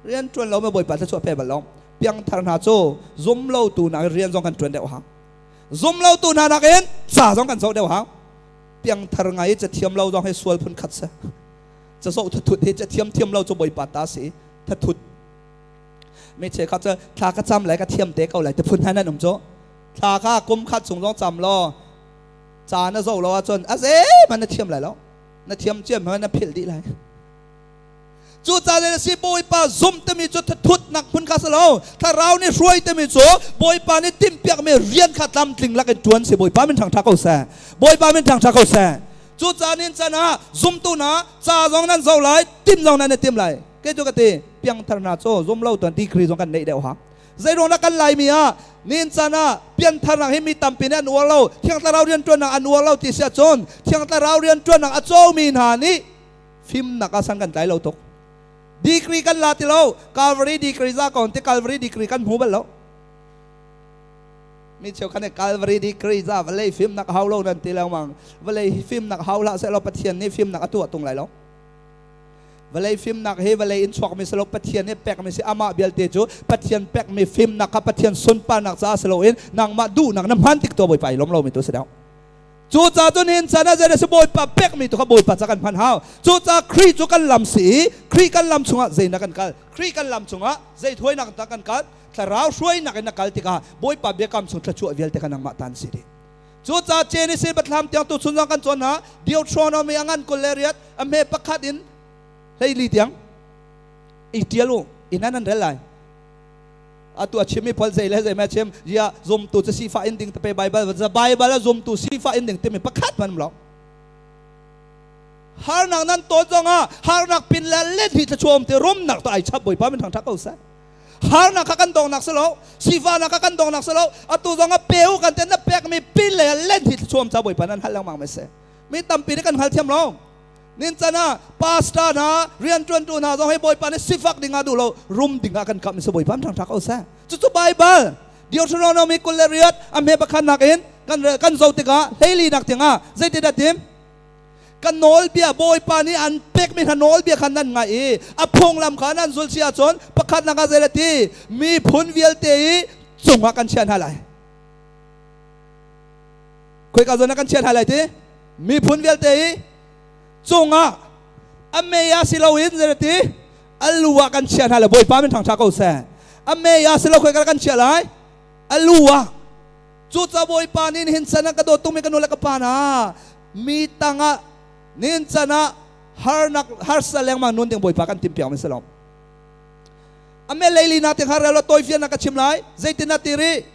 Rian ṭuan lo ma Bawipa thluachuah pe bal lo. Piangthar hna cu zum lo tu nakin rian zong kan ṭuan deuh hang. Zum lo tu hna nakin ca zong kan zoh deuh hang. Piangthar ngai i cathiam lo zong hi sual phun khat si. Ca zoh thathut hi cathiam thiam lo cu Bawipa ta si. Thathut. Mi cheukhat cu thla ka cam lai ka thiam te ko lai ti phun hna nan um cu. Thla kha kum khat chung zong cam law ca na zoh lo ahcun a zeihmanh na thiam lai lo na thiam ciam hmanh na philh dih lai. Cucaah le si Bawipa zum timi cu thutnak hmun kha si lo thlarau nih hruai timi cu Bawipa nih timhpiakmi rian kha tlamtling lak in ṭuan si. Bawipa min ṭhangṭha ko seh. Bawipa min ṭhangṭha ko seh. Cucaah nin can ah zumtu hna ca zong nan zoh lai tim zong nan i tim lai. Kei cu ka ti piangthar hna cu zum lo tuan degree zong kan neih deuh ha. Zeiruang dah kan Laimi ah nin caan ah piantharnak hi mi tampi nih an uar lo, Thiang Thlarau rianṭuannak an uar lo ti si ahcun Thiang Thlarau rianṭuannak a comi hna nih fimnak ah san kan tlai lo tuk. Degree kan la ti lo, Calvary degree za ko ti Calvary degree kan hmu bal lo. Mi cheukhat nih Calvary degree za vawlei fimnak hau lo nan ti lengmang. Vawlei fimnak hau hlah sehlaw Pathian nih fimnak a tuah tung lai lo. Vawlei fimnak hi vawlei in chuakmi si lo, Pathian nih pekmi si. Amah vialte cu Pathian pekmi fimnak kha Pathian sunparnak caah si loin nangmah duhnak na hman tik tu Bawipa i lawm lomi tu si deuh. Cucaah cun hin chan ah zei si Bawipa pekmi tu kha Bawipa ca kan hman hau. Cucaah Khrih cu kan lam si i Khrih kan lam chungah zeinak kan kal. Khrih kan lam chungah zei thuainak dah kan kal. Thlarau hruainak in na kal tikah Bawipa biakam chung thluachuah vialte kha nangmah tan si dih. Cucaah Genesis Biathlam tiang tu chun zong kan cawn hna. Deuteronomy a ngan 28 a hme pakhat in 14 tiang i ṭial u inn ah nan rel lai. Atu a chimmi pawl zei le zei ma chim ya zumtu cu sifah in ding te Bible Bible a zumtu sifah in ding timi pakhat man lo. Harnak nan ton zongah harnak pin le let hi thlachuam te rumnak to ai chap Bawipa min thangṭhat ko seh. Harnak kha kan dongnak si lo, sifahnak kha kan dongnak si lo. Atu zong ah pe u kan te na pekmi pin le len hi thlachuam ca Bawipa nan hal lengmang mai seh. Mi tampi nih kan hngal thiam lo. Nin can ah pastor hna rianṭuantu hna zong hi Bawipa nih sifak ding ah duh lo, rum ding ah kan kamh si Bawipa thangṭha ko seh. Cucu Bible Deuteronomy 28 a hme pakhat nakin kan kan zoh tikah 14 nak tiangah zeitindah tim? Ka nawlbia Bawipa nih an pekmi hna nawlbia kha nan ngaih i a phunglam kha nan zulh si ahcun pakhatnak ah zei le ti miphun vialte i cungah kan chiah hna lai. Khoika zawn ah kan chiah hna lai ti? Miphun vialte i cungah a mei ah si loin zei le ti a lu ah kan chiah hna lai. Bawipa min thangṭha ko seh. A mei ah si lo khoika kan chiah lai? A lu ah. Cucaah Bawipa nih nihin can ah ka dawt tukmi ka nu le ka pa hna mi tangah nihin can ah harnak harsa lengmang nun ding Bawipa kan timpiak mi si lo. A me leili na te kha rel tawifian na ka chim lai. Zeitin na ti rih?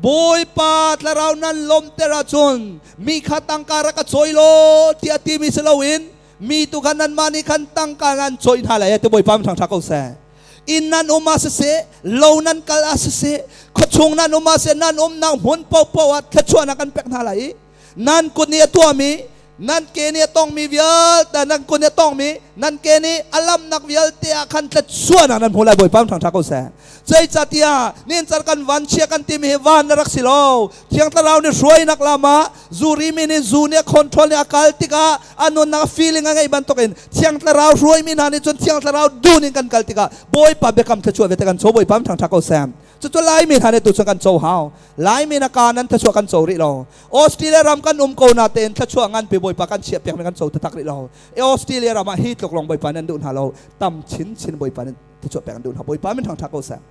Bawipa thlarau nan lawmter ahcun mi kha tangka rak ka cawi law tiah timi si loin mi tu kha nanmah nih khan tangka nan cawih hna lai ti Bawipa min thangṭha ko seh. Inn nan um ah siseh, lo nan kal ah siseh, khuachung nan um ah siseh, nan umnak hmun paohpaoh ah thluachuahnak kan pek hna lai i nan kut nih a tuahmi, nan ke nih a tongmi vialte, nan kut nih a tongmi, nan ke nih a lamnak vialte ah khan thluachuahnak nan hmu lai. Bawipa thangṭha ko seh. Zeicahtiah nincar kan van chia kan timi hi van na rak si lo. Thiang Thlarau nih hruainak lam ah zurimi nih zu nih a control nih a kal tikah a nunnak feeling a ngeih bantukin Thiang Thlarau hruaimi hna nih cun Thiang Thlarau dun in kan kal tikah Bawipa biakam thluachuah vialte kan co. Bawipa thangṭha ko seh. Cucu Laimi hna nih tu cun kan co hau. Laimi na ka nan thluachuah kan co rih lo. Australia ram kan um ko na tein thluachuah nganpi Bawipa kan chiah piakmi kan co taktak rih lo. Australia ram ah hi tluk lawng Bawipa nan duh hna lo. Tam chinchin Bawipa nan thluachuah pek an duh hna. Bawipa min thangṭha ko seh.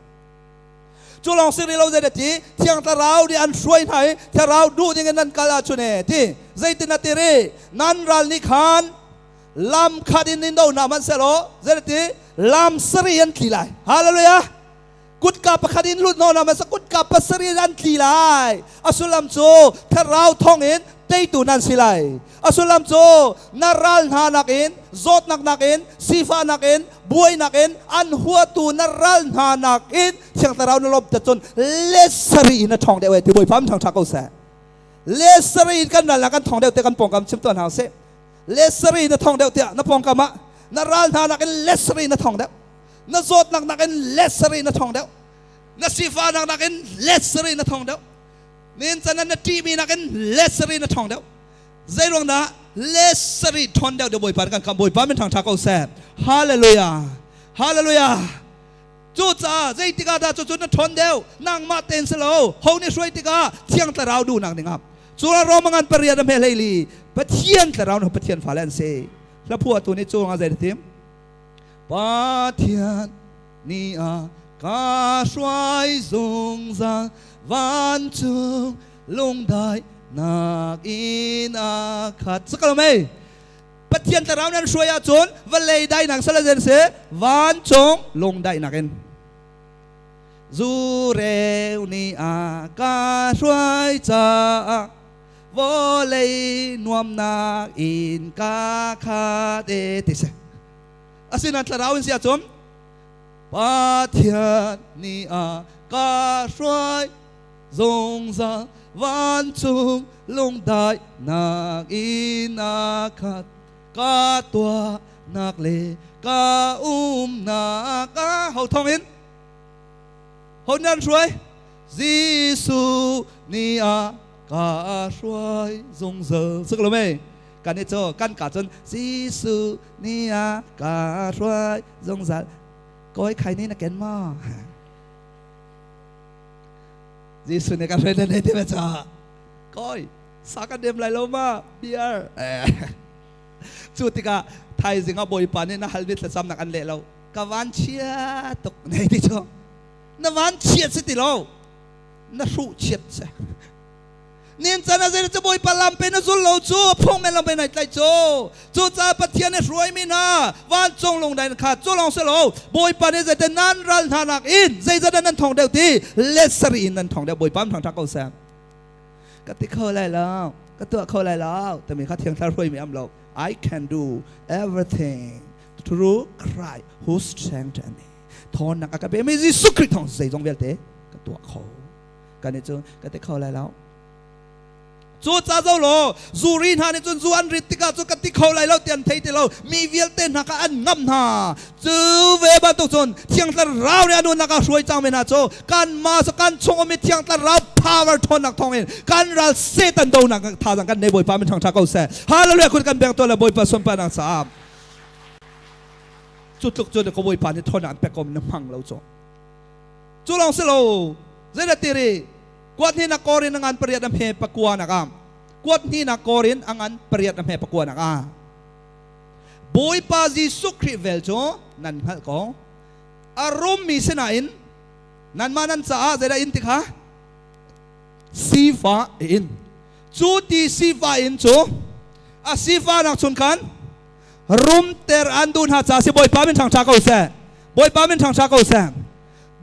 Cu lawng si rih lo zei ti Thiang Thlarau nih an hruai hna i Thlarau duh ding in nan kal ahcun e ti zeitin a ti ri nan ral nih khan lam khat in in do hna hmanh sehlaw zei ti lam sarih an tli lai. Hallelujah. Kutka pakhat in lut hna hmanh kutka pasarih in an tli lai. A sullam cu Thlarau thawng in teitu nan si lai. A sullam cu na ral hna nakin, zawtnak nakin, sifah nakin, buainak in, an huatu na ral hna nakin Thiang Thlarau na lawmh cun let sarih in a ṭhawng deuh e ti Bawipa min ṭhangṭha ko seh. Let sarih in kan ral kan thawng deuh te kan pawngkam chim tuan hau seh. Let sarih in a thawng deuh tiah na pawngkam ah na ral hna nakin let sarih in a thawng deuh. Na zawtnak nakin let sarih in a thawng deuh. Na sifahnak nakin let sarih in a thawng deuh. Nin can na ṭihmi nakin let sarih in a ṭhawng deuh. Zeiruang dah let sarih ṭhawn deuh deuh Bawipa kan kam Bawipa min ṭhangṭha ko seh. Hallelujah. Hallelujah. Cucaah zeitik ah dah cucu na ṭhawn deuh? Nangmah tein si lo. Ho nih hruai tikah Thiang Thlarau duhnak ning ah. Cu Roma ngan pariat a hme 14 Pathian Thlarau na Pathian fale an si. Hla phuahtu nih cu nga zei tim? Pathian ni ah ka hruai zungzal vancung lungdai nak in a khat. Sakalo mei? Pathian thlarau nan hruai ahcun vawlei dainak salazen si vancung lungdaihnak in zureu ni a ka hruai caah vawlei nuamnak in ka khat e ti si. Asinain thlarau in si ahcun Pathian ni a ka hruai zungzal vancung lungdai nak in a khat ka tuahnak le ka umnak ah ho thong in ho nan hruai Jesuh ni a ka hruai zungzal sik lo mei kan i cho kan ka cun Jesuh ni a ka hruai zungzal koi khai ni na ken ma Jesuh nih ka hruai na nei ti ve ca koi sa ka dem lai lo ma beer cu tikah thaizing ah bawipa nih na halmi thlacamnak an leh lo ka van chia tuk nei ti cu na van chiat si ti lo na hruh chiat si nin can ah zei cu bawipa lam pe na zul lo cu phung men lam pe nai tlai cu cu ca pathian nih hruai mi hna vancung lungdai kha cu lawng si lo bawipa nih zeite nan ral hna nak in zeizat nan thong deuh ti let sarih in nan thong deuh bawipa thang thak ko seh ka ti kho lai lo ka tuah kho lai lo timi kha thiang thlarau hruai mi am lo I can do everything through Christ who strengthen me thawnnak a ka pe mi Jesuh Christ thawng zeizong vialte ka tuah kho kan i cu ka ti kho lai lo Cu ca zo law zuri hna nih cun zu an rit tikah cu ka ti kho lai lo ti an thei ti lo mi vialte hna kha an ngamh hna cu ve bantuk cun thiang thlarau nih a nunnak ah hruai cang mi hna cu kan ma cu kan chung ummi thiang thlarau power ṭhawnnak thawngin kan ral Satan donak thazaang kan nei Bawipa min ṭhangṭha ko seh hallelujah kun kan beng tuah le Bawipa sunparnak caah cu tluk cun ka Bawipa nih ṭhawnnak an pek ko na hmang lo cu cu lawng si lo zeidah ti ri kuat hnih nak korin a ngan pariat a hme pakua nak ah kuat hnih nak korin a ngan pariat a hme pakua nak ah Bawipa Jesuh Khrih vel cu nan hngalh ko a rummi sinain nanmah nan caah zeidah in ti kha sifa in cu ti sifa in cu a sifa nak chun khan rumter an duh hna ca si Bawipa min ṭhangṭha ko seh Bawipa min ṭhangṭha ko seh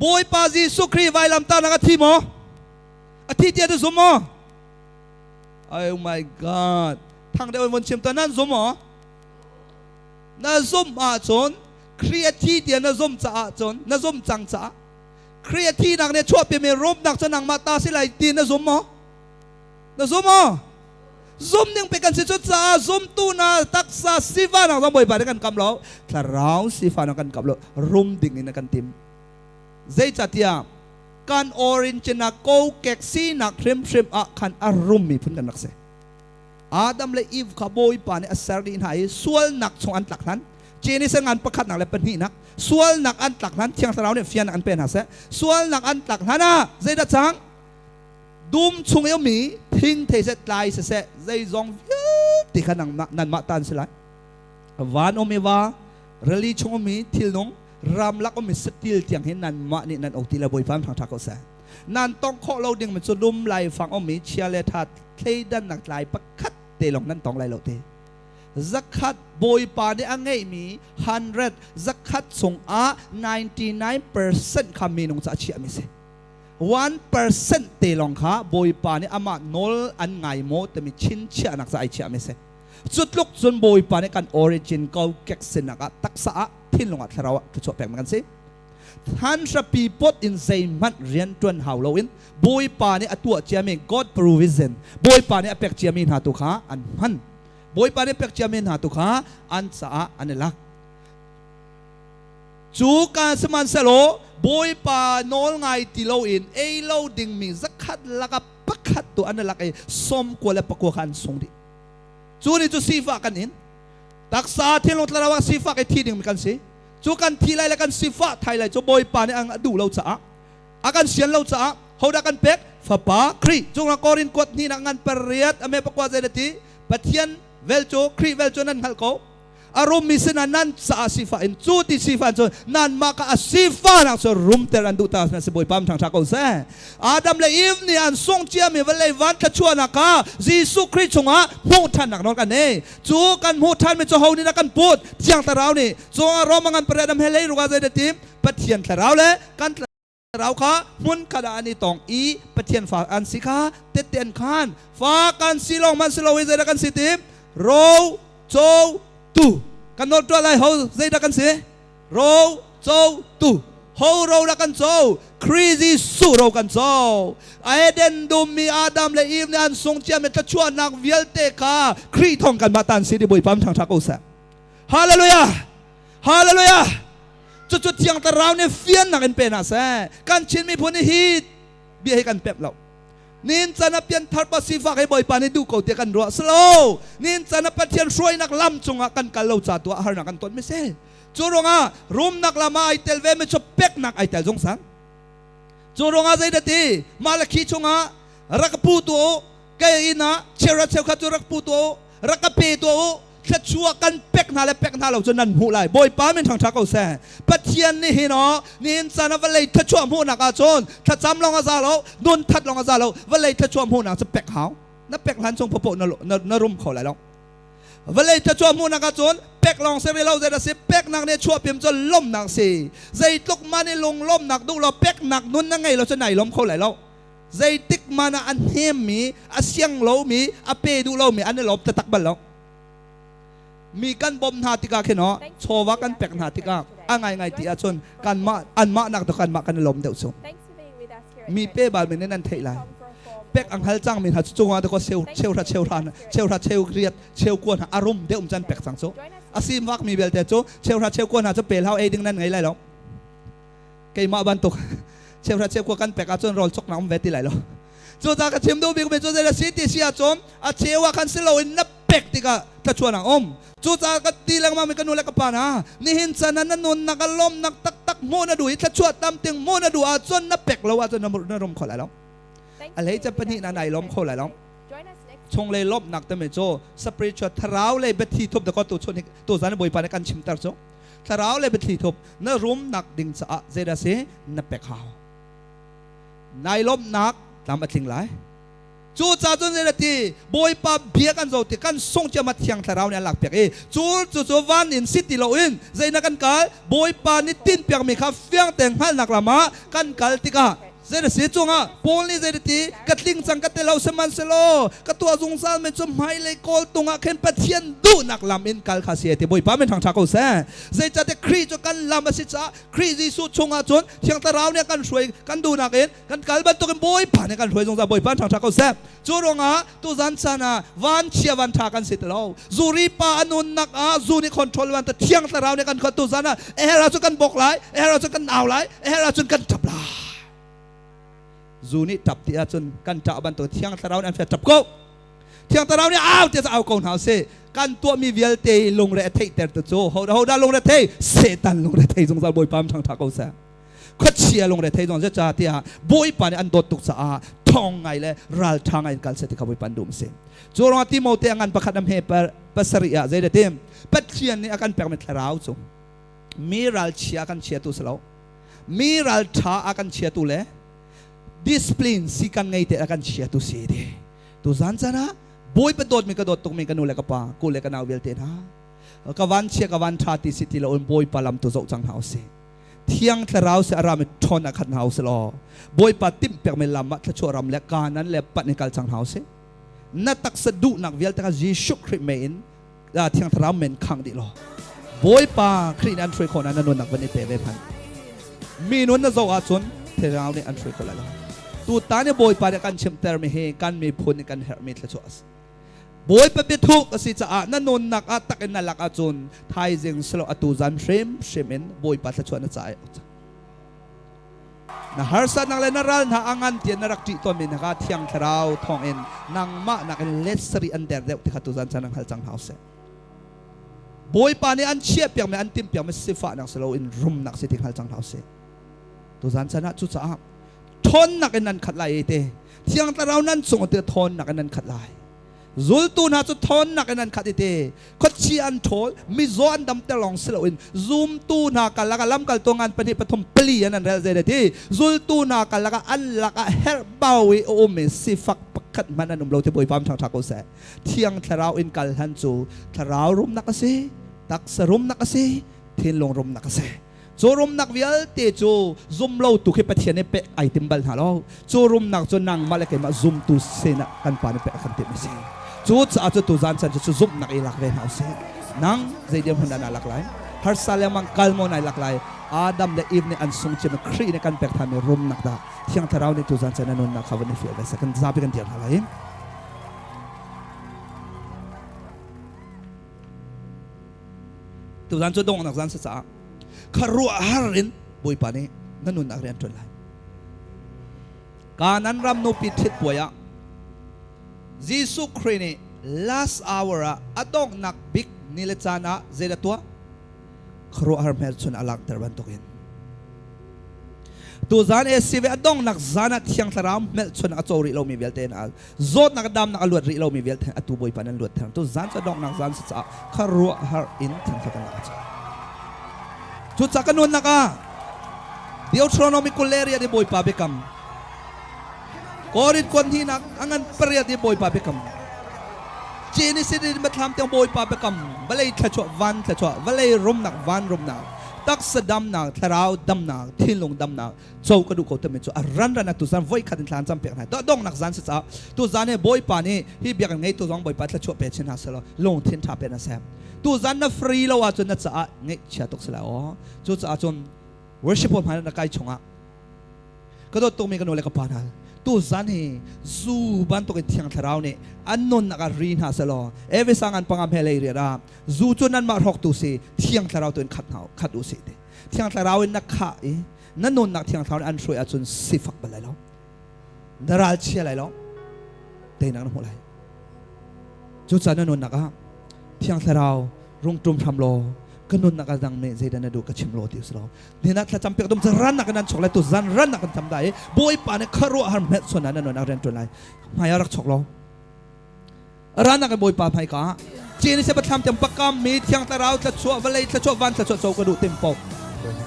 Bawipa Jesuh Khrih vailamtahnak a thi maw a thi tiah na zum maw Oh my God thang deuh in von chim ta nan zum maw na zumh ahcun Khrih a thi tiah na zum caah cun na zum cang caah Khrih a thinak nih chuahpimi rumnak cu nangmah ta si lai ti na zum maw na zum maw zum ning pe kan si cu caah zumtu na taksa sifa nak zong Bawipa nih kan kam lo thlarau sifa nak kan kam lo rum ding in a kan tim zeicahtiah kan origin ah kokek sinak hrimhrim ah khan a rummi phun kan rak si Adam le Eve kha Bawipa nih a ser dih hna i sualnak chung an tlak hlan Genesis ngan pakhatnak le pahnihnak sualnak an tlak hlan Thiang Thlarau nih fian an pe hna seh sualnak an tlak hlan ah zeidah cang dum chung i ummi thing thei seh tlai siseh zeizong vialte kha nangmah nanmah ta an si lai van um i va rili chung ummi thilnung ramlak ummi satil tiang hi nanmah nih nan ok ti le Bawipa thang ṭha ko seh nan tong khawh lo ding mi cu lum laifang ummi chia le ṭha thleidannak tlai pakhat te lawng nan tong lai lo te zakhat bawipa nih a ngeihmi 100 zakhat chungah 99% kha minung ca a chiahmi si 1% te lawng kha bawipa nih amah nawl an ngai maw timi chinchiahnak ca ai chiahmi si cu tluk cun bawipa nih kan origin ko kek sinak ah taksa ah thinlung ah thlarau ah thluachuah pek kan si Thanhrapi pot in zeihmanh rianṭuan hau loin Bawipa nih a tuah ciami God provision Bawipa nih a pek ciami hna tu kha an hman. Bawipa nih pek ciami hna tu kha an caah an i lak. Cu ka sihmanhsehlaw Bawipa nawl ngai ti loin ei lo dingmi zakhat lakah pakhat tu an i lak i 99 kha an sung dih. Cu ni cu sifah kan in. Taksa thinlung thlarau ah sifak i thi dingmi kan si. Cu kan thi lai le kan sifah thai lai cu Bawipa nih a duh lo caah a kan sian lo caah hodah kan pek fapa Khrih cungah Korin kuat hnih nak ngan pariat ame pakua zei ti Pathian vel cu Khrih vel cu nan hngalh ko a rummi sinah nan caah sifah in cu ti sifah cu nanmah kha a sifahnak cu rumter an duh ta na si Bawipa thang ṭha ko seh Adam le Eve nih an sung ciami vawlei van thluachuahnak kha Jesuh Khrih chungah hmuh ṭhannak nawl kan nei cu kan hmuh ṭhanmi cu ho nih a kan put Thiang Thlarau nih cungah Roma ngan pariat am he lei ruka zei ti Pathian Thlarau le kan Thlarau kha hmun khat ah an i tong i Pathian fa an si kha tette an khan fa kan si lawng man si lo i zeidah kan si tim ro co tu kan nawl tuah lai ho zeidah kan si ro co tu ho ro dah kan co Khrih Jesuh ro kan co. Eden dum mi Adam le Eve nih an sung ciami thluachuahnak vialte kha Khrih thawng kanmah tan si ti Bawipa thangṭha ko seh. Hallelujah! Hallelujah! Cucu Thiang Thlarau nih fiannak in pe hna seh. Kan Chin miphun nih hi bia hi kan pemh lo. Nihin can ah pianthar pa sifak hi Bawipa nih duh ko tiah kan ruah. Silo! Nihin can ah Pathian hruainak lam cungah kan kal lo ca tu ah harnak kan ton mi si. Cu ruangah rumnak lam ah ai tel ve mi cu peknak ai tel zungzal. Cu ruangah zeidah ti Malakhi chungah rak ka pu tuah u, kei inn ah cheuhra cheukhat cu rak pu tuah u, rak ka pe tuah u, thluachuah kan pek hna le pek hna lo cu nan hmuh lai. Bawipa min ṭhangṭha ko seh. Pathian nih hin aw nihin caan ah vawlei thluachuah hmuhnak ahcun thlacam lawng a za lo, nun that lawng a za lo, vawlei thluachuah hmuhnak cu pek hau. Na pek hlan chung paohpaoh na rum kho lai lo. Vawlei thluachuah hmuhnak ahcun pek lawng si rih lo zei dah si peknak nih chuahpim cu lawmhnak si. Zeitluk man i lunglawmhnak duh lo peknak nun na ngei lo cu nai lawm kho lai lo. Zeitik man ah a hnemmi, a siang lomi, a pe duh lomi an i lawm taktak bal lo. Mi kan bawmh hna tikah khin aw chawva kan pek hna tikah a ngaingai ti ahcun kanmah anmah nak tu kanmah kan i lawm deuh cu. Mi pe bal mi nih nan theih lai. Pek ang hal cang mi hna cu cungah dakaw cheuhra cheuhra cheuhra cheuriat cheukua hna a rum deuh can pek cang cu. A sim vak mi vialte cu cheuhra cheukua hna cu pe hlau ei ding nan ngei lai lo. Keimah bantuk cheuhra cheukua kan pek ahcun rawl cawknak um ve ti lai lo. Cucaah ka chim duh bik mi cu zei a si ti si ahcun a cheu ah khan si loin na pek tikah thluachuahnak a um. Cucaah ka ti lengmang mi ka nu le ka pa hna, nihin chan ah na nunnak a lawmnak taktak hmuh na duh i thluachuah tamting hmuh na duh ahcun na pek lo ahcun na rum kho lai lo. A hleice pahnih na nai lawm kho lai lo. Chunglei lawmhnak timi cu spiritual thlarau lei biathli thup dakaw tu chun tu zan Bawipa nih kan chimter cu. Thlarau lei biathli thup na rumnak ding caah zeidah si na pek hau. Nai lawmhnak tlam a tling lai. Cu ca cun zei ti Bawipa bia kan zo ti kan sung cia ma Thiang Thlarau nih an lak piak i cu cu cu van in si ti loin zeina kan kal Bawipa nih tin piak mi kha fiang te hngalhnak lam ah kan kal tikah zei na si cungah Paul nih zei ti ka tling cang ka te lo sihmanhsehlaw ka tuah zungzal mi cu hmailei kawl tung ah khin Pathian duhnak lam in kal kha si ti Bawipa min thangṭha ko seh. Zeicahtiah Khrih cu kan lam a si caah Khrih Jesuh chungah cun Thiang Thlarau nih a kan hruai kan duhnak in kan kal bantukin Bawipa nih kan hruai zungzal. Bawipa ṭhangṭha ko seh. Cu ruangah tuzan caan ah vanchia vanṭha kan si ti lo. Zuri pa a nunnak ah zu nih control van ta Thiang Thlarau nih kan khot tuzan ah a herh ahcun kan bok lai, a herh ahcun kan au lai, a herh ahcun kan ṭap lai. Zu nih ṭap ti ahcun kan ṭah bantuk Thiang Thlarau nih an fial ṭap ko. Thiang Thlarau nih au tiah au ko hna usih. Kan tuahmi vialte lungre a theihter tu cu ho dah lungre thei? Satan lungre thei zungzal. Bawipa ṭhangṭha ko seh. Khuachia lungre thei zong zeicah tiah Bawipa nih an dawt tuk caah thong ngai le ralṭha ngai in kal seh ti kha Bawipa an duh si. Cu ruangah Timote a ngan pakhat a hme pasarih ah zeidah tim Pathian nih a kan pekmi thlarau cu mi ralchia a kan chiatu si lo, mi ralṭha a kan chiatu le discipline si kan ngei te a kan chiatu si ti. Tuzan caan ah Bawipa dawtmi ka dawt tukmi ka nu le ka pa, ku le ka nau vialte hna, ka van chia ka van ṭha ti si ti lo in Bawipa lam tu zoh cang hna usih. Thiang Thlarau si a rami ṭhawn ah khat hna usih law Bawipa timh piakmi lam ah thluachuah ram le Kanaan le panh in kal cang hna usih. Na taksa duhnak vialte kha Jesuh Khrih mei in Thiang Thlarau men khang dih law Bawipa Khrih nih an hruai khawh na nunnak van i pe ve hmanh. Mi nun na zoh ahcun Thlarau nih an hruai kho lai lo. Tutan i Bawipa nih kan chimtermi hi kan miphun nih kan herhmi thluachuah a si. Bawipa biathuk a si caah na nunnak ah tak in na lak ahcun thaizing silo atu zan hrimhrim in Bawipa thluachuah na caah cang. Na harsatnak le na ral hna a ngan tiah na rak ṭih tawnmi hna kha Thiang Thlarau thawngin nangmah nakin let sarih an der deuh ti kha tuzan caan an hngal cang hna usih. Bawipa nih an chiahpiakmi an timhpiakmi sifahnak si loin rumnak si ti hngal cang hna usih. Tuzan caan ah cucaah ṭhawnnak in nan khat lai i te Thiang Thlarau nan cung te ṭhawnnak in nan khat lai. Zultu hna cu ṭhawnnak in an khat i te khuachi an ṭhawl, mizaw an damter lawng si loin zumtu hna karlak ah lamkaltu ngan pahnih pathum pali an an rel zei ti zultu hna karlak ah an lakah herhbau i a um i sifak pakhat hmanh an um lo ti Bawipa ṭhangṭha ko seh. Thiang Thlarau in kal hlan cu thlarau rumnak a si, taksa rumnak a si, thinlung rumnak a si. Cu rumnak vialte cu zumlotu khi Pathian nih pek ai tim bal hna lo. Cu rumnak cu nangmah le keimah zumtu sinah kan Pa nih pek a kan timh a si. Cu caah cu tuzan chan cu zumhnak i lak ve hna usih. Nang zei dirhmun dah naa lak lai? Harsa lengmang kal maw nai lak lai? Adam le Eve nih an sung ciami Khrih nih kan pek thanmi rumnak dah Thiang Thlarau nih tuzan caan na nunnak kha van i fial ve seh. Kan zapi kan dir hna lai. Tuzan cu donghnak zan si caah khuaruahhar in Bawipa nih na nunnak rian ṭuan lai. Kanan ram nupi ṭhit puai ah Jesuh Khrih nih last hour ah a donghnak bik ni le caan ah zeidah tuah? Khuaruahhar hmelchun a langhter bantukin tuzan ACV a donghnak zan ah Thiang Thlarau hmelchun a co rih lomi vialte na zawtnak damnak a luat rih lomi vialte atu Bawipa nan luat theng. Tuzan cu a donghnak zan si caah khuaruahhar in Thiang Thlarau kan lak a cang. Cucaah ka nunnak ah Deuteronomy 20 riat i Bawipa biakam, Korin kuan hnihnak a ngan pariat i Bawipa biakam, Genesis in Biathlam tiang Bawipa biakam, vawlei thluachuah van thluachuah, vawlei rumnak van rumnak, taksa damnak, thlarau damnak, thinlung damnak, co ka duh ko timi cu a ran ran tu zan voi khat in thlan cam pek hna. To donghnak zan si caah tu zan he Bawipa nih hi biakinn ngeitu zong Bawipa thluachuah pe chin hna selaw lungthin tha pe hna seh. Tu zan na free lo ahcun na caah ngaihchia tuk si lai aw. Cucaah cun worship hall hmai na kai chungah ka dawt tukmi ka nu le ka pa hna, tu zan hi zu bantuk in Thiang Thlarau nih an nunnak ah ri hna selaw every sang an pangam he lei riat ah zu cu nanmah hrawktu si, Thiang Thlarau tu in khat hna khat u sih ti. Thiang Thlarau in na khah i na nunnak Thiang Thlarau nih an hruai ahcun sifak bal lai lo, na ral chia lai lo, teinak na hmuh lai. Cucaah na nunnak ah Thiang Thlarau rung ṭum hram law ka nunnak ah dang nih zeidah na duh ka chim law ti usih law ni na thlacam piak dum ran nak nan chok lai, tu zan ran nak kan cam dai i Bawipa nih khuaruahhar hmet suan na nunnak rian ṭuan lai. Hmai ah rak chok law ran nak Bawipa hmai ka Chin se pathlam tiang pakam mi Thiang Thlarau thluachuah, vawlei thluachuah, van thluachuah co ka duh tim po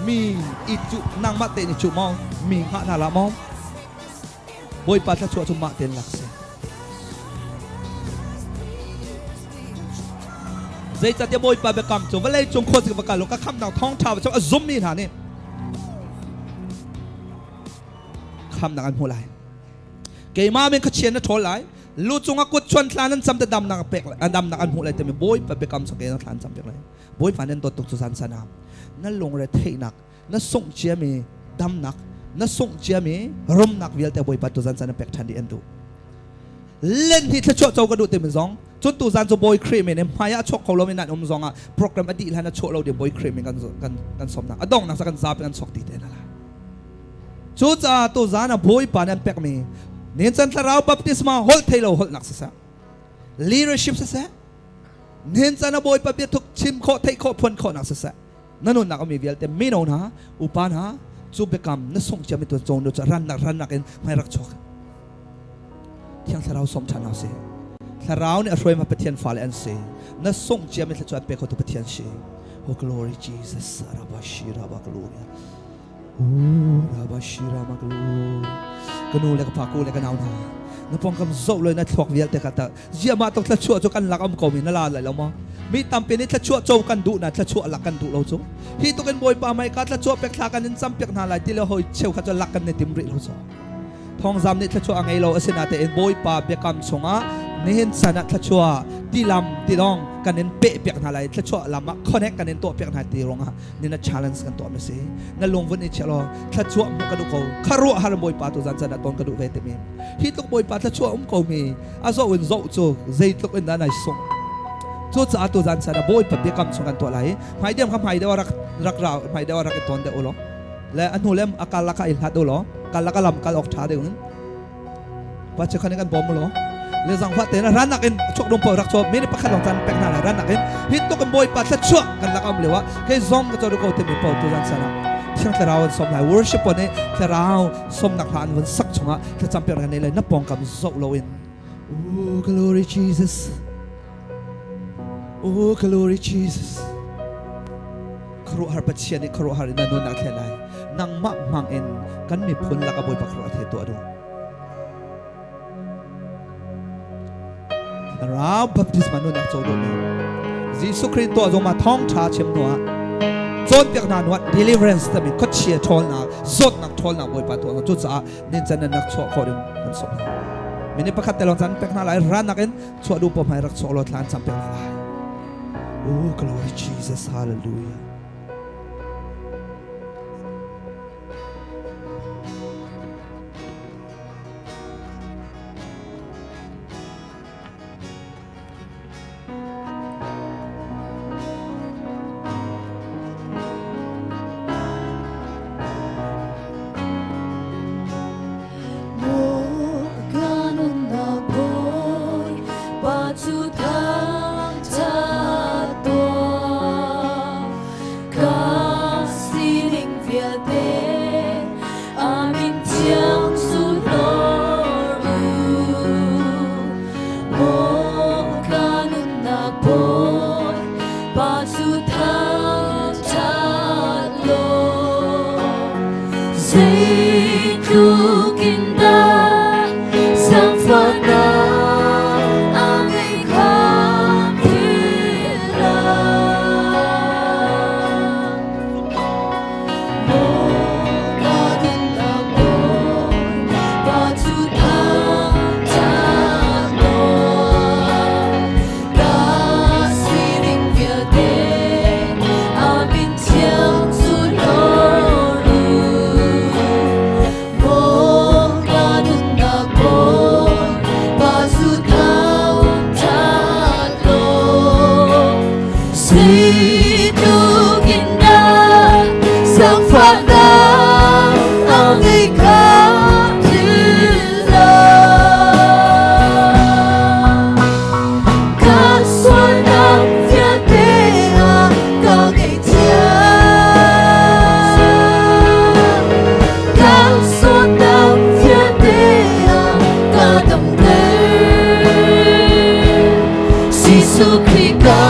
mi i cu nangmah te ni cu maw mi hngah hna la maw Bawipa thluachuah cu mah ten lak si. Zeicahtiah Bawipa biakam cu vawlei cung khuazik va kal u, ka khamnak thawngṭha va chim a zummi hna nih khamnak an hmu lai. Keimah min khuachia na ṭhawl lai, lu cungah kut chuan thla nan cam te damnak pek damnak an hmuh lai timi Bawipa biakam chung ke na thla an cam pek lai. Bawipa nan dawt tuk cu zan san ah na lungre theihnak, na sungh ciami damnak, na sungh ciami rumnak vialte Bawipa tu zan san pek ṭhan dih an duh. Len hi thluachuah co ka duh timi zong cun tu zan cu Bawi Khrih min in hmai ah chuak kho lomi nan um zong ah program a dih hlan a chuah lo ding Bawi Khrih min kan kan kan sawmnak a donghnak sa kan zapi kan chuak ti te na lai. Cucaah tu zan ah Bawipa nih an pekmi nin can thlarau baptisma, holh thei lo holhnak siseh, leadership siseh, nin can a Bawipa biathuk chim khawh, theih khawh, phuan khawhnak siseh, na nunnak a mi vialte mino hna, upa hna cu biakam na sungh ciami tu cawn cu rannak rannak in hmai rak chuak. Thiang Thlarau sawm ṭhan hau si. Thlarau nih a hruai ma Pathian fale an si. Na sungh ciami thluachuah an pe khotu Pathian si. Oh glory Jesus, Rabashi Rabba glory. Oh Rabashi Rabba glory. Ka nu le ka pa, ku le ka nau hna, na pawngkam zoh loi na thluak vialte kha ta ziah mah tok thluachuah cu kan lak am ko mi na la lai lo maw? Mi tampi nih thluachuah co kan duh na thluachuah lak kan duh lo cu. Hi tukin Bawipa mei ka thluachuah pek thla kan in cam piak hna lai ti le hoi cheu kha cu lak kan ni tim rih lo cu. Thawngzam nih thluachuah a ngei lo, asinain Bawipa biakam chungah nihin san ah thluachuah tilam tilawng kan in peh piak hna lai, thluachuah lam ah connect kan in tuah piak hna ti ruangah ni na challenge kan tuah mi si. Na lungvun i chiah law thluachuah hmuh ka duh ko, kharuah har Bawipa tu zan can ah ton ka duh ve timi hi tluk Bawipa thluachuah um ko mi a zoh in zoh cu zeitluk in dah nai sung. Cucaah tu zan san ah Bawipa biakam chung kan tuah lai. Hmai deuh kha hmai deuh rak rak ra, hmai deuh rak i ton deuh u law le a hnu le a kal laka i hlat u law kal laka lam kal awk ṭha deuh in pa che khan kan bawm u law le zangfah te na ranak in chok dum po rak cho mi pakhat long chan pek hna la ranak in hi tuk in Bawipa thluachuah kan lak am lewa kei zong ka cho ko te mi po tu zan sana Thiang Thlarau an som lai. Worship pon i Thlarau somnak hla an vun sak chungah thlacam piak kan nei lai. Na pawngkam zoh loin. Oh glory Jesus, oh glory Jesus. Khuaruahhar Pathian nih khuaruahhar in na nunnak thlen lai. Nangmah hmang in kan miphun lak a Bawipa khuaruah the tuah duh. Thlarau baptisma nunnak co duh mi. Jesuh Khrih tuah zong ma thawngṭha chim hnuah cawnpiak hna hnuah deliverance tami khuachia ṭhawlnak, zawtnak ṭhawlnak Bawipa tuah. Cucaah nincan nan rak chuah khawh ding kan sawm hna. Minute pakhat te lawng caan pek hna lai, ranak in chuah duh paoh hmai rak chuah law thla an cam piak hna lai. Oh glory Jesus, hallelujah. Zaangfahnak a ngei kha philh lo. Ka sualnak vialte a ka ngaihthiam. Ka sualnak vialte a ka damter. Jesuh Khrih ka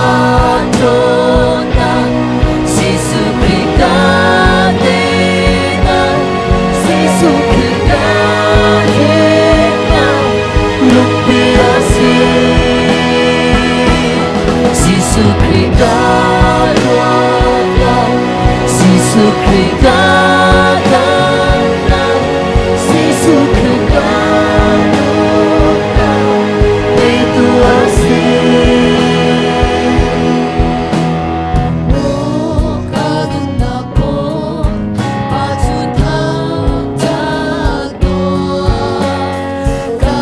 dawtnak, Jesuh Khrih ka teinak, Jesuh Khrih ka himnak, lungpi a si. Jesuh Khrih ka dawtnak, Jesuh Khrih ka damnak, Jesuh Khrih ka dawtnak, teitu a si. Ka nunnak maw, pa cu thangṭhat tuah. Ka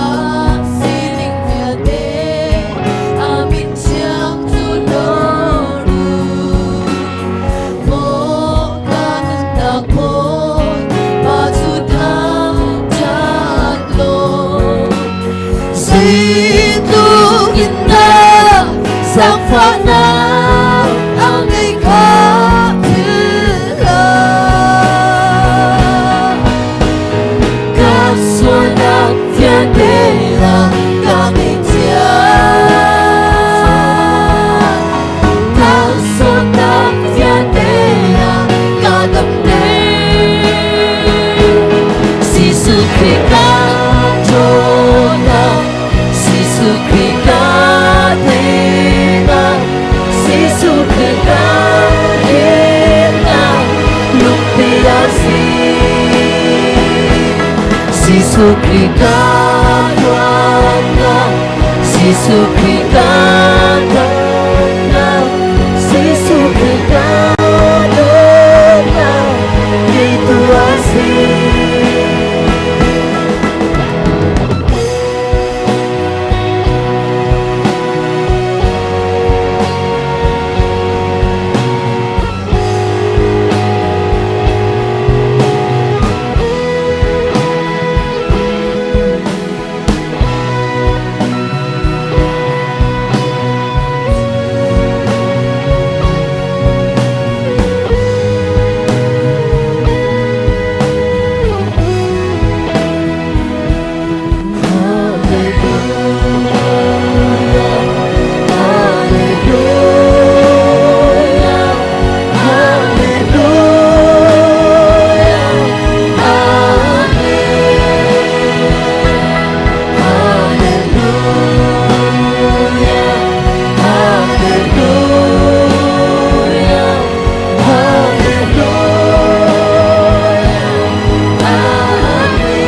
sining vialte a min thiang cu hlorh u. Maw ka nunnak maw, pa cu thangṭhat law. Zeitluk in dah zaangfahnak a ngeih kha philh lo. Ka sualnak vialte a ka ngaihthiam. Ka sualnak vialte a ka damter. Jesuh Khrih ka dawtnak, Jesuh Khrih ka teinak, Jesuh Khrih ka himnak, lungpi a si. Jesuh Khrih ka dawtnak, Jesuh Khrih ka damnak, Jesuh Khrih ka dawtnak, teitu a si. Hallelujah, Hallelujah, Amen. Hallelujah, Hallelujah, Hallelujah, Amen.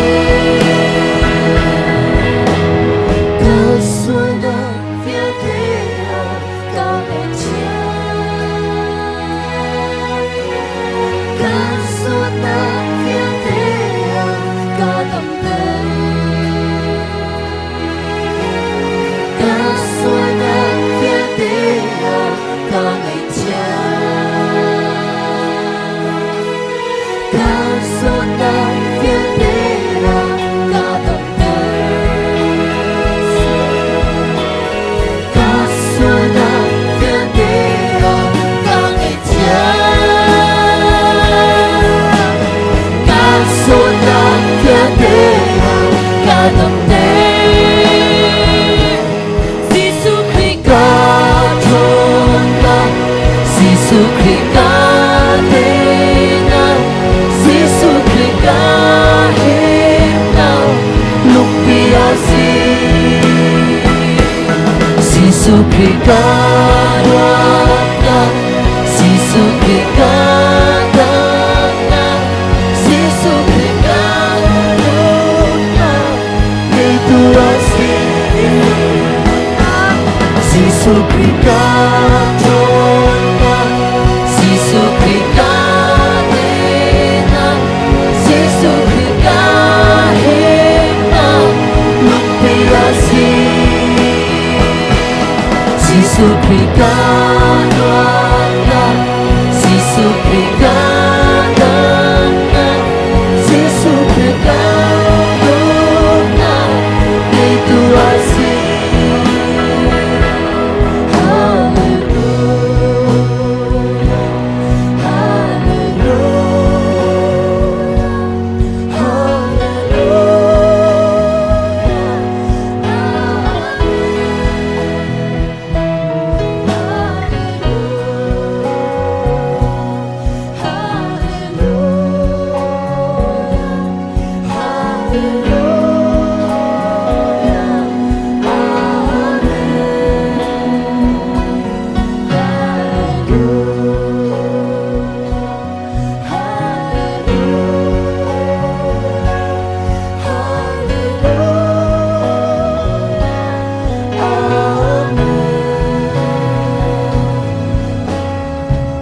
Ka sualnak vialte a ka ngaihthiam. Ka sualnak vialte a ka damter. Ka sualnak vialte a ka ngaihthiam. Ka sualnak vialte a ka damter. Ka sualnak vialte a ka ngaihthiam. Ka sualnak vialte a ka damter. Jesuh Khrih ka ṭhawnnak, Jesuh Khrih ka teinak, Jesuh Khrih ka himnak, lungpi a si. Jesuh Khrih ka dawtnak, Jesuh Khrih ka damnak, Jesuh Khrih ka dawtnak, teitu a si. Jesuh Khrih ka ṭhawnnak, Jesuh Khrih ka teinak, Jesuh Khrih ka himnak, lungpi a si. Jesuh Khrih ka dawtnak, Jesuh Khrih ka Damnak, Jesuh Khrih ka dawtnak ngeitu a si. Hallelujah, hallelujah, hallelujah.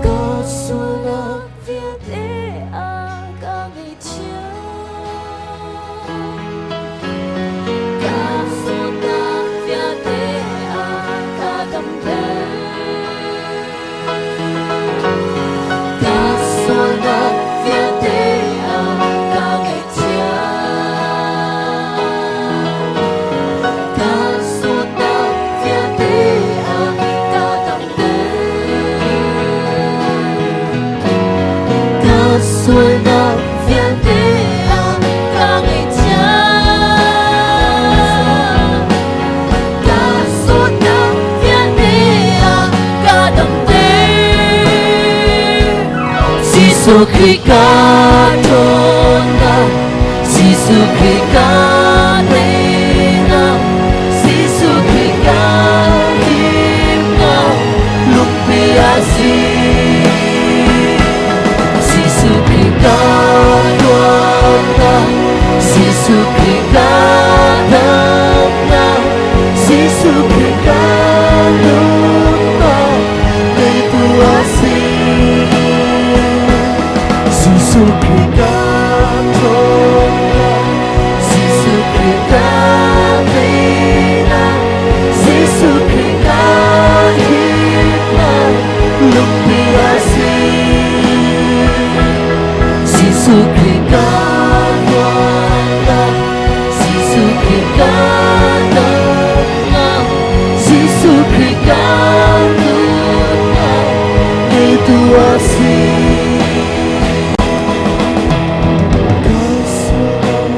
Ka sualnak vialte a ka ngaihthiam. Ka sualnak vialte a ka damter. Ka sualnak vialte a ka ngaihthiam. Ka sualnak vialte a ka damter. Ka sualnak vialte a ka ngaihthiam. Ka sualnak vialte a ka damter. Jesuh Khrih ka ṭhawnnak, Jesuh Khrih ka teinak, Jesuh Khrih ka himnak, lungpi a si. Jesuh Khrih ka luatnak, Jesuh Khrih ka damnak, Jesuh Khrih ka nunnak, ngeitu a si. Jesuh Khrih ka ṭhawnnak, Jesuh Khrih ka teinak, Jesuh Khrih ka himnak, lungpi a si. Jesuh Khrih ka luatnak, Jesuh Khrih ka damnak, Jesuh Khrih ka nunnak, ngeitu a si. Ka sualnak.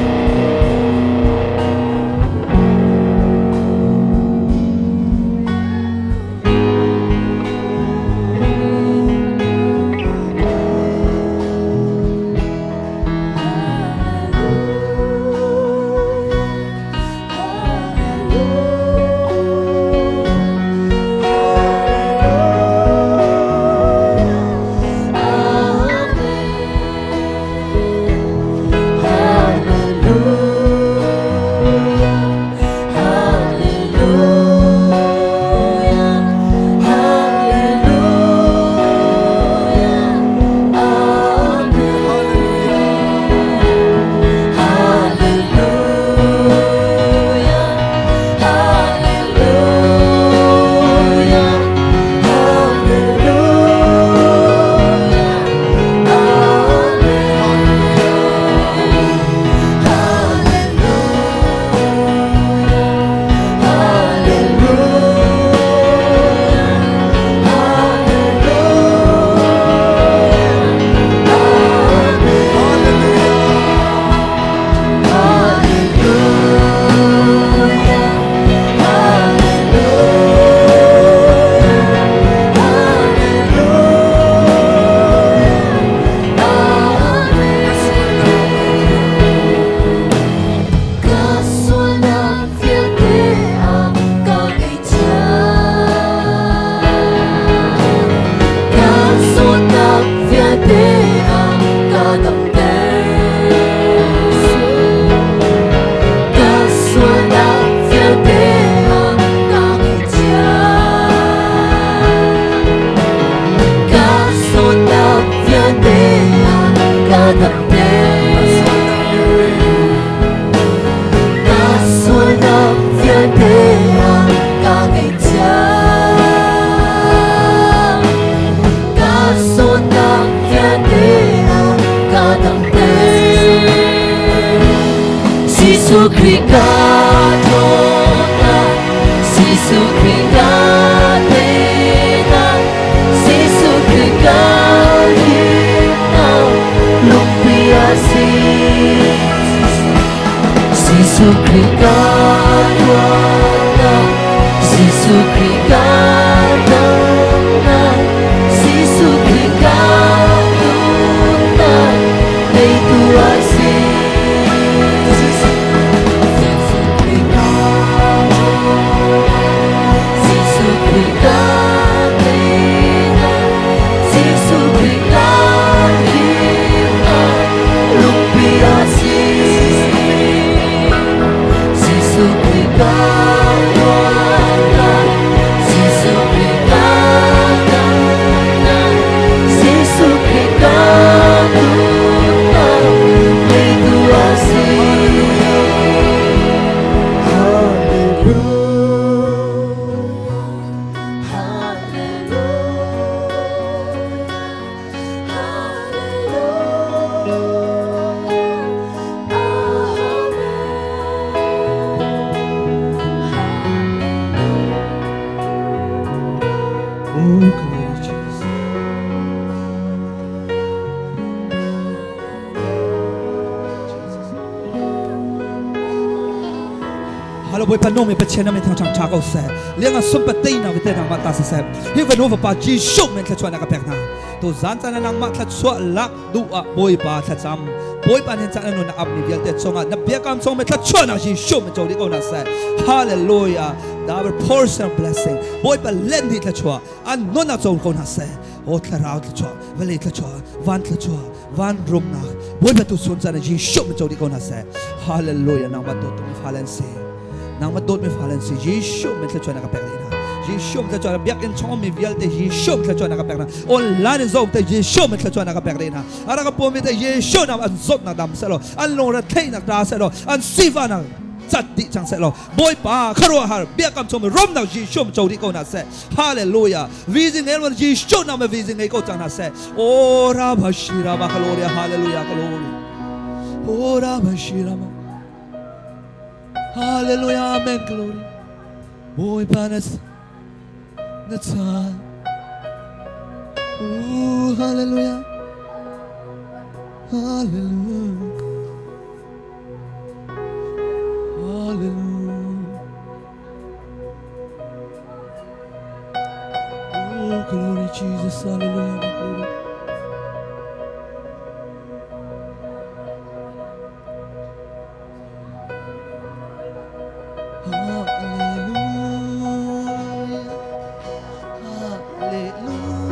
Oh, glory Jesus. Halo Bawipa no me Pathian na me thang chang cha ko seh. Liang a sum pa tei na vete nang ma ta se. Hi va no va pa Jesu men thla chuan na ka pek na. To zan chan nang ma thla chua lak du a Bawipa thla cham. Bawipa nen chan anu na ap mi vialte chunga na biakam chong me thla chua na Jesu men cho di ko na se. Hallelujah. Double portion blessing. Bawipa len hi thla chua an non na cho ko na se. O thlarau thla chua, vale thla chua, van thla chua, van rumnak Bawipa tu sun chan Jesuh mi cho di ko na seh. Hallelujah. Nangmah dawt mi fale an si, nangmah dawt mi fale an si. Jesuh min thluachuah na ka pek dih hna. Jesuh min thluachuah biakinn chung mi vialte, Jesuh min thluachuah na ka pek hna. Online in zong te, Jesuh min thluachuah na ka pek dih hna. A rak ka pawmi te, Jesuh nam an zawtnak dam seh law, an lungre theihnak ta seh law, an sifahnak cat dih cang seh law, Bawipa khuaruahhar biakam chung rumnak Jesuh co dih ko hna seh. Hallelujah. Vizi ngei lo Jesuh nam vizi ngei ko cang hna seh. O Rama Shirama Gloria Hallelujah Glory. O Rama Shirama. Hallelujah Amen Glory. Bawipa na na chan. Oh Hallelujah. Hallelujah. Hallelujah. Oh, glory Jesus. Hallelujah. Glory. Hallelujah. Hallelujah. Hallelujah.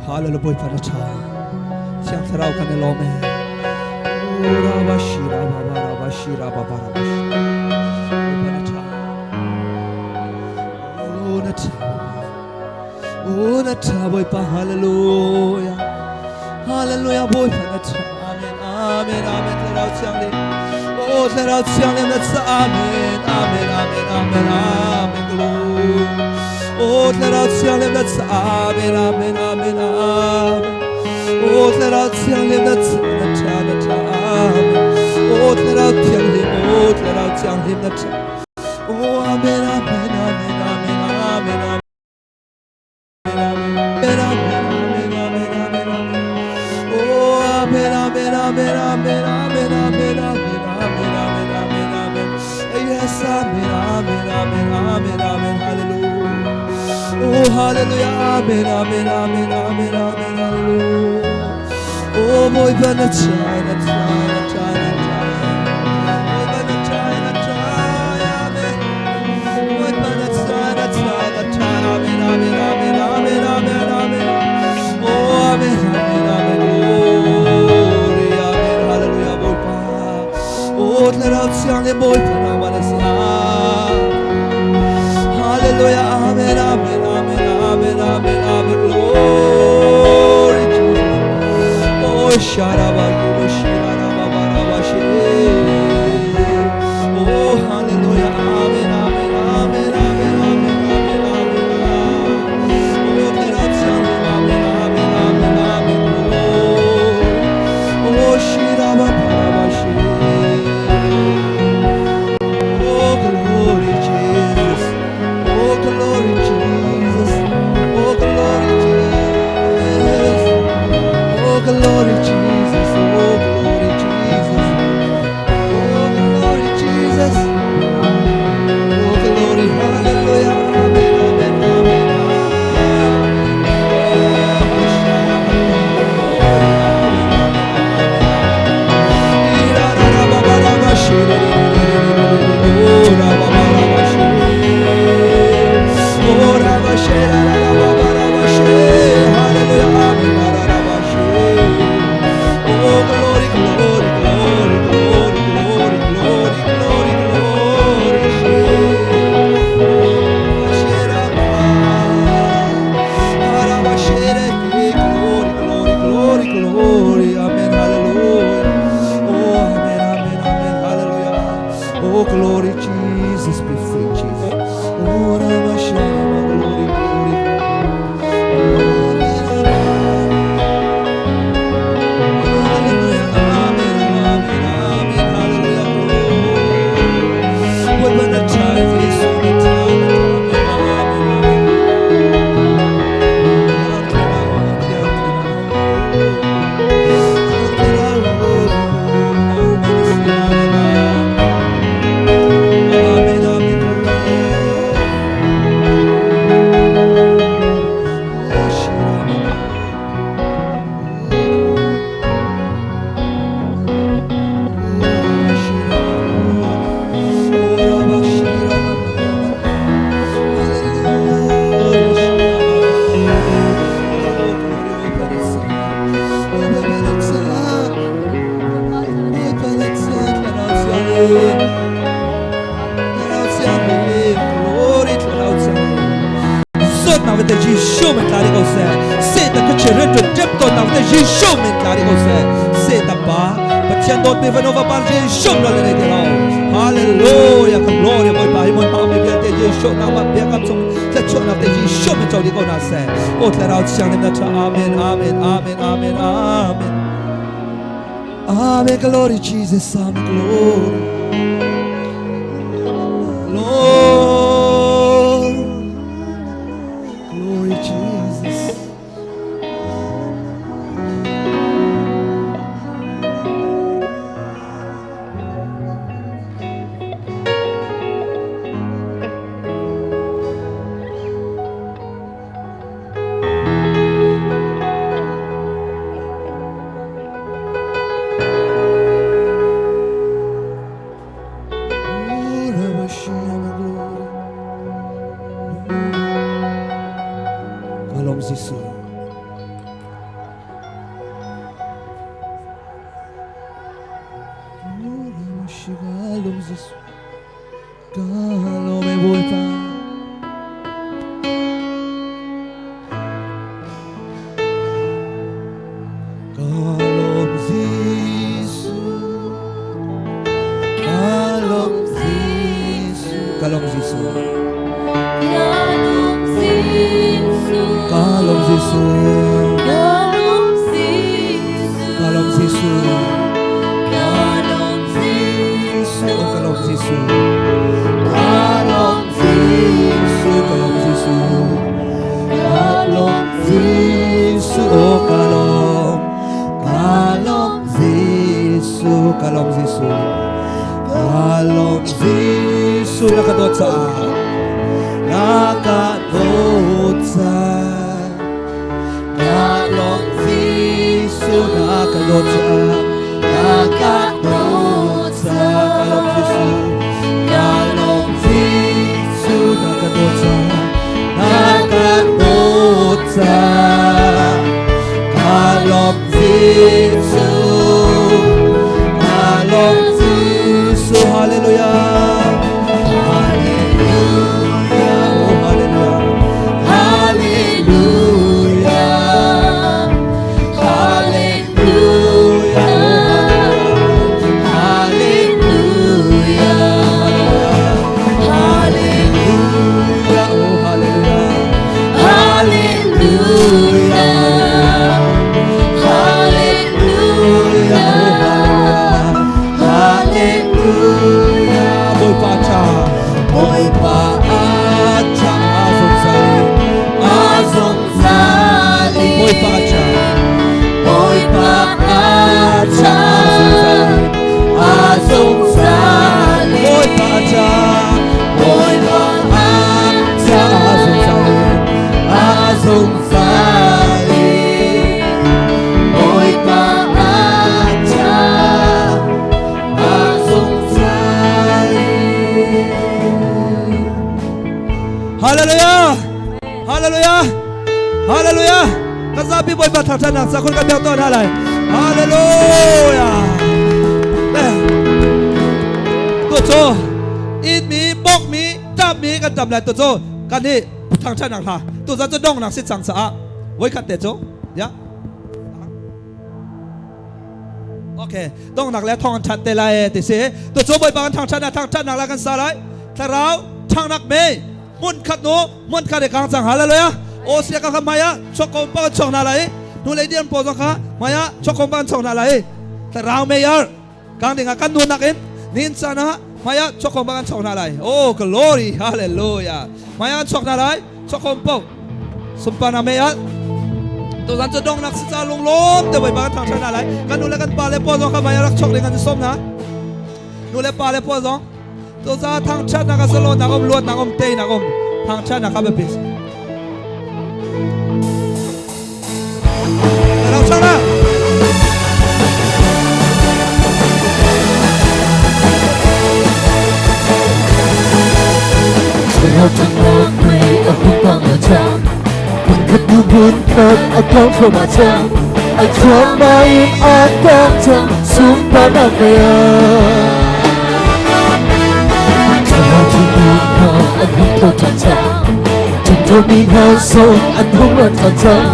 Hallelujah Bawipa na ṭha. Thiang Thlarau kan i lawm e. Ra ba shi ra ba ba ra ba shi ra ba ba ra ba shi. Bawipa na ṭha. O na ṭha. O na ṭha Bawipa hallelujah. Hallelujah Bawipa na ṭha. Amen amen amen Thlarau Thianghlim. O Thlarau Thianghlim na ṭha. Amen amen amen amen amen glory. O Thlarau Thianghlim na ṭha. Amen amen amen amen. O Thlarau Thianghlim na ṭha na ṭha na ṭha amen. O Thlarau Thianghlim O Thlarau Thianghlim na ṭha. O amen amen amen amen amen amen. Amen amen amen amen amen. Oh amen amen amen amen amen amen amen amen amen amen amen. Yes amen amen amen amen amen hallelujah. Oh hallelujah amen amen amen amen amen hallelujah. Oh Bawipa na chai na chai na chai na chai. Bawipa na chai na chai amen. Bawipa na chai na chai na chai amen amen amen amen amen amen. Oh amen amen amen glory amen hallelujah Bawipa. Oh Thlarau Thiang le Bawipa nama na si Hallelujah amen amen amen amen amen amen glory Jesus. Oh sharaba shiraba baraba shi. Oh hallelujah amen amen amen amen amen amen amen. Oh Thlarau Thiang le amen amen amen amen glory. Oh shiraba baraba shi. Oh glory Jesus. Oh glory Jesus. Oh glory Jesus. Oh glory Jesus. Oh glory Jesus. Oh glory Jesus. Oh glory hallelujah. Amen amen amen. Oh glory glory glory glory glory glory glory glory. Glory, glory, glory, glory. Amen, hallelujah. Oh, amen, amen, amen, hallelujah. Oh, glory, Jesus, be free, Jesus. Oh, Ramashama, glory, glory. Amen, amen. Hallelujah, amen, amen, amen, hallelujah, glory. Bawipa na ṭha, Jesuh na ṭha, na ṭha, amen, amen, amen. Thiang Thlarau, Thiang Thlarau, Thiang Thlarau, amen, amen, amen. Oh, Shirama. Oh, Shirama. Oh, Rabba, Shirama. Hallelujah, Shirama. Oh, glory, Bawipa na si. Bawipa na si. Bawipa na si. Thlarau Thianghlim. Thlarau Thianghlim, glory, Thlarau Thianghlim. Zawtnak vialte Jesuh min tla dih ko seh. Satan khuachia rianṭuan ṭemtawnnak vialte Jesuh min tla dih ko seh. Satan pa, Pathian dawtmi fanu fapa Jesuh nawl na nei ti lo. Hallelujah, ka glory Bawipa hi hmun hmang mi vialte Jesuh nangmah biakam chung thluachuahnak te Jesuh min co dih ko hna seh. Aw Thlarau Thianghlim na ṭha. Amen, amen, amen, amen, amen. Amen, glory Jesus, amen, glory. Glory, glory Jesus. Jesuh. Ka lawm e Bawipa. Ka lawm Jesuh. Ka lawm Jesuh. Ka lawm Jesuh. Ka lawm Jesuh. Ka lawm Jesuh. Ka lawm Jesuh. Ka lawm Jesuh. Ka lawm Jesuh. Ka lawm Jesuh. Ka lawm Jesuh. Oh, ka lawm. Ka lawm Jesuh. Ka lawm Jesuh. Ka lawm Jesuh. Na ka dawt caah. Na ka dawt caah. Ka lawm Jesuh. Na ka dawt caah. Na ka dawt caah. Ka lawm Jesuh. Ka lawm Jesuh. Na ka dawt caah. Na ka dawt caah. Ka lawm Jesuh. Ka lawm Jesuh. Hallelujah. Hallelujah. Oh, hallelujah. Hallelujah. Hallelujah. Hallelujah. Hallelujah. Oh, hallelujah. Hallelujah. Hallelujah. Hallelujah. Bawipa cha. Bawipa a cha azong zali. Azong zali. Bawipa cha. Bawipa a cha azong zali. Bawipa cha. Bawipa a cha azong zali. Azong zali. Bawipa a cha azong zali. Hallelujah! Hallelujah! Hallelujah! Kan zapi Bawipa thangṭhatnak ca kun kan biak tawn hna lai. Hallelujah! Tu cu in mi bok mi ṭap mi kan tam lai tu cu kan hi thangṭhatnak hla tu zan cu dongnak si cang caah voikhat te cu ya. Okay, dongnak le thong an that te lai ti si. Tu cu Bawipa kan thangṭhatnak thangṭhatnak la kan sa lai. Thlarau ṭhangnak me mun khat no mun khat e kang cang. Hallelujah. O sia ka kha maya chok kom pa chok na lai. Nu lei dian po zong kha maya chok kom pa chok na lai. Thlarau me yar kang ding kan nu nak in nin sana maya chok kom pa chok na lai. Oh glory, hallelujah. Maya chok na lai chok kom po sumpana me yar tu zan chu dong nak si cha lung lom te Bawipa kan thangṭhat na lai. Kan nu le kan pa le po zong kha maya rak chok ding kan som na. Nu le pa le po zong tu za thangṭhat nak a salo nak om luat nak om te nak om thangṭhat nak ka biapi. Thlarau chang na. Thlarau ṭhangnak mei a hung pang a cang. Hmun khat hnu hmun khat a kang thluahmah cang. Ai thluahmah in a kang cang sunparnak mei ah. Thlarau ṭhangnak hna an hung tho ṭhan cang. Ṭhangṭhomi hna zong an hung ra ṭhan cang.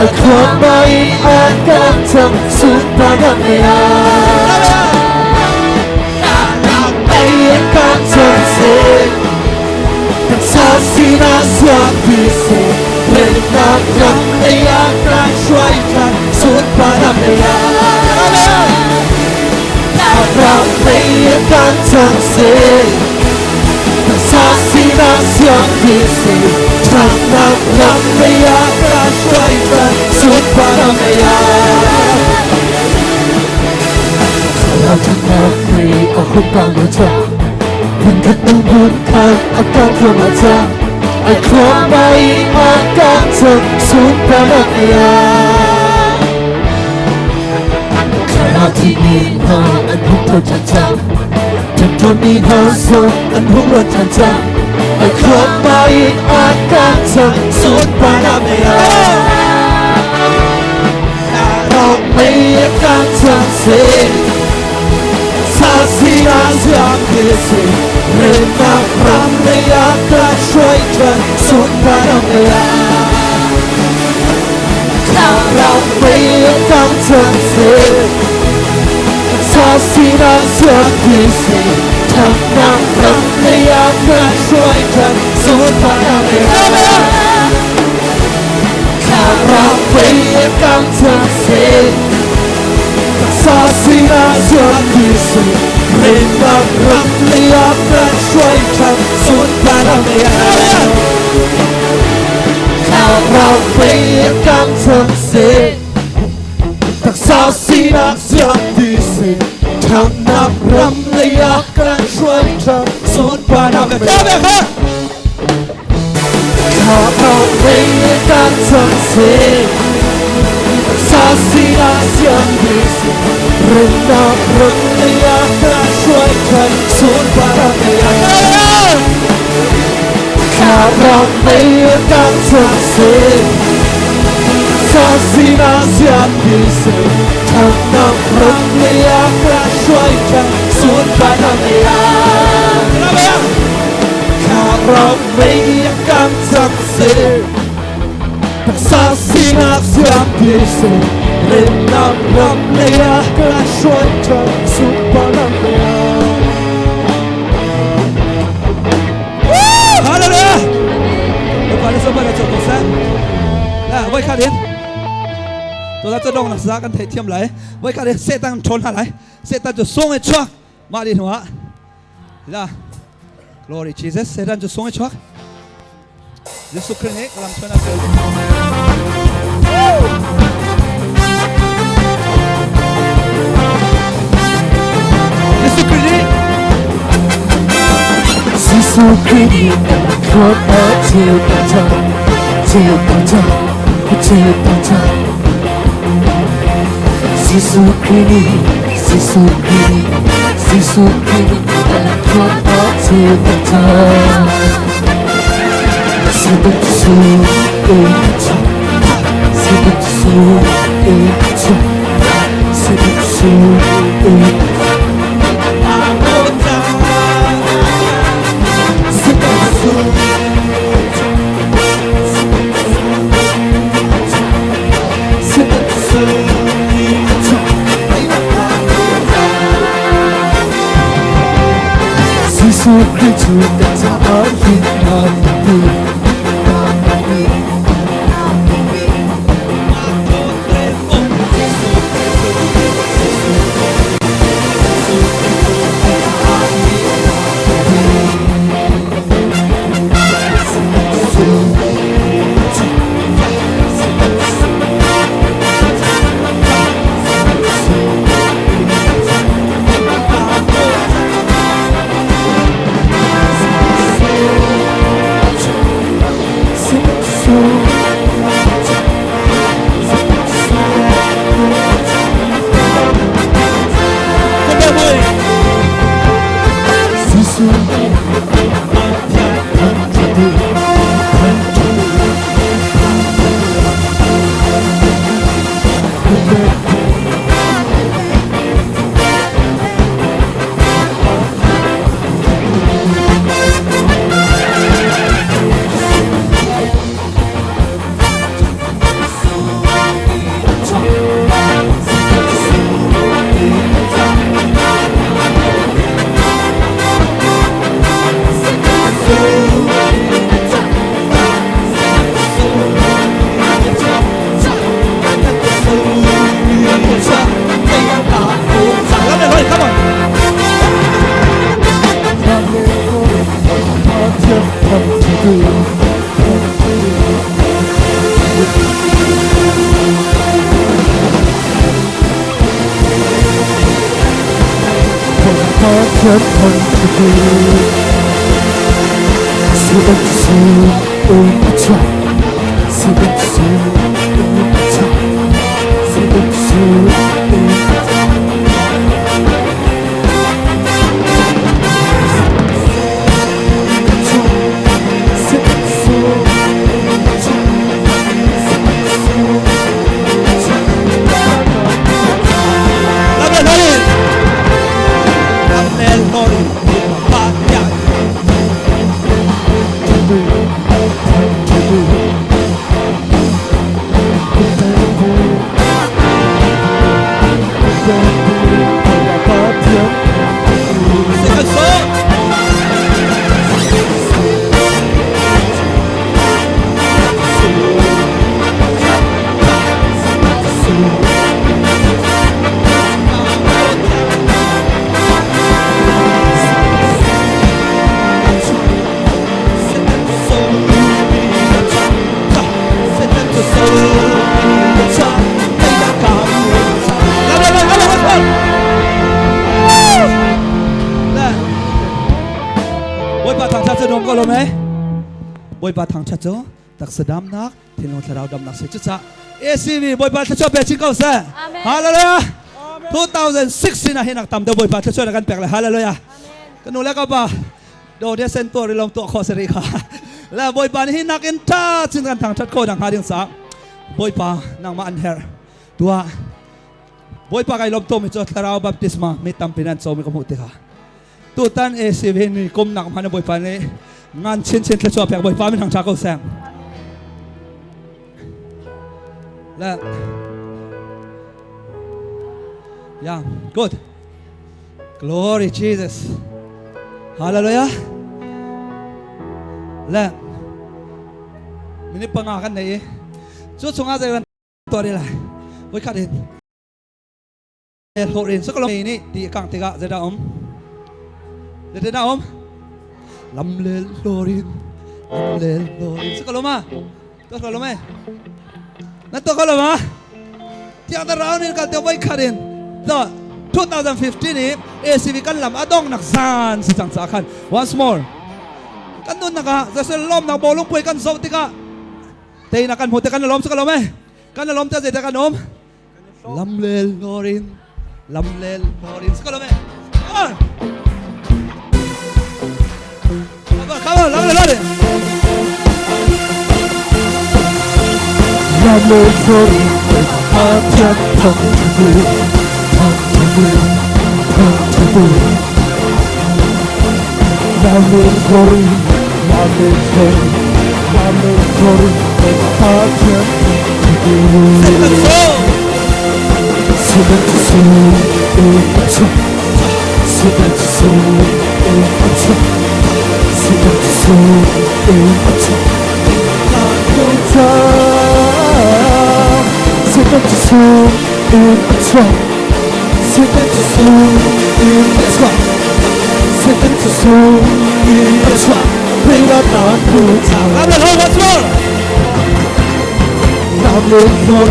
Ai thluahmah in a kang cang sunparnak mei ah. Mei a kang cang seh. Sa sina siang seh. Pennak lam lei a kan hruai ṭhan sunparnak mei ah. Ram lei a kang cang seh. Sa sina siang seh. Ṭhatnak lam lei a kan hruai ṭhan sunparnak mei ah. Thlarau ṭhangnak mei a hung pang a cang. Hmun khat hnu hmun khat a kang thluahmah cang. Ai thluahmah in a kang cang sunparnak mei ah. Thlarau thimi hna an hung tho ṭhan cang. Ṭhangṭhomi hna zong an hung ra ṭhan cang. Ai thluahmah in a kang cang sunparnak mei ah. Thlarau mei a kang cang seh. Sa sina siang Kan thei thiam lai voi ka de setan thon ha lai setan chu song e chuak ma di nuwa la glory Jesus setan chu song e chuak Jesu Christ ne lam chona Jesu Christ Jesu Christ khot a chiu ta cha chiu ta cha chiu ta cha Jesu Christ Jesu Christ Jesu Christ khot a chiu ta cha Jesu Christ Jesu Christ Jesu Christ Jesu Christ ta hin na tu Thank you. cang teinak kan hmu cang Bawipa thangṭhat cu nuam ko lo mei? Bawipa thangṭhat cu taksa damnak, thinlung thlarau damnak si. Cucaah ACV Bawipa thluachuah pe chin ko seh. Hallelujah. 2016 ah hin ak tam deuh Bawipa thluachuah na kan pek le hallelujah. Ka nu le ka pa do de sen tuah rilong tuah khawh sari kha. Le Bawipa nih hi nakin ṭha chin kan thangṭhat kho dang hnga ding sa. Bawipa nangmah an herh. Tuah Bawipa kai lawm tomi cu thlarau baptisma mi tampi nan comi ka hmuh tikah tutan ACV ni kum nak hman Bawipa nih ngan chinchin thluachuah pek Bawipa min hang ko seng le yeah good glory Jesus hallelujah le minute panga kan nei cu chungah zei tuah lai voi khat in hlawh rin sakalo nih ti kang tikah zeidah um zeidah um lam le hlorin lam le hlorin sakalo ma to sakalo me na to kalo ma tiang da round in kal te voi khat in to 2015 i ACV kan lam adong nak zan si cang ca khan once more kan nun nakah zasel lom nak bolung puai kan zo tikah Teinak kan hmu te kan lawm cu ka lawm eh. Kan lawm te zeidah kan um? Lamlel lorin lamlel lorin ka lawm eh. Come on, come on, lamlel lorin. Lamlel lorin Pathian thang thu thang thu thang thu Lamlel lorin lamlel lorin lamlel lorin Pathian Lamlel ho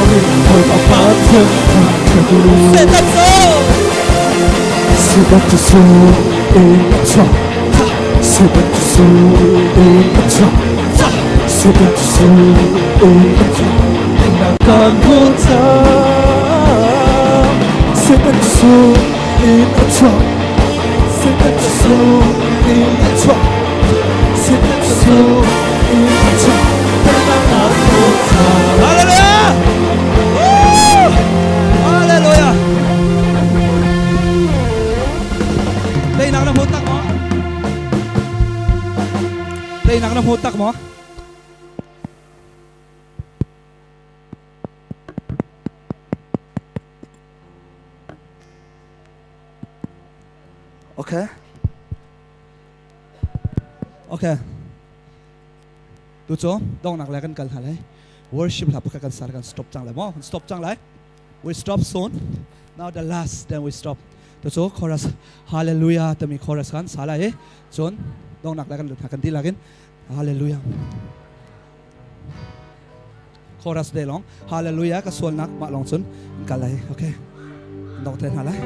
once more. Satan so. Hallelujah! Woo! Hallelujah! Teinak na hmu tak maw? Teinak na hmu tak maw? Okay. Okay. Tu cu dongnak le kan kal hna lai. Worship hla pakhat kan sar kan stop cang lai maw? Kan stop cang lai. We stop soon. Now the last then we stop. Tu cu chorus hallelujah timi chorus kan sa lai i cun dongnak le kan lut hna kan ti lakin hallelujah. Chorus de long hallelujah ka sualnak mah long cun kal lai. Okay. Dong te hna lai.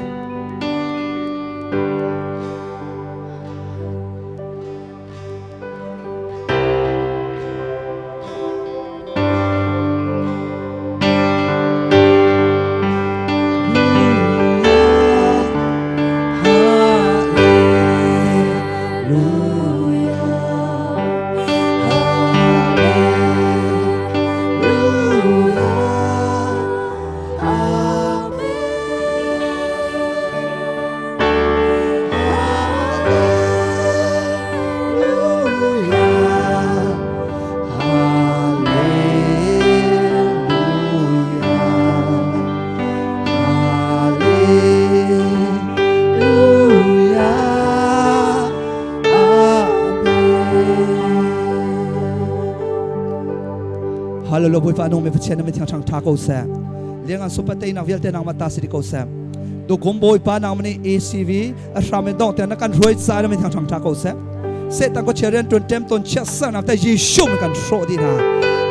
Hallelujah Bawipa nung mi Pathian na mithiang thang tha ko seh. Liangan super teinak vialte nang mata si ko seh. Tukum Bawipa nangmah nih ACV a hram in dong tiang na kan hruai ca na min thang thang tha ko seh. Satan ko chia rian tuan tem ton chia sang nak te Jesuh min kan hrawh dih hna.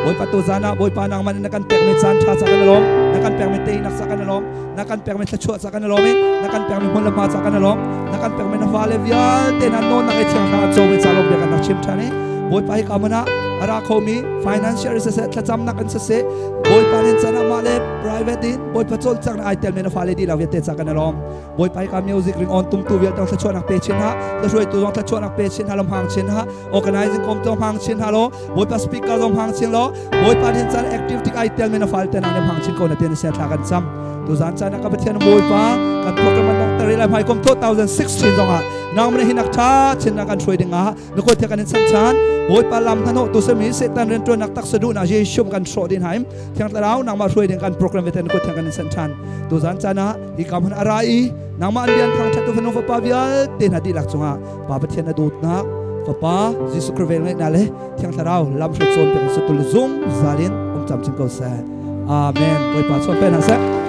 Bawipa tu zan ah Bawipa nangmah nih na kan pek mi caan tha ca kan lawm, na kan pek mi teinak ca kan lawm, na kan pek mi thluachuah ca kan lawm i na kan pek mi hmun le hma ca kan lawm, na kan pek mi na fale vialte na nawn nak i thiang thlarau caw mi ca lawm bia kan rak chim than i Bawipa hi ka mun ah a ra khomi financial siseh thlacamnak in siseh Bawipa nin chan ah mah le private in Bawipa cawlcang ai tel men a fale dih lo vialte ca kan lawm. Bawipa hi ka music ring on tumtu vialte thluachuahnak pe chin ha, hruaitu zong thluachuahnak pe chin ha, lam hang chin ha, organizing committee hang chin ha lo, Bawipa speaker zong hang chin lo, Bawipa nin chan active tik ai tel men a fale te nang hang chin ko na ten se thla kan cham. Tu zan chan ka Pathian Bawipa kan program an dong tari lai hmai kum 2016 zong ah nang mene hinak tha chin na kan hruai ding ah na ko the kan in chan chan Bawipa lam hna no tu semi setan ren tuan nak tak sadu na Jesu kan hrawh din haim thiang thlarau nangmah hruai ding kan program veten ko thiang kan in san than tu zan chan ah hi kam hun ara i nangmah an bian thang that tu fanu fapa vialte hna dihlak cungah Pa Pathian na dawtnak Fapa Jesuh Christ vel ngeihnak le thiang thlarau lam hruai cawn pek satul zungzal in um camcin ko seh. Amen. Bawipa chuan pe hna seh.